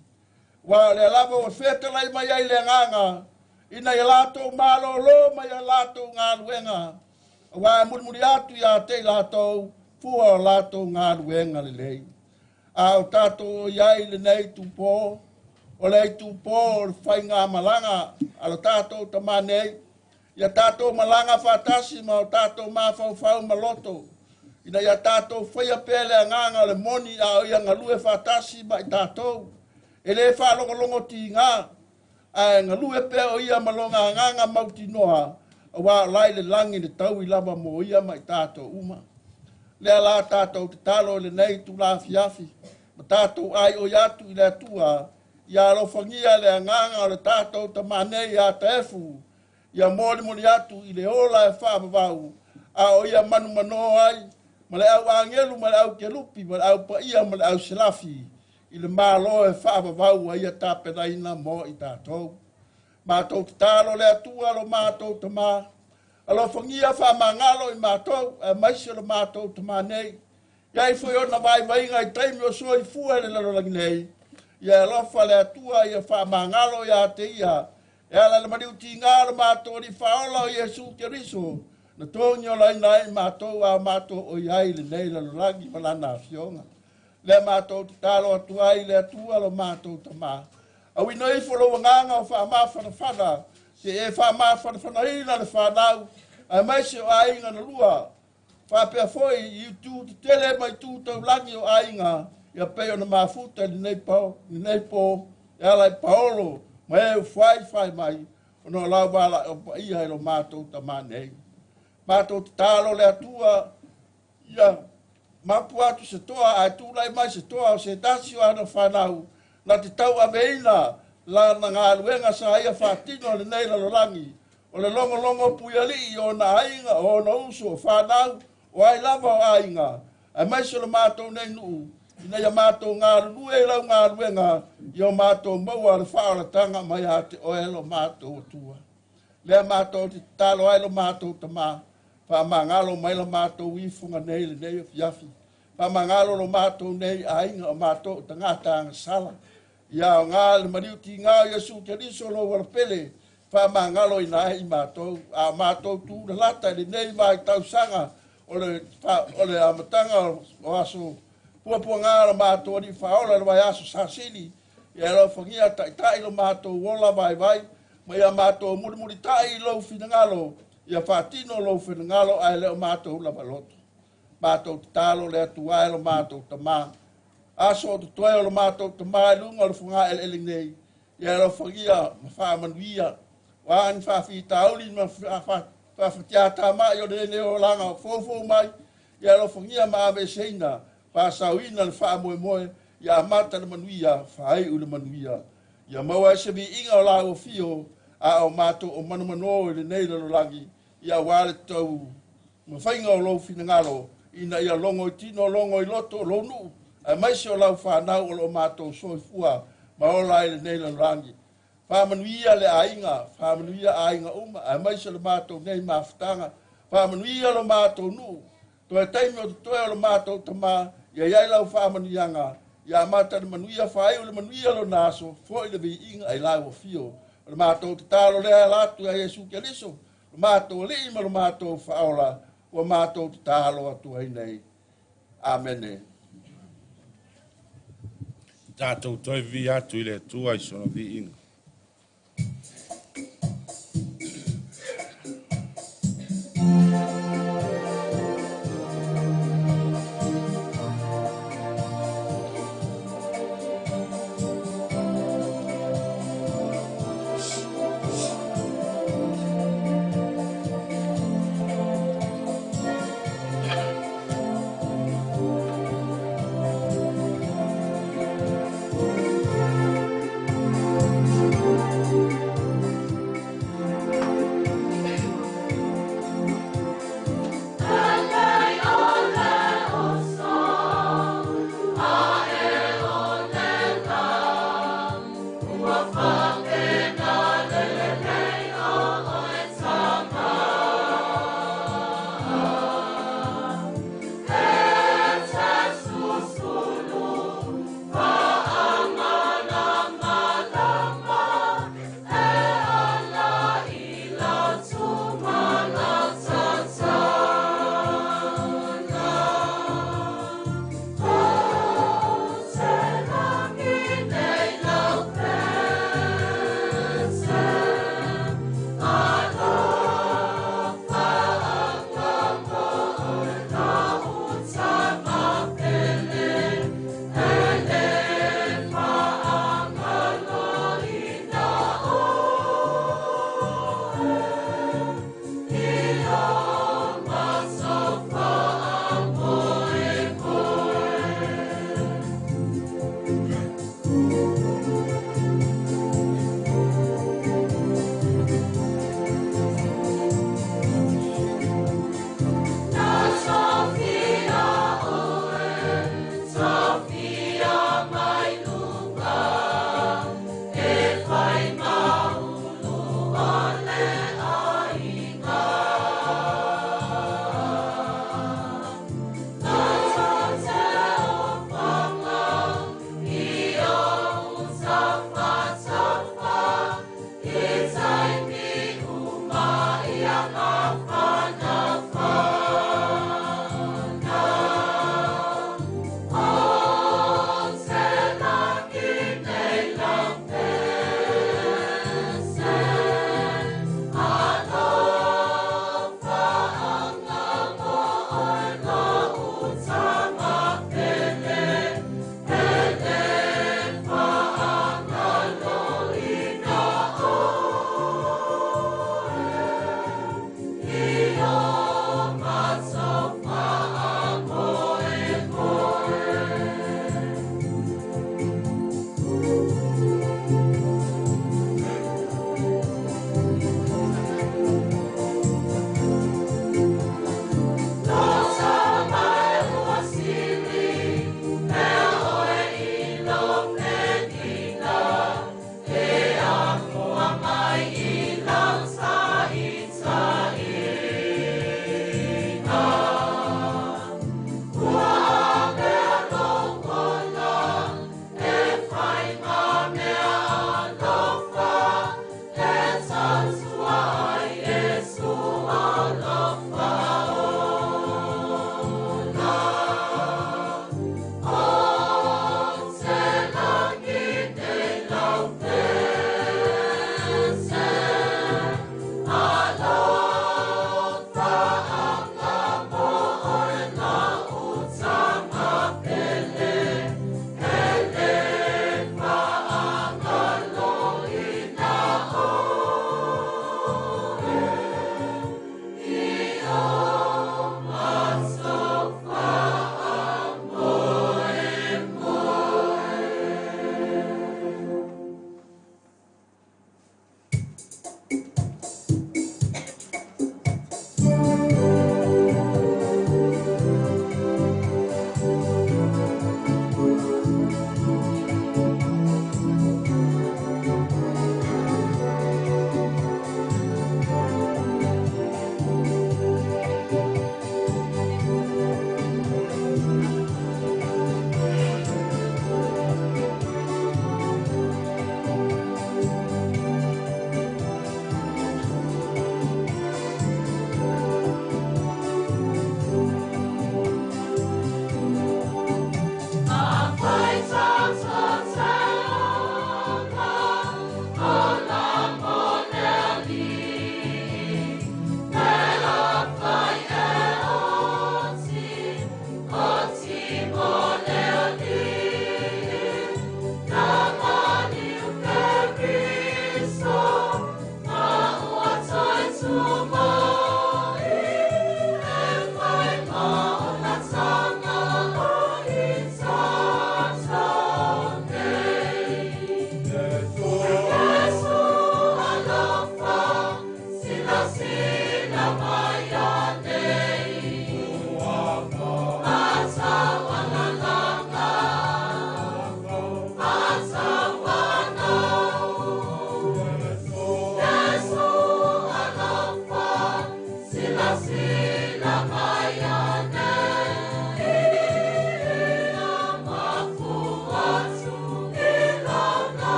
[SPEAKER 9] Ua o lea lava ua fetalai mai ai le agaga, ina ia latou malōlō mai a latou galuega, auā e mulimuli atu ia te i latou fua o latou galuega lelei. A o tatou o iai lenei tupō, o le tupō o le faigamalaga a lo tatou tamā nei, ia tatou malaga faatasi ma o tatou mafaufau ma loto, ina ia tatou faia pea le agaga o le moni a o ia galue faatasi ma i tatou. E le faalogologo tigā, ae galue pea o ia ma lona agaga mautinoa, auā o la i le lagi le taui lava mo ia ma i tatou uma. Lea la tatou tatalo i lenei itula afiafi, ma tatou aioi atu i le Atua, ia alofagia le agaga o le tatou tamā nei ia Taefu, ia molimoli atu i le ola e faavavau, a o ia manumanō ai, ma le au agelu ma le au kerupi ma le au paia ma le au selafi, i le Malo e faavavau ua ia tapenaina mo i tatou. Matou tatalo le Atua lo matou tamā, alofagia faamagalo i matou, aemaise o le matou tamā nei. Iai foi ona vaivaiga i taimi o soifua i le lalolagi nei, ia alofa le Atua ia faamagalo ia te ia, e ala i le maliutigā o le matou Alii Faaola o Iesu Keriso, na togi olaina ai matou a o matou o iai i lenei lalolagi ma lana afioga. Lea matou tatalo atu ai i le Atua lo matou tamā. Auina ifo lou agaga o faamafanafana, se e faamafanafanaina le fanau, aemaise o aiga na lua. Faapea foi i itu tetele ma itu taulagi o aiga, ia pei ona mafuta i lenei pō, e ala i Paolo ma e ufaifai mai, ona o lau valaau paia i lo matou tamā nei. Matou tatalo le Atua, ia mapu atu se toa, ae tulai mai se toa o se tasi o ana fanau, na te tauaveina lana galuega sa ia faatino lenei lalolagi, o le logologo puialii o ona aiga, o ona uso, o fanau, o ai lava o aiga, aemaise o le matou nei nuu, ina ia matou galulue i lau galuega, ia o matou maua le faaolataga mai ia te oe lo matou Atua. Lea matou te tatalo ai lo matou tamā, faamagalo mai la matou ifuga nei lenei afiafi. Faamagalo lo matou nei aiga o matou tagata agasala. Ia aogā le maliutigā o Iesu Keriso lou alapele, faamagalo ina ai i matou. A o matou tulalata i lenei vaitausaga o le amataga o aso puapuaga o le matou Alii Faaola i le vaiaso sasili, ia alofagia taitai lo matou ola vaivai, ma ia matou mulimulitai i lou finagalo, ia faatino lou finagalo ae le o matou lava loto. Matou tatalo le Atua e lo matou tamā. Aso o totoe o lo matou tamā i luga o le fogaeleele nei, ia alofagia ma faamanuia. O a ni faafitauli ma faafatiatamai o lenei olaga o foufou mai, ia alofagia ma aveeseina, faasauina le faamoemoe, ia amata le manuia, faaiu le manuia. Ia maua ai se viiga o lau afio, a o matou o manumanō i lenei lalolagi, ia auā le tau mafaiga o lou finagalo, ina ia logo i tino, logo i loto o lou nuu, aemaise o lau fanau o lo o matou soifua ma ola ai lenei lalolagi. Faamanuia le aiga, faamanuia aiga uma, aemaise o le matou nei mafutaga, faamanuia lo matou nuu, toe taimi o totoe o le matou tamā, ia iai lau faamanuiaga, Ia amata le manuia faaiu le manuia lona aso, fo'i le viiga ai lau afio. O le matou tatalo lea ala atu ia Iesu Keriso, lo matou Alii ma lo matou Faaola, ua matou tatalo atu ai nei. Amene.
[SPEAKER 8] Tatou toe viia atu i le Atua i sona viiga.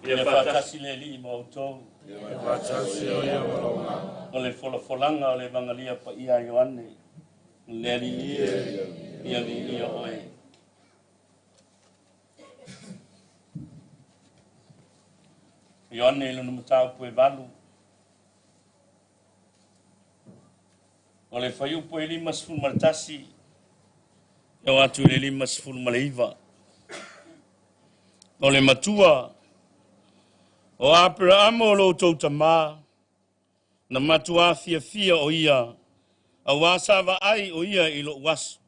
[SPEAKER 10] Ia faatasi le Alii ma outou.
[SPEAKER 8] Ia faatasi o ia ma lou agaga.
[SPEAKER 10] O le folafolaga o le Evagalia Paia a Ioane, le Alii e, ia viia oe. Ioane i lona mataupu e 8. O le fuaiupu e 51, e oo atu i le 59. O le matua o Aperaamo o lo outou tamā, na matuā fiafia o ia, auā sa vaai o ia i lo'u aso,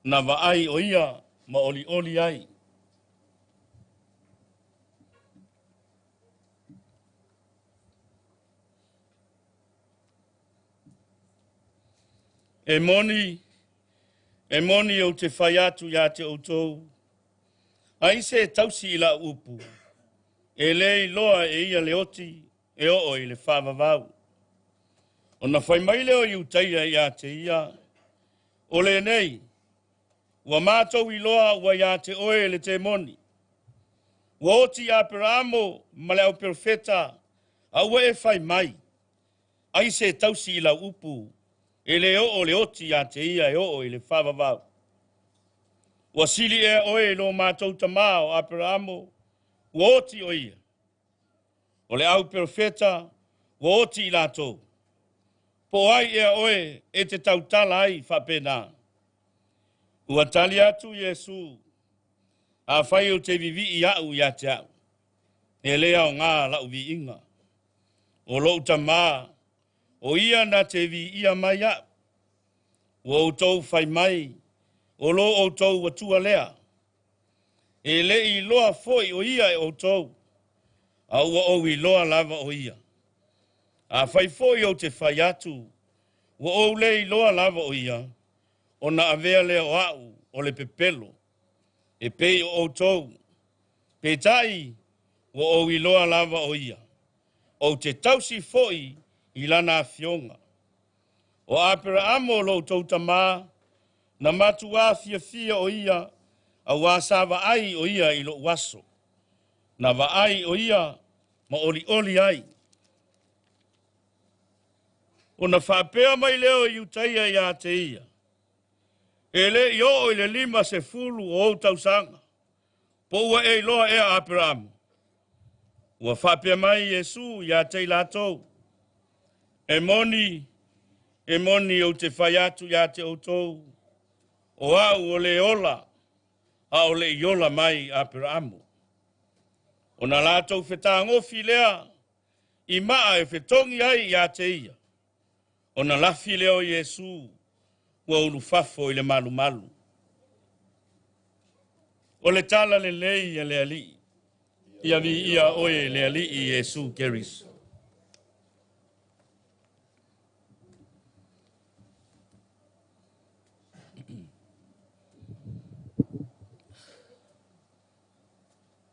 [SPEAKER 10] na vaai o ia ma olioli ai. E moni, e moni ou te fai atu iā te outou, ai se tausi i lau upu, e le iloa e ia le oti e oo i le faavavau. Ona fai mai lea o Iutaia iā te ia, o lenei, ua matou iloa ua iā te oe le temoni. Ua oti Aperaamo ma le auperofeta, a ua e fai mai, ai se tausi i lau upu, e le oo le oti iā te ia e oo i le faavavau. Ua sili ea oe i lo matou tamā o Aperaamo, ua oti o ia. O le auperofeta, ua oti i latou. Po ai ea oe e te tautala ai faapena. Ua tali atu Iesu, afai ou te vivii au iā te au, e le aogā lau viiga. O lou tamā, o ia na te viia mai au. Ua outou fai mai, o lo outou atua lea. E le iloa foi o ia e outou, a ua ou iloa lava o ia. Afai foi ou te fai atu, ua ou le iloa lava o ia, ona avea lea o au o le pepelo, e pei o outou. Peitai, ua ou iloa lava o ia. Ou te tausi foi i lana afioga. O Aperaamo lo outou tamā, na matuā fiafia o ia, auā sa vaai o ia i lo'u aso. Na vaai o ia ma olioli ai. Ona faapea mai lea o Iutaia iā te ia, e le i oo i le 50 o ou tausaga, po ua e iloa ea Aperaamo. Ua faapea mai Iesu iā te i latou, e moni, e moni ou te fai atu iā te outou, o au o le ola, a o le i ola mai Aperaamo. Ona latou fetagofi lea i maa e fetogi ai iā te ia. Ona lafi lea o Iesu, ua ulufafo i le malumalu. O le tala lelei a le Alii, ia viia oe le Alii Iesu Keriso.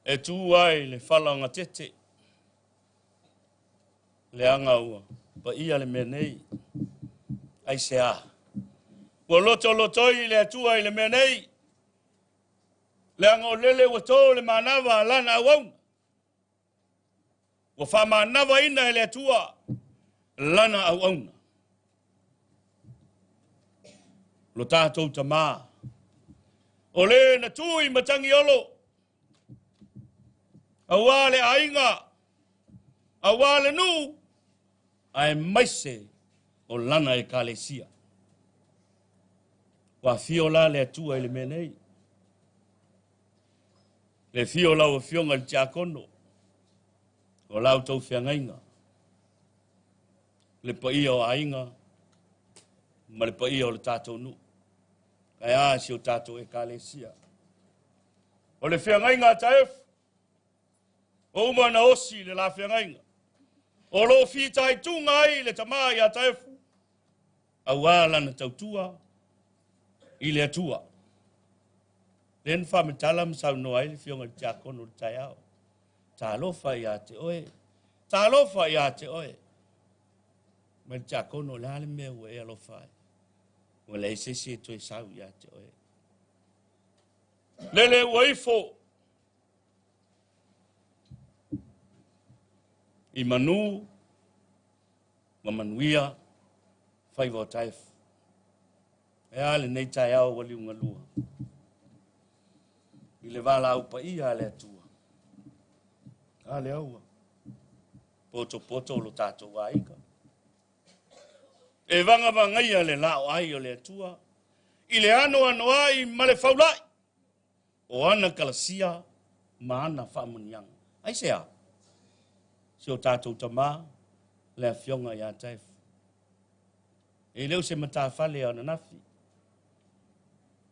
[SPEAKER 10] E tu ai le falagatete, leaga ua paia le mea nei. Aisea? Ua lotolotoi le Atua i le mea nei, leaga o lele ua tō le manava a lana auauna. Ua faamanavaina e le Atua lana auauna. Lo tatou tamā, o le na tu i Matagiolo, auā le aiga, auā le nuu, aemaise o lana ekalesia. Ua afio la le Atua i le mea nei. Le afio o lau afioga i le tiakono, o la outou feagaiga, le paia o aiga ma le paia o le tatou nuu. Ae a si o tatou ekalesia. O le feagaiga a Taefu, o uma na osi le la feagaiga. O lo fitaituga ai le tamā ia Taefu, auā lana tautua i le Atua. Lea na faamatala ma saunoa ai le afioga i le tiakono o le taeao. Talofa iā te oe, talofa iā te oe. Mai le tiakono, o le a le mea ua e alofa ai? Ua leai se isi e toe sau iā te oe. Lele ua ifo. I manu ma manuia faiva o taefu. E a lenei taeao ua liugalua i le valaau paia a le Atua. A lea ua potopoto lo tatou aiga. E vagavagaia le laoai o le Atua i le anoanoai ma le faulai o ana kalasia ma ana faamanuiaga. Aisea? Si o tatou tamā le afioga ia Taefu. E le o se matafale ananafi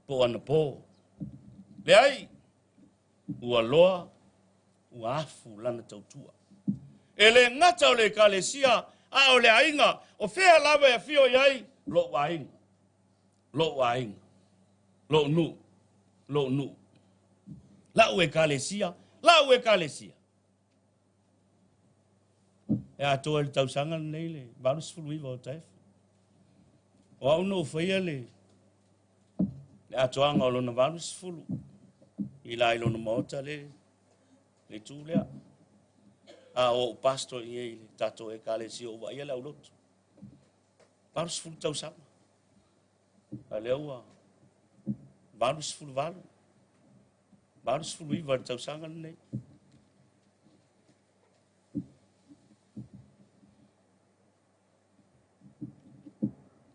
[SPEAKER 10] po o anapo. Leai, ua loa ua afu lana tautua. E le gata o le ekalesia, a o le aiga, o fea lava e afio i ai, lou aiga, lou aiga, lou nuu, lou nuu. Lau ekalesia, lau ekalesia. E atoa i le tausaga lenei le 89 o Taefu. O au na ou faia le atoaga o lona 80 i la i lona maota le itu lea. A o ou pastor i i le tatou ekalesia o vaaia le aulotu. 80 tausaga. A lea ua 88, 89 le tausaga lenei.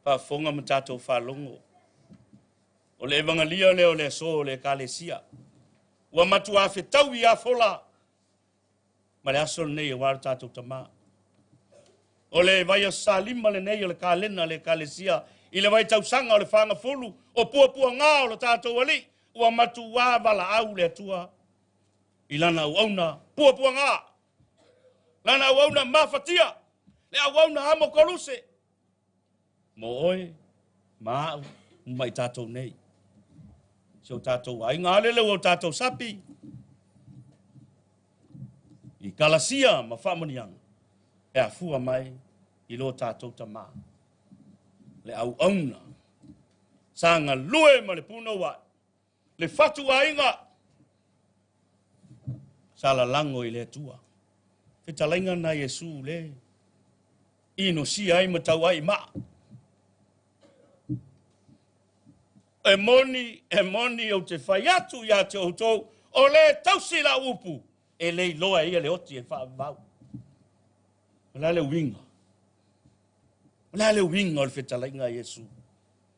[SPEAKER 10] Faafofoga ma tatou faalogo. O le evagalia lea o le aso o le ekalesia. Ua matua fetaui afola ma le aso lenei aua le tatou tamā. O le vaiaso Salima lenei o le kalena le ekalesia i le vaitausaga o le fagafulu o puapuaga o le tatou alii. Ua matua valaau le Atua i lana auauna puapuaga. Lana auauna mafatia, le auauna amo koluse. Mo oe, ma au, ma i tatou nei. Si o tatou aiga alele ua o tatou sapi, i kalasia ma faamanuiaga, e afua mai i lo tatou tamā. Le auauna, sa galue ma le punouai, le fatu aiga, sa lalago i le Atua. Fetalaiga na Iesu le inosia ai ma tau ai maa. E moni, e moni ou te fai atu ia te outou, o le tausi la upu, e le iloa e ia le oti e faavavau. O le a le uiga? O le a le uiga o le fetalaiga a Iesu?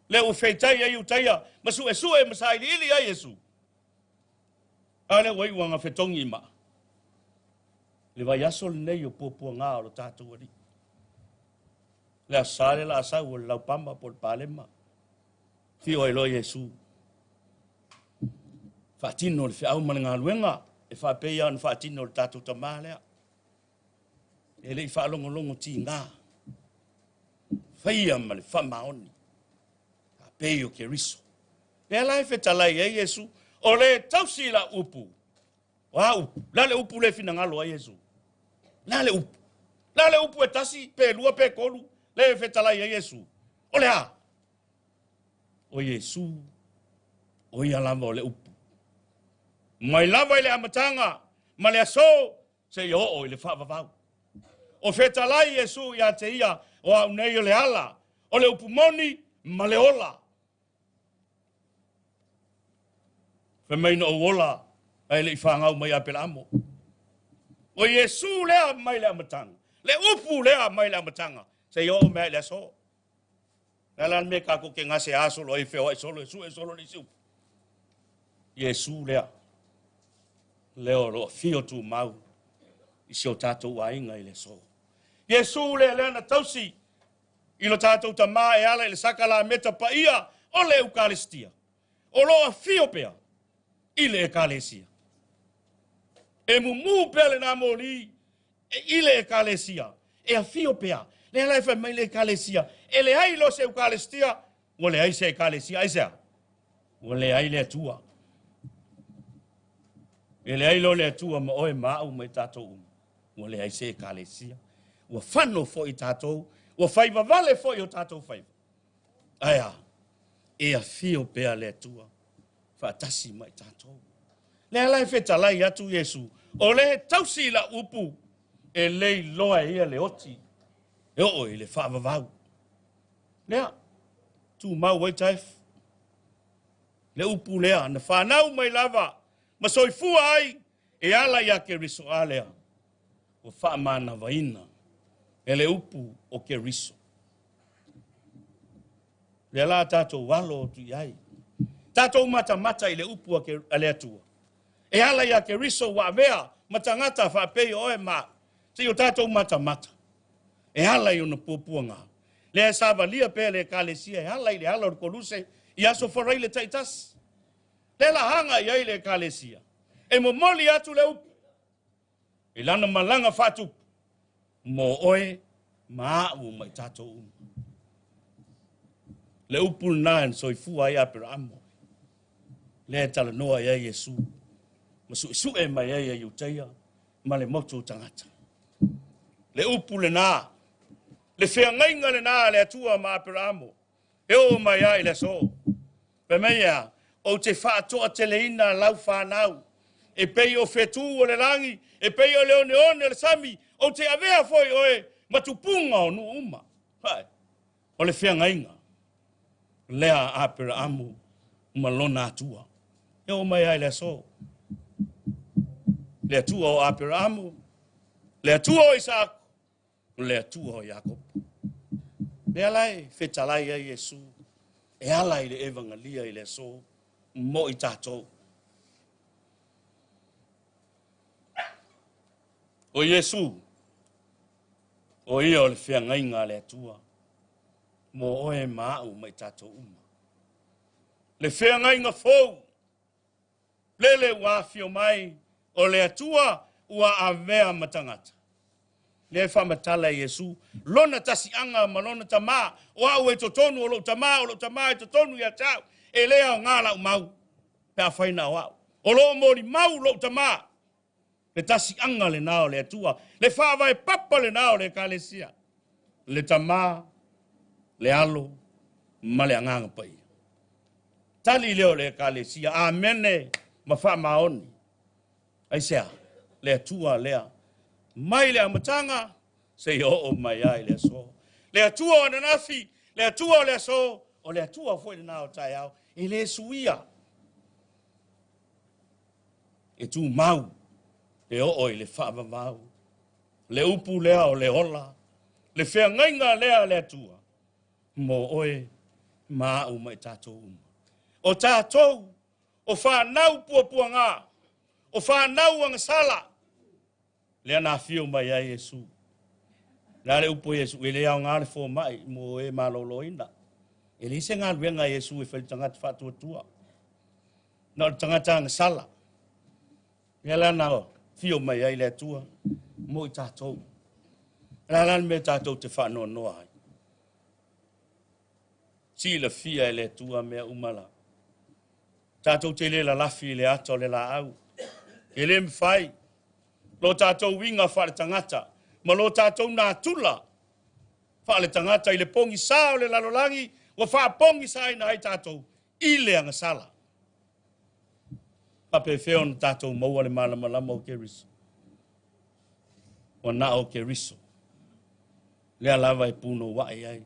[SPEAKER 10] Le ua feitai ai Iutaia ma suesue ma sailiili ai Iesu. A lea ua iu anga fetogi i maa. Le vaiaso lenei o puapuaga o lo tatou alii. Le aso Sa le la sau o le laupama po o le palema. Fio ai loa Iesu. Faatino le feau ma le galuega e faapei ona faatino le tatou tamā lea. E le i faalogologo tiga. Faia ma le faamaoni. Faapei o Keriso. Lea la e fetalai ai Iesu, o le tausi la upu. O a upu? La le upu le finagalo ai Iesu. La le upu. La le upu e tasi, pe lua, pe tolu, le fetalai ai Iesu. O le a? O Iesu, o ia lava o le upu. Mai lava i le amataga ma le aso seia oo i le faavavau. O fetalai Iesu ia te ia, o au nei o le ala, o le upu moni ma le ola. Fai mai na ou ola, ae le i fagau mai Apelaamo. O Iesu lea mai le amataga, le upu lea mai le amataga, seia oo mea i le aso. Le ala le mea tatou te gase solo ai feoai solo e sue solo le isi upu. Iesu lea, lea o lo o afio tumau i si o tatou aiga i le aso. Iesu lea lea na tausi i lo tatou tamā e ala i le sakalameta paia o le Eukaristia. O lo afio pea i le ekalesia. E mumu pea le nā moli e i le ekalesia. E afio pea. Lea la e fai mai le ekalesia. E leai lo se Eukaristia, ua leai se ekalesia. Aisea? Ua leai le Atua. E leai lo le Atua ma oe ma au ma i tatou uma. Ua leai se ekalesia. Ua fano foi tatou, ua faivavale foi o tatou faiva. Ae a, e afio pea le Atua faatasi ma i tatou. Lea la e fetalai atu Iesu, o le tausi la upu, E le iloa e ia le oti e oo i le faavavau. Lea, tumau ai Taefu. Le upu lea na fanau mai lava ma soifua ai e ala ia Keriso a lea ua faamanavaina e le upu o Keriso. Lea la tatou alo atu i ai. Tatou matamata i le upu a le Atua. E ala ia Keriso ua avea ma tagata faapei o oe ma se i o tatou matamata. E ala i ona puapuaga. Lea e savalia pea le ekalesia e ala i le ala o le koluse i aso faraile taitasi. Lea la haga i ai le ekalesia. E momoli atu le upu i lana malaga faatupu mo oe ma a'u ma i tatou uma. Le upu lena e soifua ai Aperaamo. Lea e talanoa i ai Iesu ma su'esu'e mai ai a Iutaia ma le motu o tagata. Le upu lena, le feagaiga lena a le Atua ma Aperaamo, e oo mai ai i le aso. Fai mai ea, ou te faatoateleina lau fanau, e pei o fetu o le lagi, e pei o le oneone o le sami, ou te avea foi oe ma tupuga o nuu uma. Hai, o le feagaiga lea a Aperaamo ma lona Atua. E oo mai ai le aso. Le Atua o Aperaamo, le Atua o Isaako, le Atua o Iakopo. Lea la e fetalai ai Iesu e ala i le evangelia i le aso mo i tatou. O Iesu, o ia o le feagaiga a le Atua mo oe ma a'u ma i tatou uma. Le feagaiga fou, lele ua afio mai o le Atua ua avea ma tagata. Lea e faamatala e Iesu, lona tasi'aga ma lona tamā, o a'u e totonu o lo'u tamā, o lo'u tamā e totonu ia te a'u, e lē aogā la'u mau, pe afai na o a'u. O loo molimau lo'u tamā, le tasi'aga lenā o le Atua, le faavae papa lenā o le ekalesia, le tamā, le alo, ma le agaga paia. Tali lea o le ekalesia, amene ma faamaoni. Aisea, le Atua lea, mai le amataga, seia oo mai ai le aso. Le Atua o ananafi, le Atua o le aso, o le Atua foi lenā o taeao, e lē suia. E tumau, e oo i le faavavau. Le upu lea o le ola, le feagaiga lea a le Atua, mo oe ma a'u ma i tatou uma. O tatou, o fanau puapuaga, o fanau agasala, lea na afio mai ai Iesu. La le upu Iesu, e le aogā le foma'i mo e malōlōina. E leai se galuega a Iesu e fai i le tagata faatuatua. Na o le tagata agasala. Lea la na afio mai ai le Atua mo i tatou. La la le mea tatou te faanoanoa ai. Silafia e le Atua mea uma la. Tatou te le lalafi i le ata o le laau. E le mafai lo tatou uiga faaletagata ma lo tatou natura faaletagata i le pogisā o le lalolagi ua faapogisaina ai tatou i le agasala. Faapefea ona tatou maua le malamalama o Keriso. Ua na o Keriso. Lea lava e punoua'i ai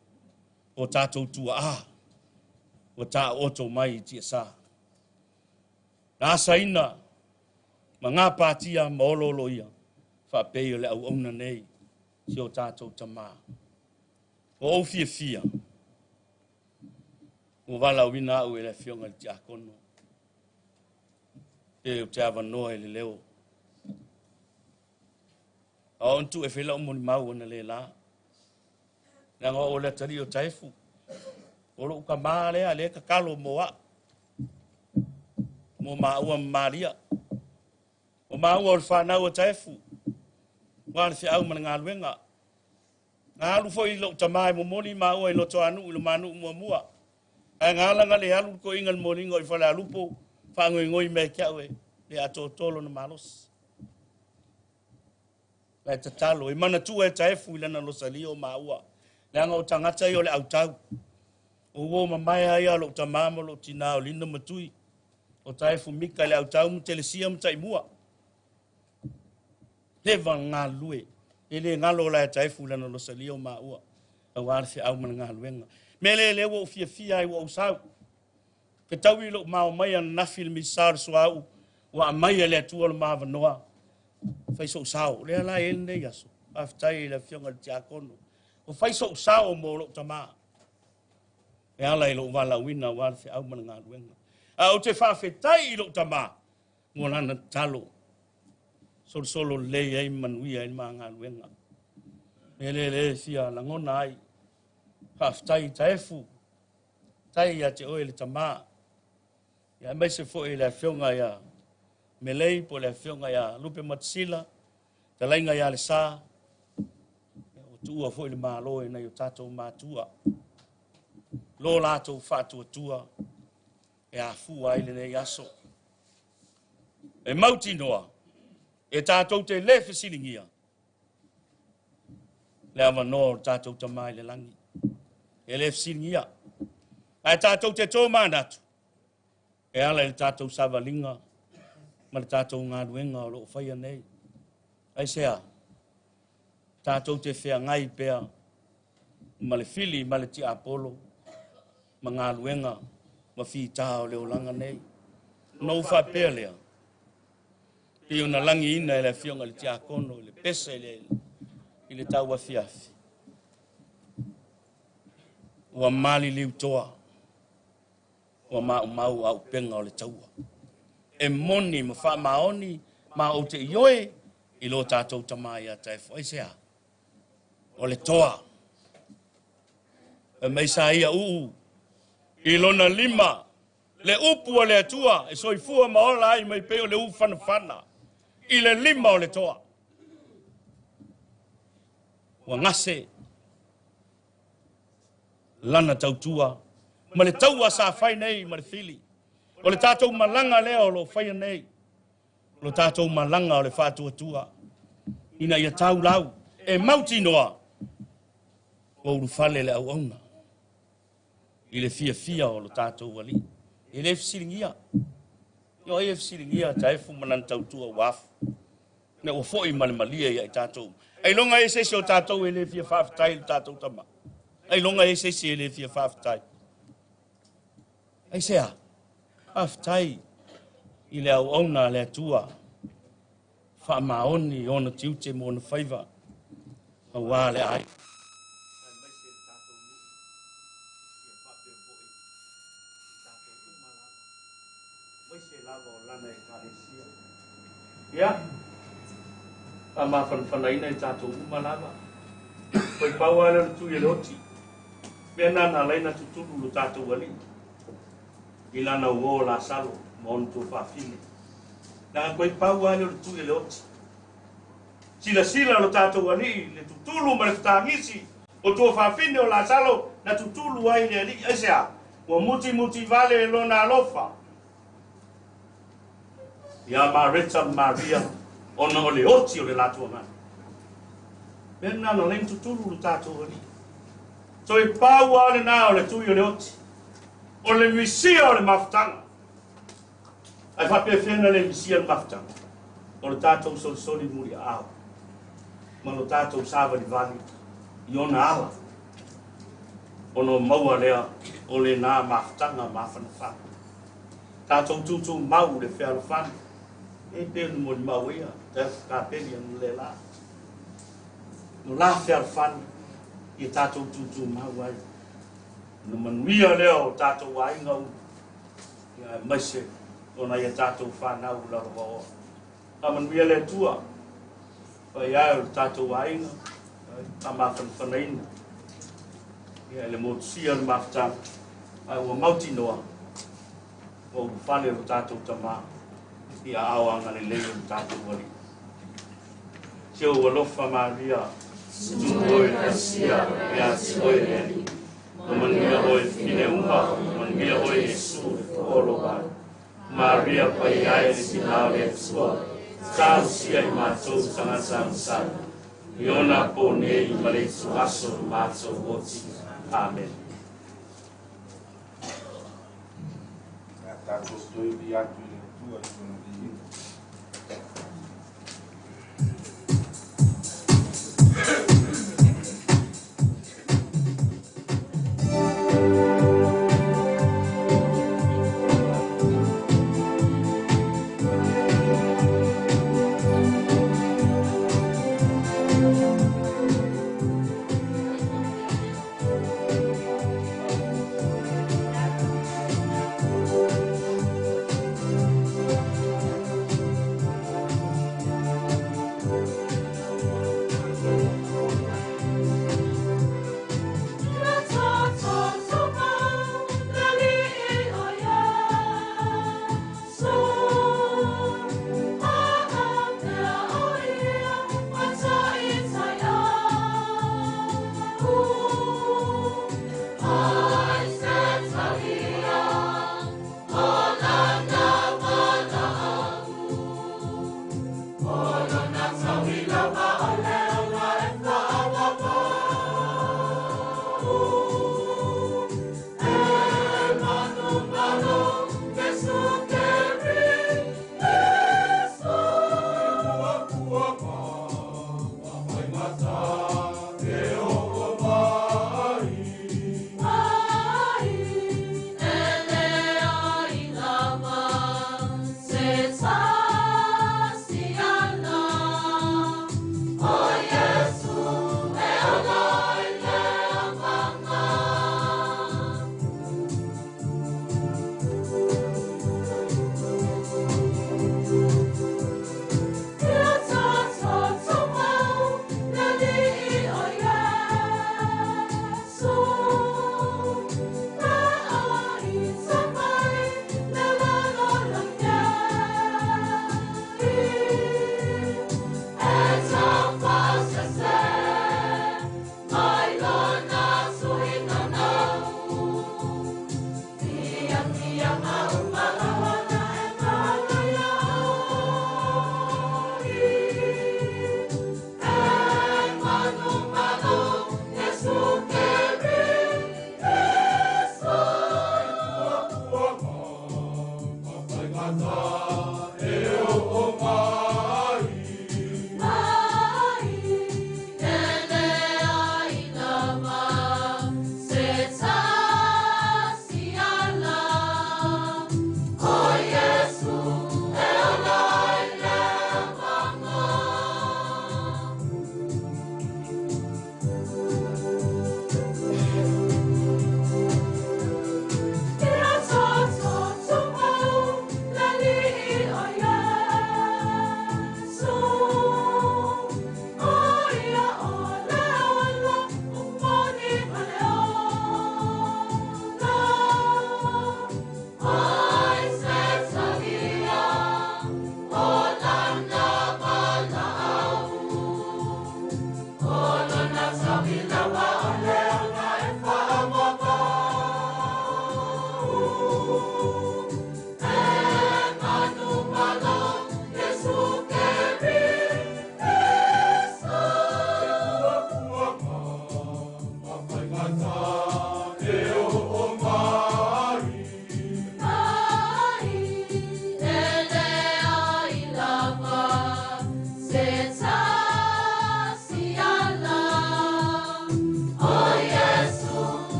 [SPEAKER 10] o tatou tua'a ua taoto mai i tiasā. Na asaina ma gapatia ma ololoia faapei o le auauna nei si o tatou tamā. O ou fiafia, ua valaauina a'u e le afioga i le tiakono, pe ou te avanoa i le leo. A o tu e fai la'u molimau ona le la. Leaga o le atalii o Taefu. O lo'u kamā lea, lea tatalo mo a'u. Mo maua ma Malia. O maua o le fanau a Taefu. Ua le feau ma le galuega. Na alu foi lo'u tamā e momoli maua i Lotoanuu i le manuu muamua. Ae galaga le alu le toeaina le moliga o i Falealupo, faagoigoi mai ke au e le atoatoa lona malosi. La e tatalo, e manatua e Taefu i lana losalia o maua. Leaga o tagata ia o le autau. O uo mamae ai a lo'u tamā ma lo'u tinā o Lina ma Tui. O Taefu Mika i le autau ma Telesia ma Taimua. Leva galulue. E le galo la e taefu lana losalia o maua auā le feau ma le galuega. Mea lea lea ua ou fiafia ai ua ou sau. Fetaui lou mao mai ananafi le Minisita o le Suauu ua aumai e le Atua le ma avanoa fai sou sao. Lea la e i ai lenei aso. Faafetai i le Afioga i le Tiakono. Ua fai sou sao mo lou tamā e ala i lou valaauina aua le feau ma le galuega. Ae ou te faafetai i lou tamā mo lana tatalo solosolo lelei ai ma manuia ai le ma galuega. Mea lea lea e fia lagona ai. Faafetai i Taefu, faafetai ia te oe le tamā. Ia aemaise foi i le Afioga ia Melei po o le Afioga ia Lupe Matasila, talaiga ia Lesa, ua tuua foi le Malo e nai o tatou matua. Lo latou faatuatua e afua ai lenei aso. E mautinoa e tatou te le fesiligia le avanoa o le tatou Tama i le lagi. E le fesiligia. Ae tatou te tō manatu e ala i le tatou savaliga ma le tatou galuega o lo o faia nei. Aisea? Tatou te feagai pea ma le fili ma le tiapolo ma galuega ma fitā o le olaga nei. Ona ou faapea lea, pei ona lagiina e le Afioga i le Tiakono i le pese i le tauafiafi, ua maliliu toa, ua maumau auupega o le taua. E moni ma faamaoni ma ou te ioe i lo tatou tamā ia Taefo. Aisea? O le toa. Fai mai sa ia uu i lona lima le upu a le Atua e soifua ma ola ai mai pei o le ufanafana i le lima o le toa. Ua gase lana tautua ma le taua sa fai nei ma le fili. O le tatou malaga lea o lo o faia nei, o le tatou malaga o le faatuatua ina ia taulau e mautinoa ua ulufale le auauna i le fiafia o lo tatou alii. E le fesiligia. O ai e fesiligia Taefu ma lana tautua ua afu. Na ua foi ma le malie ia i tatou. Ailoga e se isi o tatou e le fia faafetai i le tatou tama. Ailoga e se isi e le fia faafetai. Aisea? Faafetai i le auauna a le Atua faamaoni i ona tiute ma ona faiva aua le aiga. Aemaise le tatou nuu, ia faapea foi i tatou uma lava, aemaise lava o lana Ekalesia. Ia, faamafanafanaina i tatou uma lava. Foi pau lava lea o le tui o le oti. Mea na na ala ai ona tutulu lo tatou alii i lana uo o Lasalo ma ona tuafafine. Leaga koe pau lava lea o le tui o le oti. Silasila lo tatou alii i le tutulu ma le fetagisi o tuafafine o Lasalo na tutulu ai le alii. Aisea? Ua mutimuti vale e lona alofa ia Mareta ma Maria ona o le oti o le latou agaga. Mea lena na ala ai ona tutulu lo tatou alii. Toe pau lava lena o le tui o le oti, o le misia o le mafutaga. Ae faapefea na le misia le mafutaga? O le tatou solisoli muliaao ma lo tatou savalivali i ona ala, ona maua lea o lena mafutaga mafanafana. Tatou tutumau le fealofani, e pei ona molimau ia Taefu Kapeli ana le la. No la fealofani ia tatou tutumau ai. Ona manuia lea o tatou aiga uma, ia aemaise ona ia tatou whanau lalovaoa. Faamanuia le Atua, paia e o le tatou aiga, faamafanafanaina ia le motusia o le mafutaga, ae ua mautinoa ua ulufale o le tatou tamā i aao agalelei o le tatou Alii. Si ou alofa Maria, tumu oe le pasia ia te oe le Alii. Ua manuia oe fine uma, manuia oe Iesu le fua o lou alo. Maria paia e le tinā o le Atua, talosia i matou tagata agasala, i ona po nei ma le ituaso o le matou oti. Amen.
[SPEAKER 1] Ia tatou toe vi atu i le Atua i lona viiga.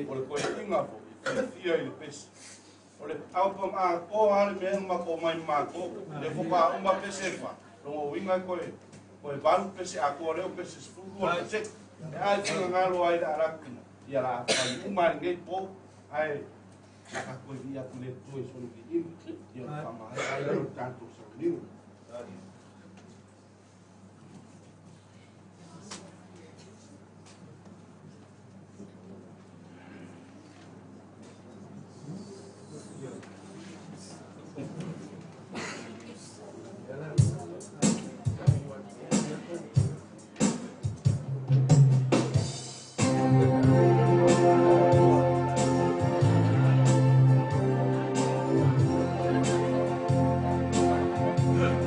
[SPEAKER 8] O le koetinga fo i fiafia i le pesi. O le au pa ko hale me ma ko mai ma ko. Le fo pa uma pese fa. Longo winga koe koe valu pese a ko leo pese sfulu o pese. E ai tinga ngalo ai la rakina. Ia la pa uma ngai po ai ka koe via ku le tu e sonu ki inu. Ia pa ma ai ai o tanto sa niu.
[SPEAKER 1] Yeah.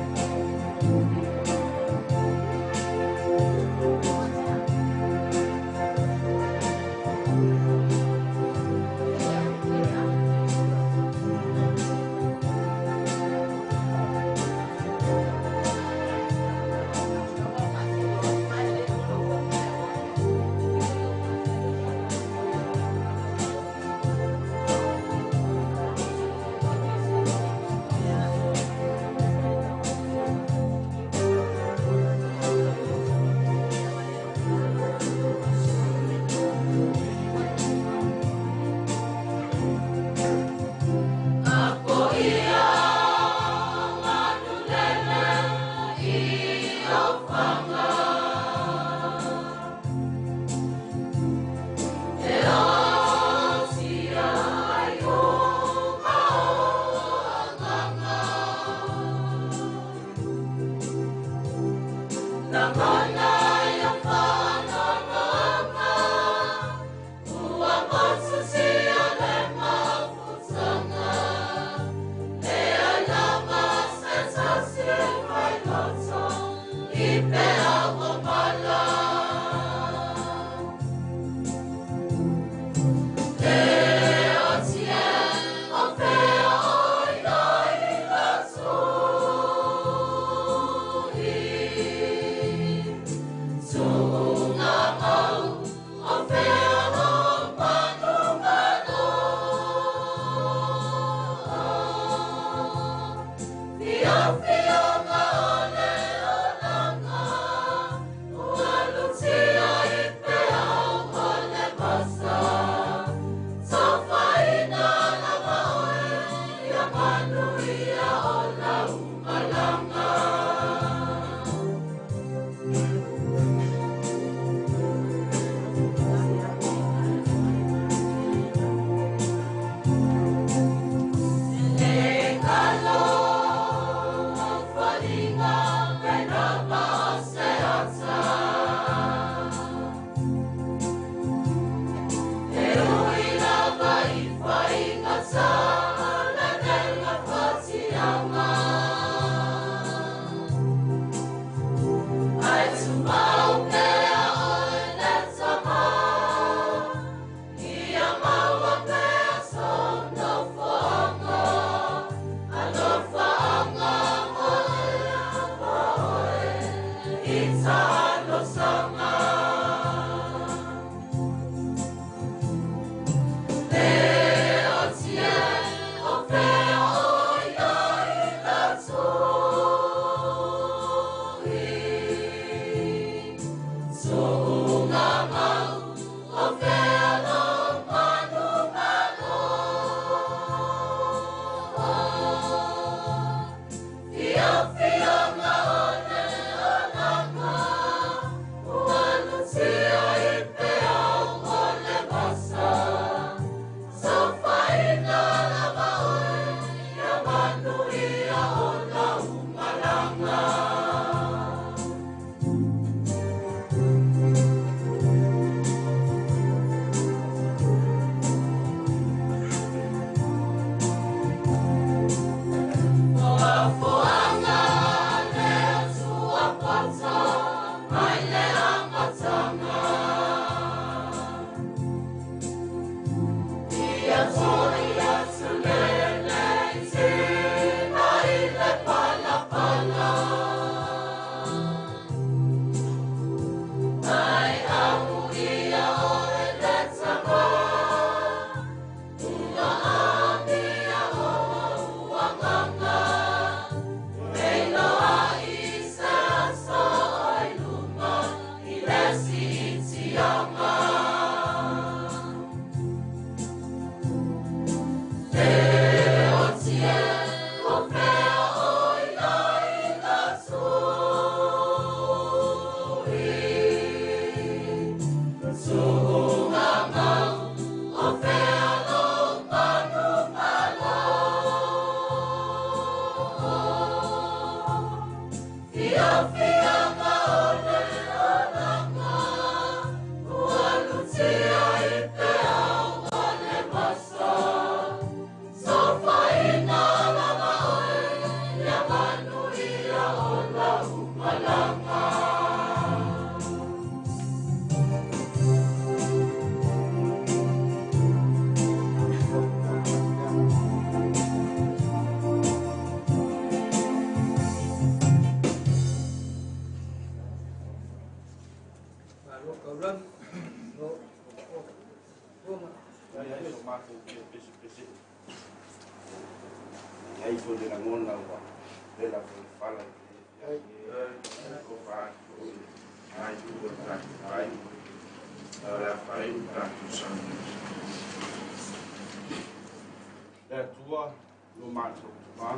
[SPEAKER 8] matou Tamā.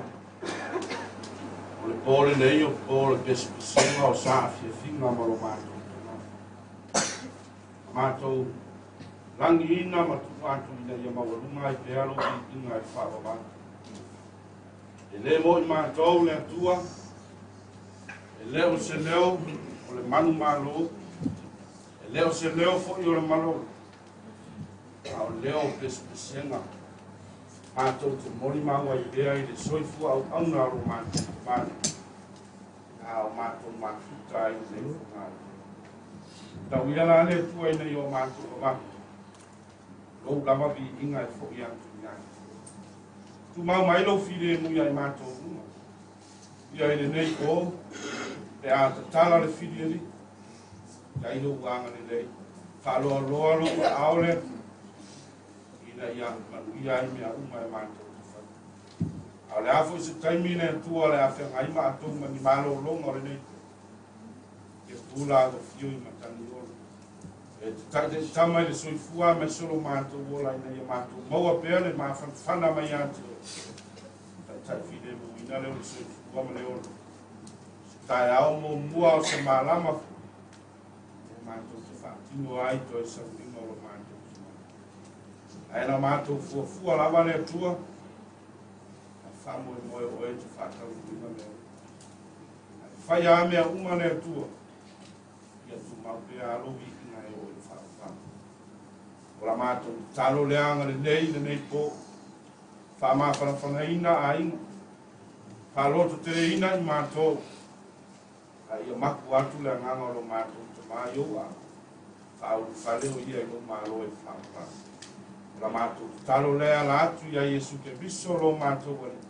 [SPEAKER 8] O le po lenei o po o le pesepesega o saafiafiga ma lo matou Tamā. Matou lagiina ma tuu atu ina ia maualuga ai pea lou viiga i le faavavau. E lē moʻi matou le Atua, e lē o se leo o le manumālō, e lē o se leo foʻi o le malolo, a o leo o pesepesega matou te molimau ai pea i le soifua auauna o lo matou Tamā, a o matou mafuta ai lenei fogaale. Tau ia la le Atua ina ia o matou avatu lou lava viiga e foʻi atu i ai. Tumau mai lou filemu ia i matou uma. Ia i lenei po, pe a tatala le filialii, ia i lou agalelei, faaloaloa lou aao le Atua, ina ia manuia ai mea uma e matou te fai. A o le a foi se taimi le Atua o le a feagai matou ma ni malologa o lenei po, ia pula ua fio i matagi olo. E te taʻitaʻitama i le soifua ma se lo matou ola ina ia matou maua pea le mafanafana mai ia te oe. Taʻitaʻi filemuina lea o le soifua ma le ola. Se taeao muamua o se malama e matou te faatino ai toe sauliga o lo matou Tamā. Ae na matou fuafua lava le Atua, ae faamoemoe o oe te faataunuuina mea uma. Ae fai a mea uma le Atua, ia tumau pea lou viiga e oo i le faavavau. O la matou tatalo lea agalelei lenei po, faamafanafanaina aiga, faalototeleina i matou, a ia mapu atu le agaga o lo matou Tamā i ou aao, faaulufale o ia i lou Malo e faavavau. O la matou tatalo lea ala atu ia Iesu Keriso lo matou Alii.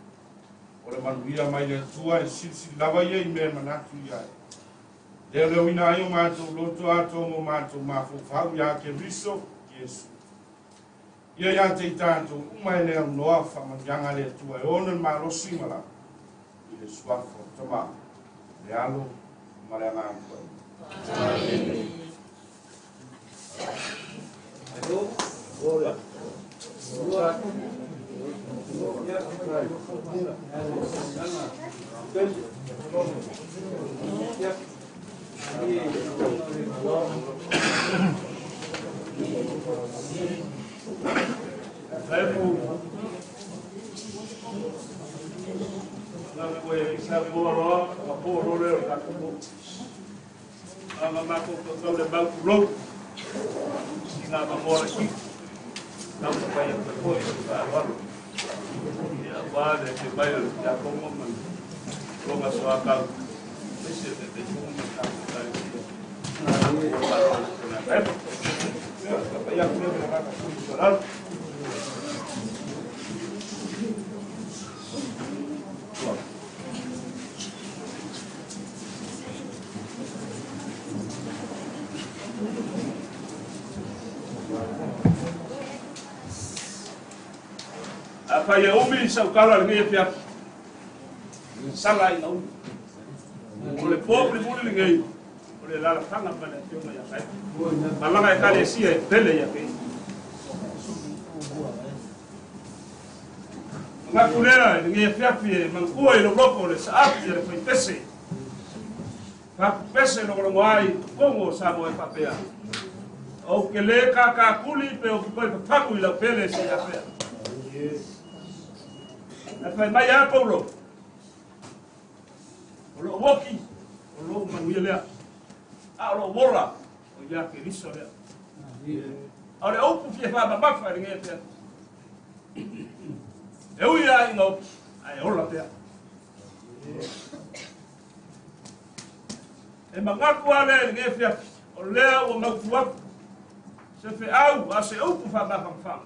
[SPEAKER 8] O le manuia mai le Atua e silisili lava ia i mea e manatu i ai. Leoleoina ai o matou loto atoa ma o matou mafaufau iā Keriso Iesu. Ia ia te i tatou uma e le aunoa faamanuiaga a le Atua e ona le malosi ma lava i le suafa o le Tamā, le Alo ma le Agaga Paia. Amene.
[SPEAKER 7] Sa po loa, ma po loa le o le tatou po. A ma matou tautau le mau tulou, i ngā mamoa ki. Tau te pai a te poi, o te whaaloalo. Ia, wā le te mai o le tiakongo ma longa soa kau. Ese te te tunga ma tātou tai sia. Whaaloalo te nā kai. Ia, ka pai aku lea me ngā sui soraru. A fai e umi sau kala le ngai pia. Sala ina umi. O le po pli muli le ngai. O le lala fanga ma le fionga ia kai. Malaga e kale sia e pele ia kai. Nga kulea le ngai pia pia mangua i lo loko le saapi le fai pese. Fa pese lo lo ai kongo sa mo e papea. O ke le ka ka kuli pe o ki koi papaku i la pele se ia pea. E fai mai a Paulo. O lo woki, o lo manuia lea. A o lo wola, o ia ke riso lea. A o le upu fia wha mamafa e ngai pea. E ui a inga upu, a e ola pea. E mangaku a lea i ngai pea, o lea ua mautu aku. Se fe au, a se upu wha mafangafanga.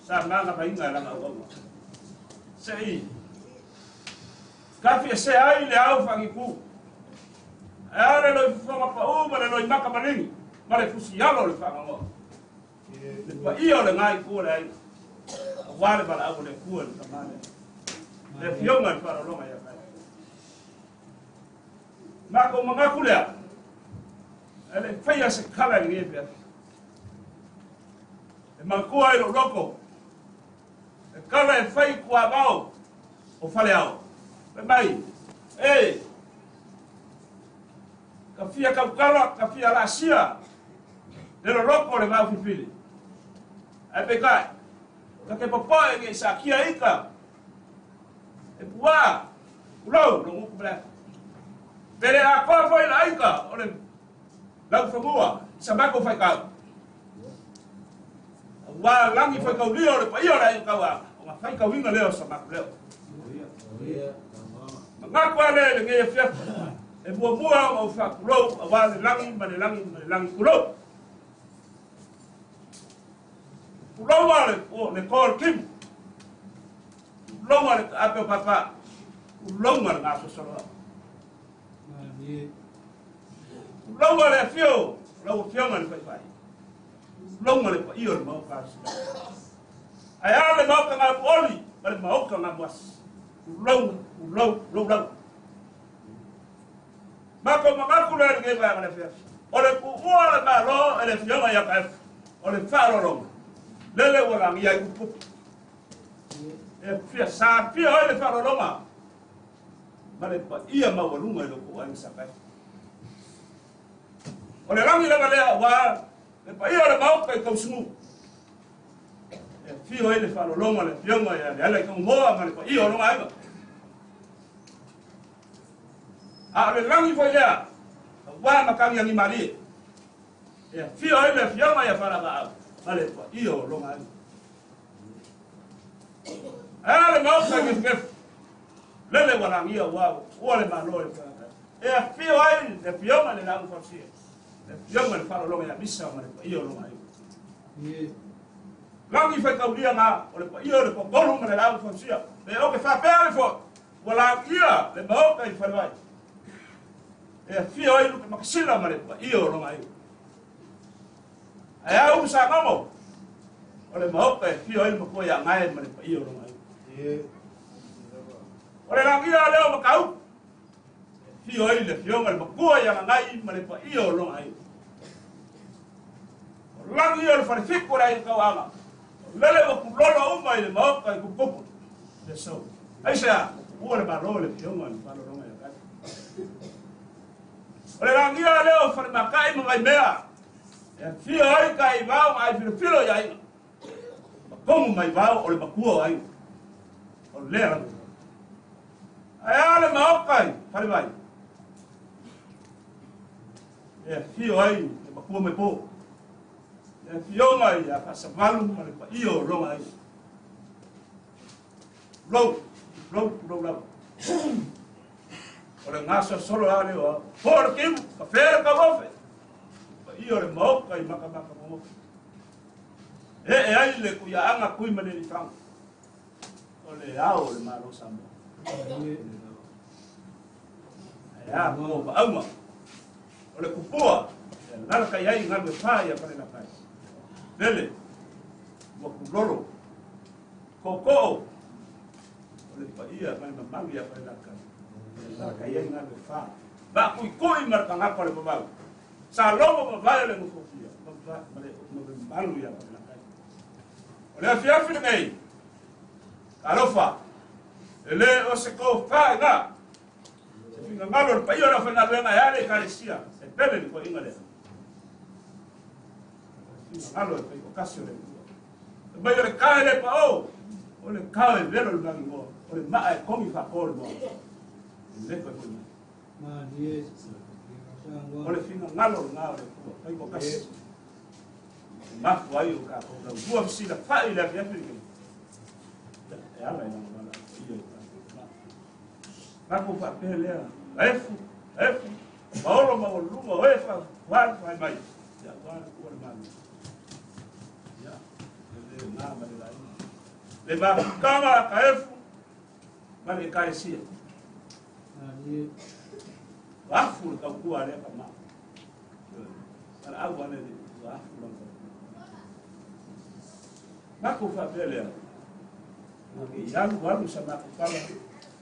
[SPEAKER 7] Sa manga mainga e langa uaua. Se i. Kafi e se ai le au whangiku. E ale loi fufonga pa u ma le loi maka malingi. Ma le fusi alo le whangangoa. Le pa ia o le ngai kua le ai. A wale bala au le kua le tamale. Le fionga le wharolonga ia kai. Mako mangaku lea. E le whaia se kala i ngai pea. E mangkua i lo loko. E
[SPEAKER 8] Kala e fai kua vao o faleao. Fai mai, e, ka fia kaukala, ka fia laasia, le loloko o le vao filifili. Ae peitai, ta te popoe nei saakia ika, e puā, ulou, lo nguku ma le afi. Pe le atoa foi le aiga o le laufanua i sa matou faitau. Auā lagi faitaulia o le paia o le aiga tauaga, ona faitauina lea o sa matou leo. Manatu a lea i lenei afiafi, e muamua ona ou faatulou auā le lagi ma le lagi ma le lagi tulou. Tulou a le, le to o le timu, tulou a le taape o papa, tulou ma le gasosoloa. Tulou a le afio, lau afioga i le faifai. Tulou ma le paia o le maoka a Sila. Ae a le maoka galuoli ma le maoka gamuasi. Tulou, tulou, tulou lau. Matou manatu lea i lenei vaega le afiafi. O le tuua o le Malo e le afioga ia Kaefu, o le faaaloaloga, lele ua lagia ai upu. E fia safia ai le faaaloaloga ma le paia maualuga i lo outou aiga sa Kaefu. O le lagi lava lea aua le paia o le maoka i Tausimu. E afio ai le faaaloaloga le afioga ia Leala i Tagumoa ma le paia o lona aiga. A o le lagi foi lea, aua matagi malie. E afio ai le afioga ia Falavaau ma le paia o lona aiga. A le maoka i Gefugefu, lele ua lagia ua ua le malo e le E afio ai le afioga i le laau fausia, le afioga i le faaaloaloga ia Misa ma le paia o lona aiga. Lagi faitaulia na o le paia o le toatolu ma le laau fausia. E o ke faapea le foi, ua lagia le maoka i Falevai. E afio ai Lupe Makasila ma le paia o lona aiga. Ae au sa gogo, o le maoka e afio ai le matua ia Gae ma le paia o lona aiga. O le lagia lea o Makau, e afio ai le afioga le matua ia Gagai ma le paia o lona aiga. O lagi o le falefitu o le aiga tauaga, o lele ua kulolo uma i le maoka i Kupukupu. Le sau. Aisea, ua le malo le afioga le faalologa ia Gae. O le lagia lea o Falematai ma Vaimea, e afio ai ka i vao ma ai filofilo i aiga. Makomu mai vao o le makua o aiga. O lea lava. Ae a le maoka i Falevai. E afio ai le makua mai po. Le afioga ia Faasavalu ma le paia o lona aiga. Lou, lou, lou lava. O le gasosolo a leo au. Po le kimu, ka whera ka ofe. Paia o le maoka i makamaka mo. E e ai le kuia anga kui ma le liwhanga. O le ao o le malo Samoa. E a mo vaauma. O le kupua, e lala kai ai ngalu e whai a whare kai. Lele, ua kulolo. Koko, o le paia mai mamalu ia whare kai. E lala kai ai ngalu e whai. Va kui kui ma le kangaka o le mamau. Sa lomo mavae o le ngufofia. Ma le mamalu ia whare kai. O le afiafi lenei, alofa, e le o se kou whae ngā. Se finagalo o le paia o le whaingaluega e ale i kalesia, e pele le koinga lea. Finagalo e whai o kasi o le kua. E mai o le kae le pa o, o le kae velo le mangi moa, o le maa e komi whako le moa. E leko e hoi mai. O le finagalo le ngā o le kua, whai o kasi. Mafu ai o ka kou lau. Ua fisila whai le afiafi le. E ala i langa wala ia i ka. Mako whapea lea, efu, efu, maolo maualuga o e whai whai mai. Ia wā le kua le malu. Ia, le le ngā ma le lai. Le mafukanga ka efu, ma le ekalesia. Wafu le kaukua lea ka maa. Mala au ane le wafu la kaukua. Mako whapea lea, i alu alu sa mako kala,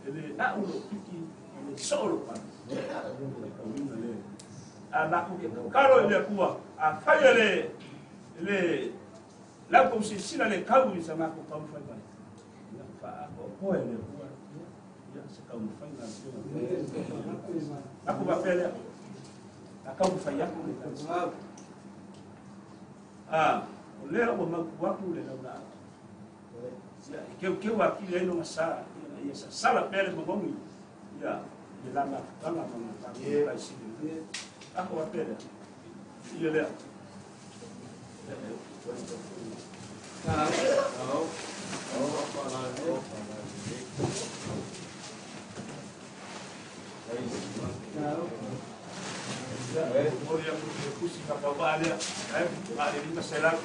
[SPEAKER 8] e le au lo piki, e le soo lo pala. A lako ke kalo i le kua, a whai le, le, lau kou sisila le kau i sa mako kau whai mai. Faapoapoa e le Atua. Ia, se taumafaiga a le Afioga. Aku faapea lea, a taumafai atu le Ekalesia. O lea ua mautu atu le laulaau. Ia, e keukeu atili ai lona sa, ina ia sasala pea le manogi, ia, i le la mafutaga ma le tatou Matai Sili. Ako faapea lea. Ia lea. Momoli atu le tusi faatauvaa lea, na o le 500.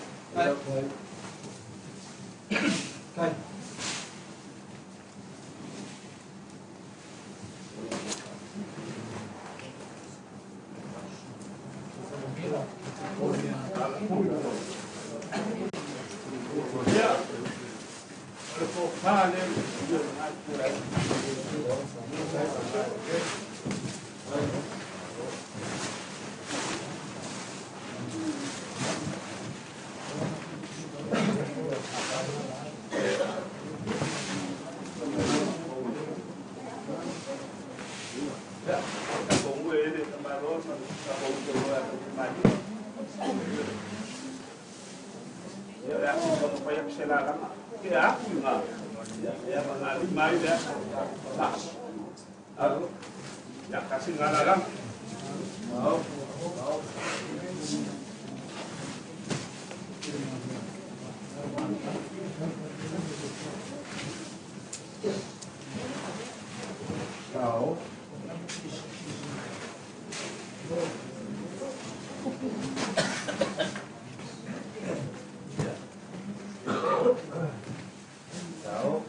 [SPEAKER 8] Ia, o le tofa lea i le lena itu o le aiga. Ia, tatou ue ele tamaloa ma tatou ue loa tatou malie. Ia, o le a se taumafai atu se lalaga. Ke atu i ngā. Ia, e avagalima ai le aso o tatou tama. Ia, tasi ngā lalaga.
[SPEAKER 9] Ciao. Ciao.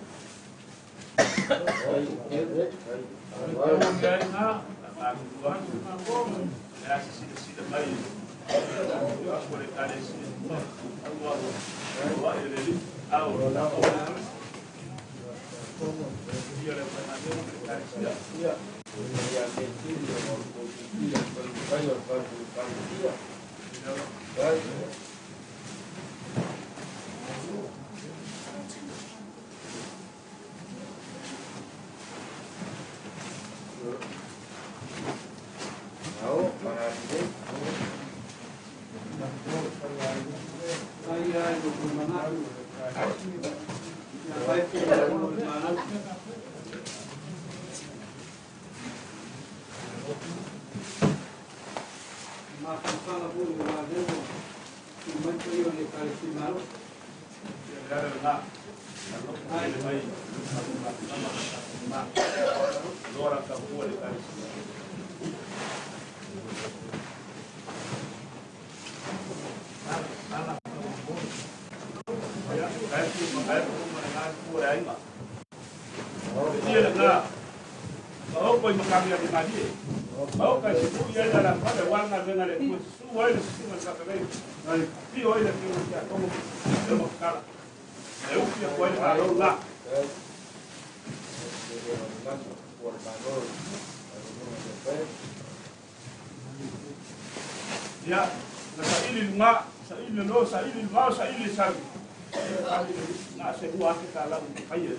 [SPEAKER 8] Ia, na saili luga, saili lo, saili luga, saili sami. Na se ua ake tā lau pai e.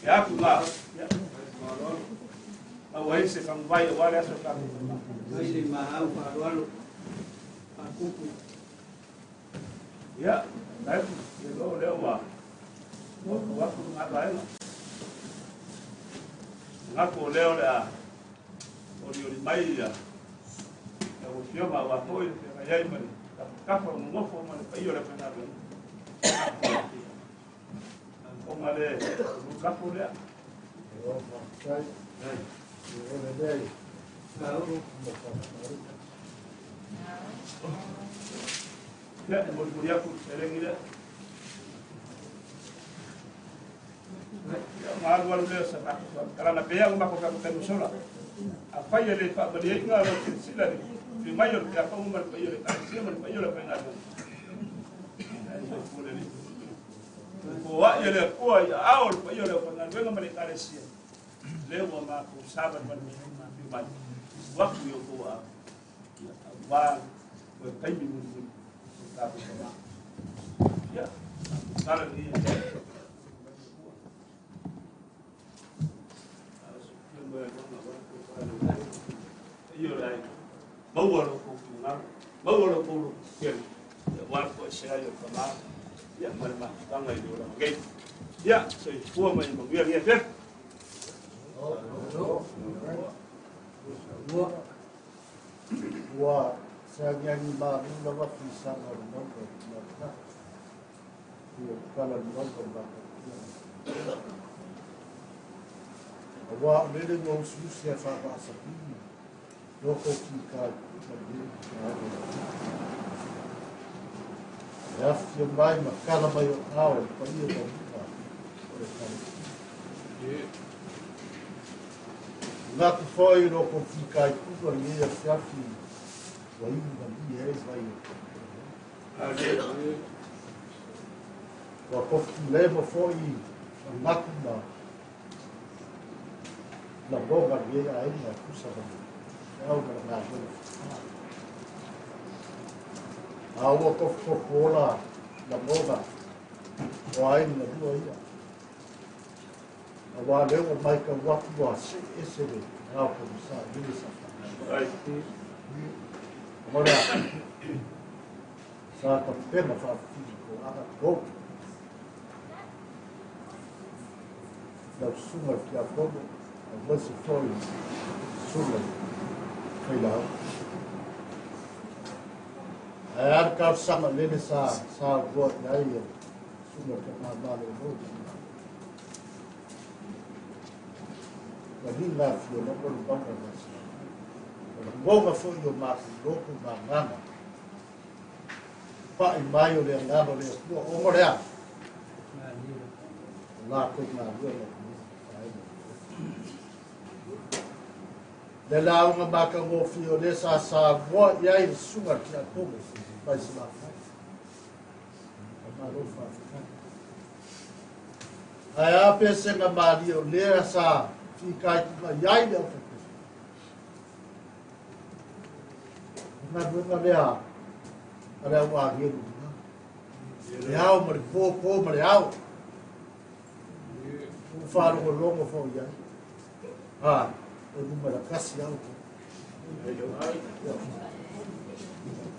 [SPEAKER 8] Ia aku ngā. Ia. Au ai se whangwai o wale aso tā.
[SPEAKER 6] Ai le mahau wharualo. Whakupu.
[SPEAKER 8] Ia, nai ku, ia lo leo wa. O aku ngā vaenga. Ngā ko leo le a. Ori ori mai ia. Ia o fio ma wa hoi te ngai ai mai. Kafa o ngofo ma le pai o le pena le. O ma le kafa lea. Ia, e mori mori aku se lengi lea. Ia, maalu alu lea sa mako. Kalana pea o mako kako tenu sola. A whai ele whaamari ai ngā rau sila ni. Fi mai o te akonga ma le pai o le kaisia ma le pai o le painga. Ko wa ia le kua ia ao le pai o le painga ma le kaisia. Le ua mako saba ma le ma fi mai. Waku yo ko a. Ia wa ko kai mi mu mu. Ka ko ma. Ia. Sala ni.
[SPEAKER 7] Ia o le aiga, maua lo kou finagalo, maua lo kou lototele, ia aua le toesea ai o le tama, ia ma le mafutaga i le olaga nei. Ia, soifua ma ia manuia lenei afiafi.
[SPEAKER 9] Ua se agiagi malu lava fisaga o le mauga i le Ia kala le mauga o matatia. Auā o lele ua usiusi a faavaasapini loko ki kai kuka le E afifio mai ma kala mai o ao le paia maualuga o le kala. Manatu foi lo kou fitaituga i lenei afiafi ua inu malie ai vai o Ua tofutulemo foi manatu ma lagona o lenei aiga e tusa ma le feau ma le galuega faatino. A ua tofutofuola lagona o aiga lua ia. Aua lea ua matau atu ua see ese le ao pogisa i le sa faatino. Ona o le a? Sa tapena faafili toaga tou. Lau susuga i le Tiakono, aemaise foi le susuga i le Failaoga. Ae a le talosaga lele sa saunoa i ai le susuga i le Tama Malolo. Ua liga afio lava le mauga na sa. O lagona foi o matou loto ma agaga. Pa'i mai o le agaga o le Atua, ona o le a? O latou galuega Le lauga matagofie o lea sa saunoa i ai le susuga i le Tiakono mai Salafai. Faamalo faafetai. Ae a pesega malie o lea sa fitaituga i ai le aufaipesu. O galuega lea a le au agelu lena. Le ao ma le po, po ma le ao. Ua faalogologo foi i ai. A, e numera kasi au.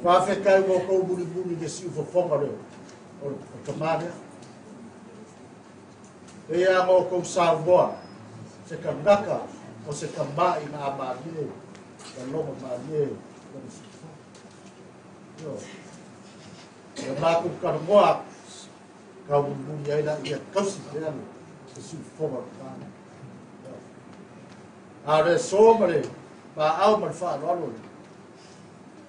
[SPEAKER 9] Faafetai ua outou mulimuli i le siufofoga o le o le tama lea. E ia na outou saunoa se kanaka o se tama ina a malie, lalogo malie lona siufofoga. Ioe. E matou talanoa atu, tau mulimuli ai la ia tausi pea le siufofoga o le tama lea. A o le aso ma le maau ma le faaaloalo le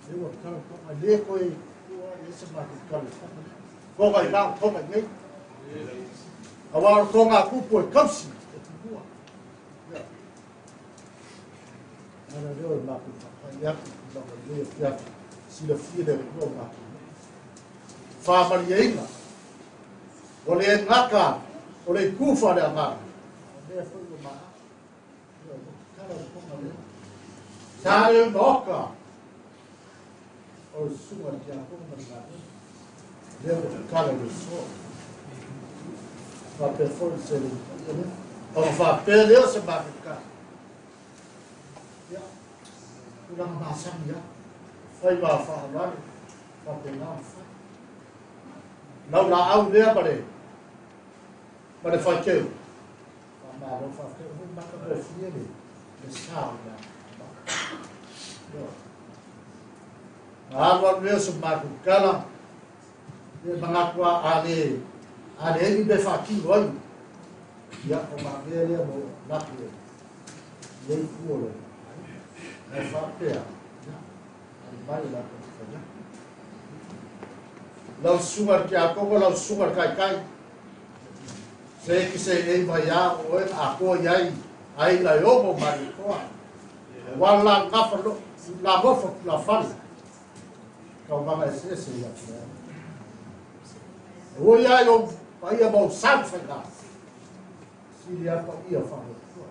[SPEAKER 9] le ua tala tonga le koe ua i se matou tala tonga lea. Tonga i lau, tonga i nei. Aua o le tonga a kupu e tausi e tumua. Ala lea o le matou faapai atu i tulaga i nei afiafi. Silafia le Atua o matou. Faamalieina. Ua le gata o le itu faaleagaga, o mea foi ua maea. Sa le maoka o le susuga i le tiakono ma le galuega. Lea ua tatala i le soa. Faapea foi le seleni paia lea. Ona faapea lea o se matou Ia, tulaga masani lava. Fai ma faaaloalo, faapena ona fai. Lau laau lea ma le ma le faiteu. Faamalo faafetai o le matagofie le le sa o le Ioe. Na alu alu lea o se matou tala, ia manatu a a le a leai ni mea faatino ai. Ia o mea lea mo latou e nei itu o le ae faapea, ia, ali mai latou te fai atu. Lau susuga i le tiakono, lau susuga i le taitai, se e te seei mai a o oe na atoa i ai aiga e ono o Malietoa. Aua la gafa lo, la nofo tulafale, tauvaga eseese ia te ai. E ua ia i ou paia ma ou sau faiga. Sili a paia faaleatua.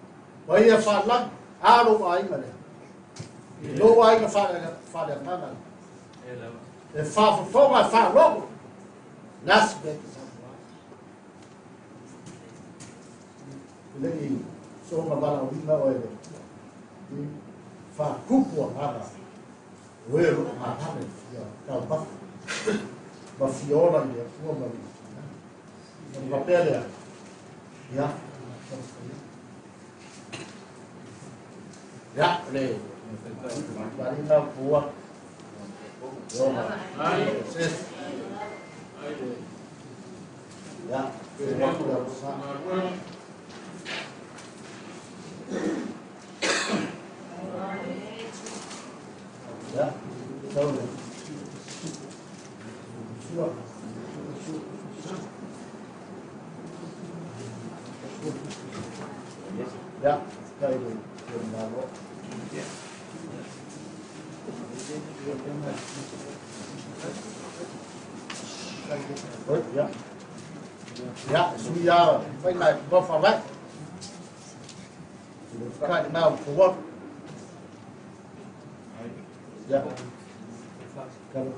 [SPEAKER 9] Paia faalagi, a lou aiga lea. I lou aiga faaleagaga lea. E faafofoga, e faalogo. Lasi mea te saunoa ai. E le i
[SPEAKER 4] So ma vala o lina o ele. I whākupu a ngana. O e ro ngā hane fia kau mafu. Ma fiola i le atua ma li. Ma mapea lea. Ia. Ia, le. Marina pua. Yoma. Ses. Ia. Te waku le sa. Ia. Sau le. Sua. Ia. Kai le. Le malo. Oi, ia. Ia, sui ia, fai mai, bo fa vai. Kai na fo. Ia. Kalau.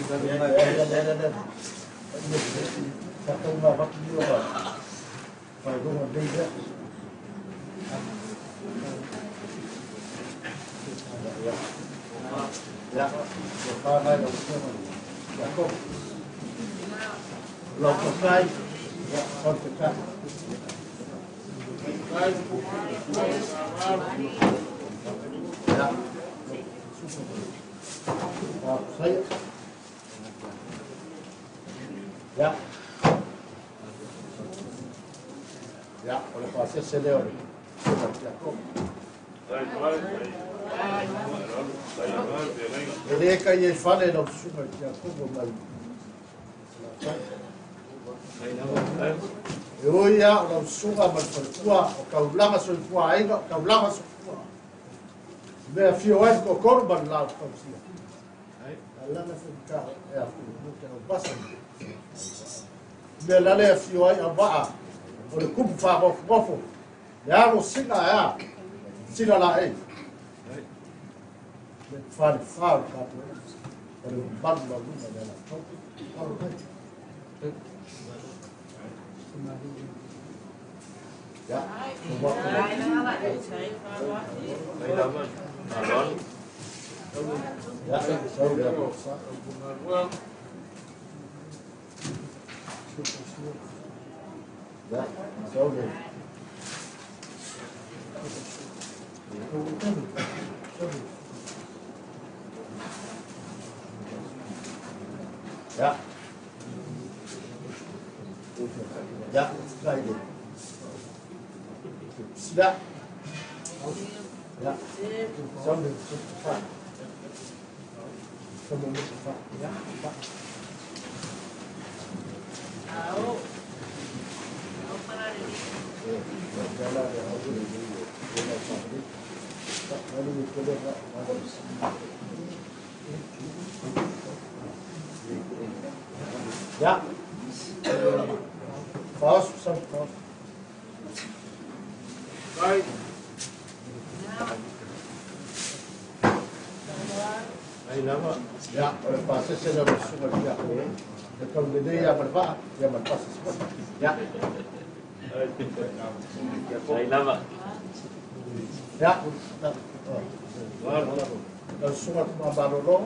[SPEAKER 4] Ya, ya, ya, ya, ya. Sa tau ma vaki ni o Fai runga nei lea. Ya. Ya. Ua whāngai lau afioga Iakopo. Lau patai. Ya, sau te kai. Ya. Whāpusaia. Ya. Ya, o le whaasese lea o le suka Iakopo. E le kai e whale lau suka Iakopo mai. E oi a o lau suka ma le falefua o kaulanga soifua aiga o kaulanga soifua. Mea fio ai toatolu ma le la tausia. Alana whenka e a mo te au basa. Mea lale a fio ai a waa o le kupu whaafofofo. Le alo singa e a, sina la e. Le whare whāru kātou e. O le malu la luna le ala tau. Alo kai. Ya. Ya, sau le sa. Ya, sau le. Ya. Ya, kai le. Sila. Ya. Sau le fa. Sau le fa. Ya. Fa. Ya. Faos, sam faos. Ya, o le pasese le suka ia ko. Le kau le le ia malva, ia malpasa. Ya. Ya. La suka ma balolo.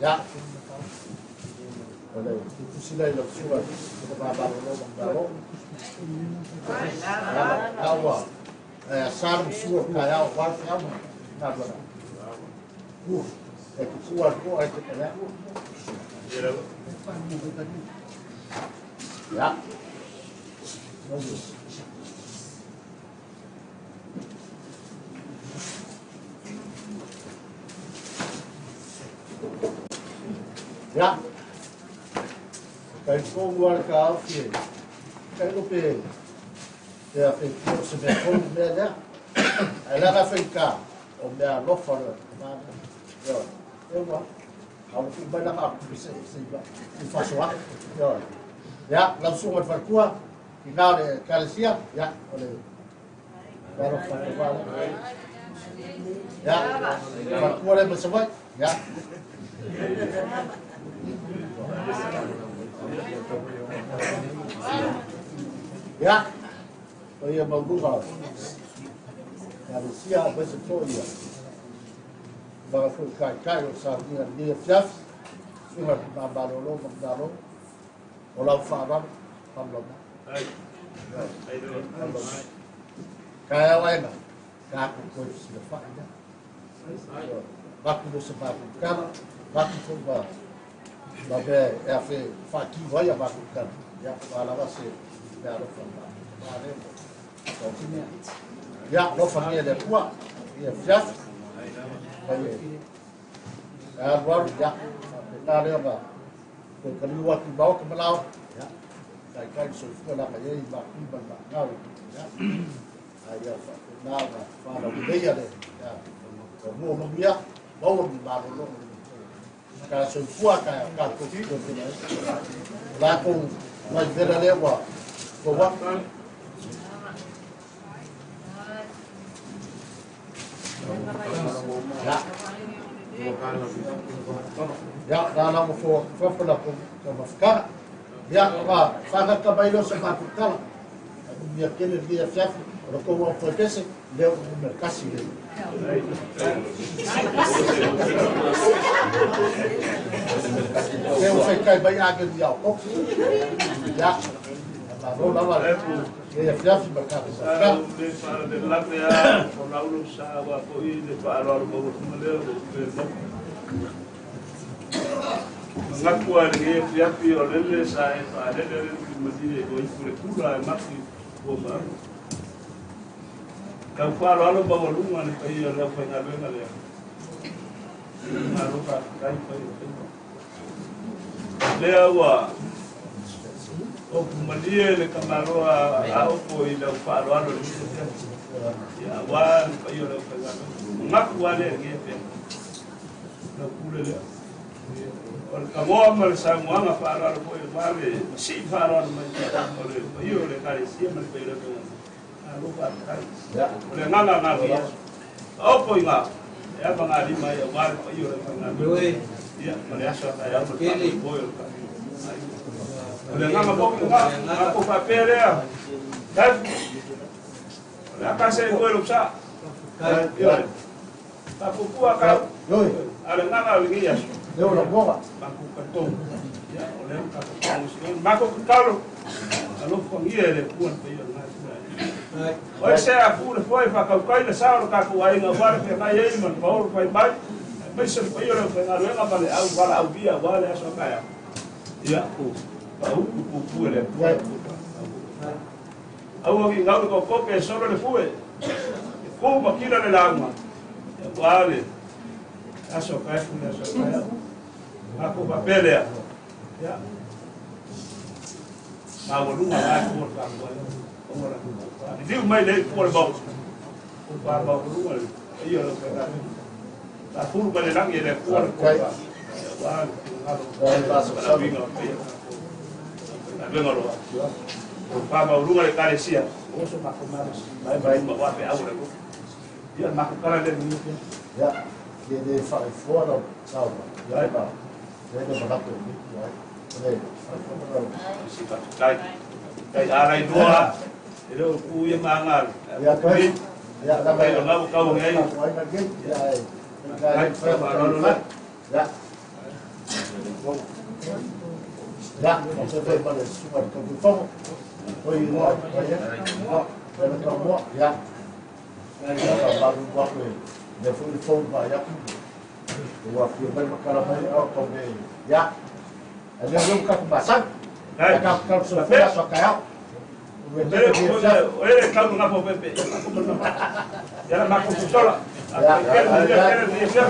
[SPEAKER 4] Ya. Ole, tusila i la suka ma balolo ma Awa. Saru sua kai au wa te au. Nā rua. E ku ko ai te pele. Ya. Ya. Kai ko ua ka au fie. Kai lo pe. Te a fe ko se me ko me lea. Ai la ka fe ka o mea lofa le ma. Yo. E ua. Au ku mai la ka ku se se ba. I fasoa. Yo. Ya, lau suga le falekua. Ina o le kalesia, ia, o le waro whakawala. Ia, whakua le masawai, ia. Ia, o ia mauluga o kalesia, o wese tō ia. Waka fui kai kai o sa nia nia fiafi, suha ki mā malolo, ma malo, o lau whaararu, whamlo mai. Kai au aina, ka aku koe sila whai ia. Maku mo se maku kala, maku fo ma, ma me e awhe whaki wai a maku kala. Ia, wā se mea alofa ma, ma le mo. Ia, lofa mea le pua, ia fiafi, mai e, alu alu, ia, nā leo nga, koe kaliu atu i maoka malao, ia, kai kai soifua langa ia i makui ma le maangau, ia, ai ia wha, nā nga, whanau leia le, ia, o mua manuia, maua ni malolo, ka soifua ka ka ko ki ko te mai. La ko mai vera le wa, ko wa. Ya. Ya, nā la mo fo fo la ko ka mafkara. Ya, wa, whanga ka mai lo sa makukala. Mia kele lia fiafi, o ko wa fo pese, leo o merkasi le. Leo fai kai bai ake ni au ko. Ya. Ma ro la wa. Ia fiafi ma ka ko.
[SPEAKER 8] Le fa le la pea, o laulo sa wa ko i le fa alo mo mo le o pe mo. Ngakua le nge fiafi o lele sa e fa le le ma di o i pure kula e maki o ma. Ka fa alo alo ba lunga le pai le fa nga le le. Ma ro ka kai pai. Le awa o kumalie le kamaroa a opo i lau whaaloalo le misa pia. Ia wā le pai o lau whaaloalo. Ngaku wā le nge pia. Lau kule lea. O le kamoa ma le samuanga whaaloalo po i wā le masi whaaloalo mai. O le pai o le karesia ma le pai o le whaaloalo. A lo whaaloalo. O le nganga ngā kia. Opo i ngā. E apa ngā rima ia wā le pai o le whaaloalo. Ia ma le aso ata ia ma le whaaloalo po i o le whaaloalo. O le nganga poki ngā, ngā ko whapea lea. Kai, o le akase e koe lupsa. Ioi. Tapupua kau. A le nganga o le ngi aso.
[SPEAKER 4] Leo la moga.
[SPEAKER 8] Mako katou. Ia, o leo katou. Mako kakalo. Alofa ngia e le puan pe ia ngā kura. Oe se a pure foi whakaukai le sao ka ku ainga ware pe ngai ei man paoro whai mai. Mai se le paio leo whaingaruenga ma le au wala au bia wale aso kaya. Ia, au pupu le pua. Au ki ngau ko kope solo le fue. Ko makila le lauma. Ia wale. Aso kai fu le aso kai. Mako papelea. Ia. Ma wolunga la ko pa ko. Ora ko. Ni mai le ko le bau. Ko pa ba wolunga le. Ia le ka. Ta furu ba le langi le ko le ko. Ia wa ngalo. Ba winga. Venga lo. O pa ma ulunga le kalesia. Oso ma ko ma. Mai mai ma wa pe au le ko. Ia ma ko kala le ni.
[SPEAKER 4] Ya. Le le fa fo la sa ba. Ya ba. Le le ba ko ni. Le fa fo la.
[SPEAKER 8] Si pa kai. Kai ara i doa. E le ku ia ma
[SPEAKER 4] Ya kai. Ya la
[SPEAKER 8] ba. La ka o ngai.
[SPEAKER 4] Ya ai. Kai fa ba. Ya. Ya, no se ve para el super con Oi, mo, oi, mo, le mo, ya. Ya ba ba ba le fu fu ba ya. Wa fi ba ma kala ba o ko me. Ya. Ale yo ka ba sa. Ka ka so fa so ka ya.
[SPEAKER 8] Oi, ka na po pepe. Ya la ma ko sola. Ya, ya, ya.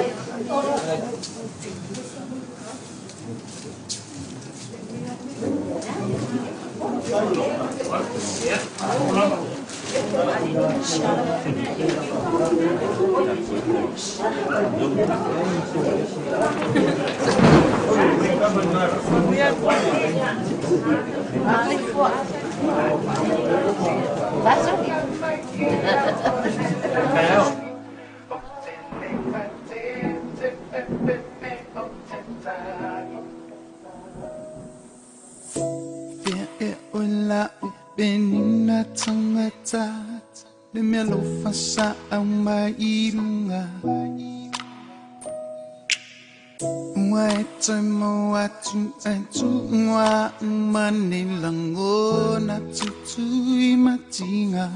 [SPEAKER 1] La upenina tangata le mea lofa au mai ilunga ua e toe mau atu ai tuua umane lagona tutui matiga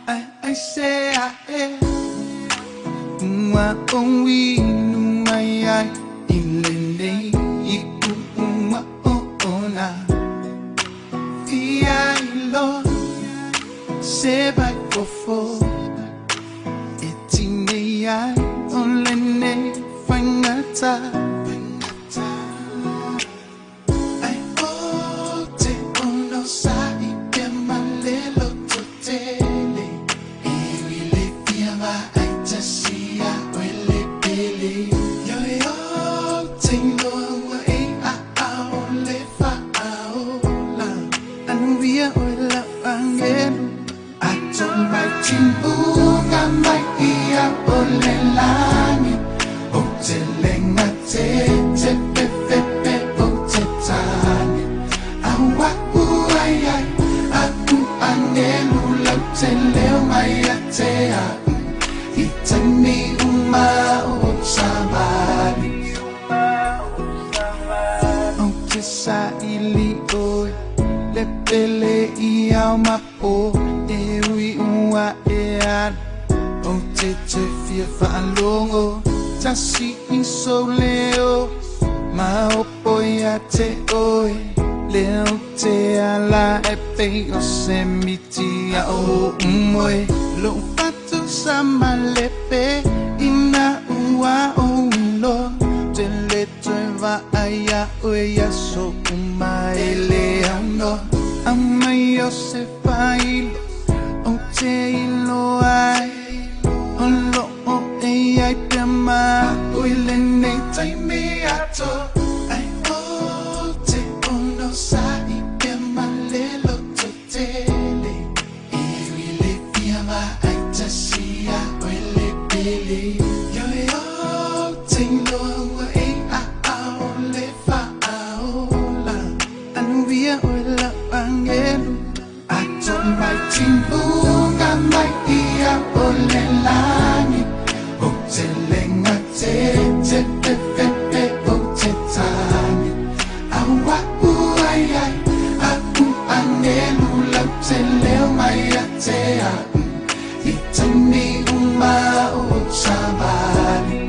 [SPEAKER 1] ai ai se ae ua ouinu mai ai i lenei ipu uma oona fia ilo se vai fofo e tinei ai o lenei faigata ai o te ono sa'i pea ma le lototele e ui le fia vaai tasi ia oe le pele ioe o te iloa ua e aao le faaola anuia oe lau agelu ato mai tiuga mai ia o le lagi o te lega te te pe pe pe o te tane aua'u ai ai a'u agelu lau te leo mai ia te a'u i taimi uma o savali o te saʻili oe le pele i ao ma po e ui ua e alu o te te fia faalogo tasi i sou leo maopo ia te oe lea ou te ala e pei o se miti a o umoe lou fatu sa malepe ina ua ou iloa te lē toe vaai ia oe i aso uma e lē aunoa aumai o se failo ou te iloa ai o loo e iai pea ma a'u i lenei taimi atoa ai o te ono sa'i pea ma le lototele e ui le fia vaai tasi ia oe le pele ioe o te iloa ua e aao le faaola anuia oe lau agelu ato mai tiuga mai ia o le lagi o te lega te te pe pe pe o te tane aua'u ai ai a'u agelu lau te leo mai ia te a'u i taimi uma o savali.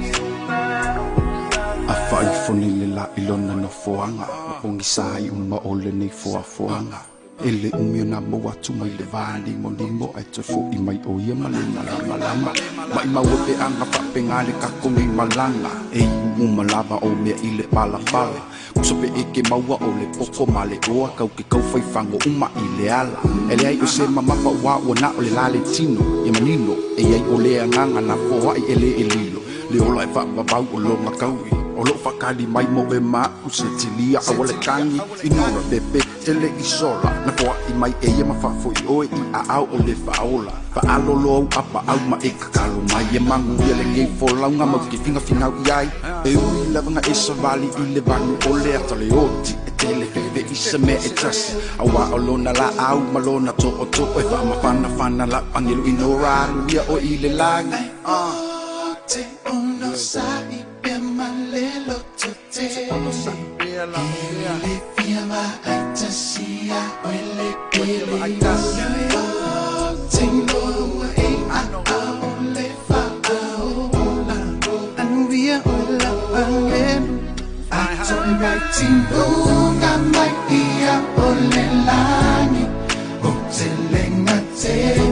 [SPEAKER 11] A faaifo nei le laʻi lona nofoaga ma pogisa ai uma o lenei foafoaga e le umi ona mau atu mai le valimonimo ae toe foʻi mai o ia ma le malamalama maʻimau e peaga faapega le kako nei malaga e iu uma lava o mea i le palapala kusa pe e ke maua o le poko ma le oa kau ke kau faifago uma i le ala e leai o se mamafa ua ua na o le la le tino ia manino e iai o le agaga na foaʻi e lē e lilo le ola e faavavau o loga kaui o loo faakali mai mo e maʻu se tilia aua le tagi inora pepe tele i sola na foaʻi mai e ia ma faafoʻi oe i aao o le faaola faalolo au apaau ma e kakalo mai e maguia lenei folauga mau ke figafigau i ai e ui lavaga e savali i le vanu o le ata le oti e tele fefe i se mea e tasi auā o lona laau ma lona tootoo e faamafanafana lau agelu inora aluia oe i le lagi.
[SPEAKER 1] O te ono sa'i pea ma le lototele e le fia vaai tasi ia oe le pele ioe o te iloa ua e aao le faaola anuia oe lau agelu ato mai tiuga mai ia o le lagi o te lega te.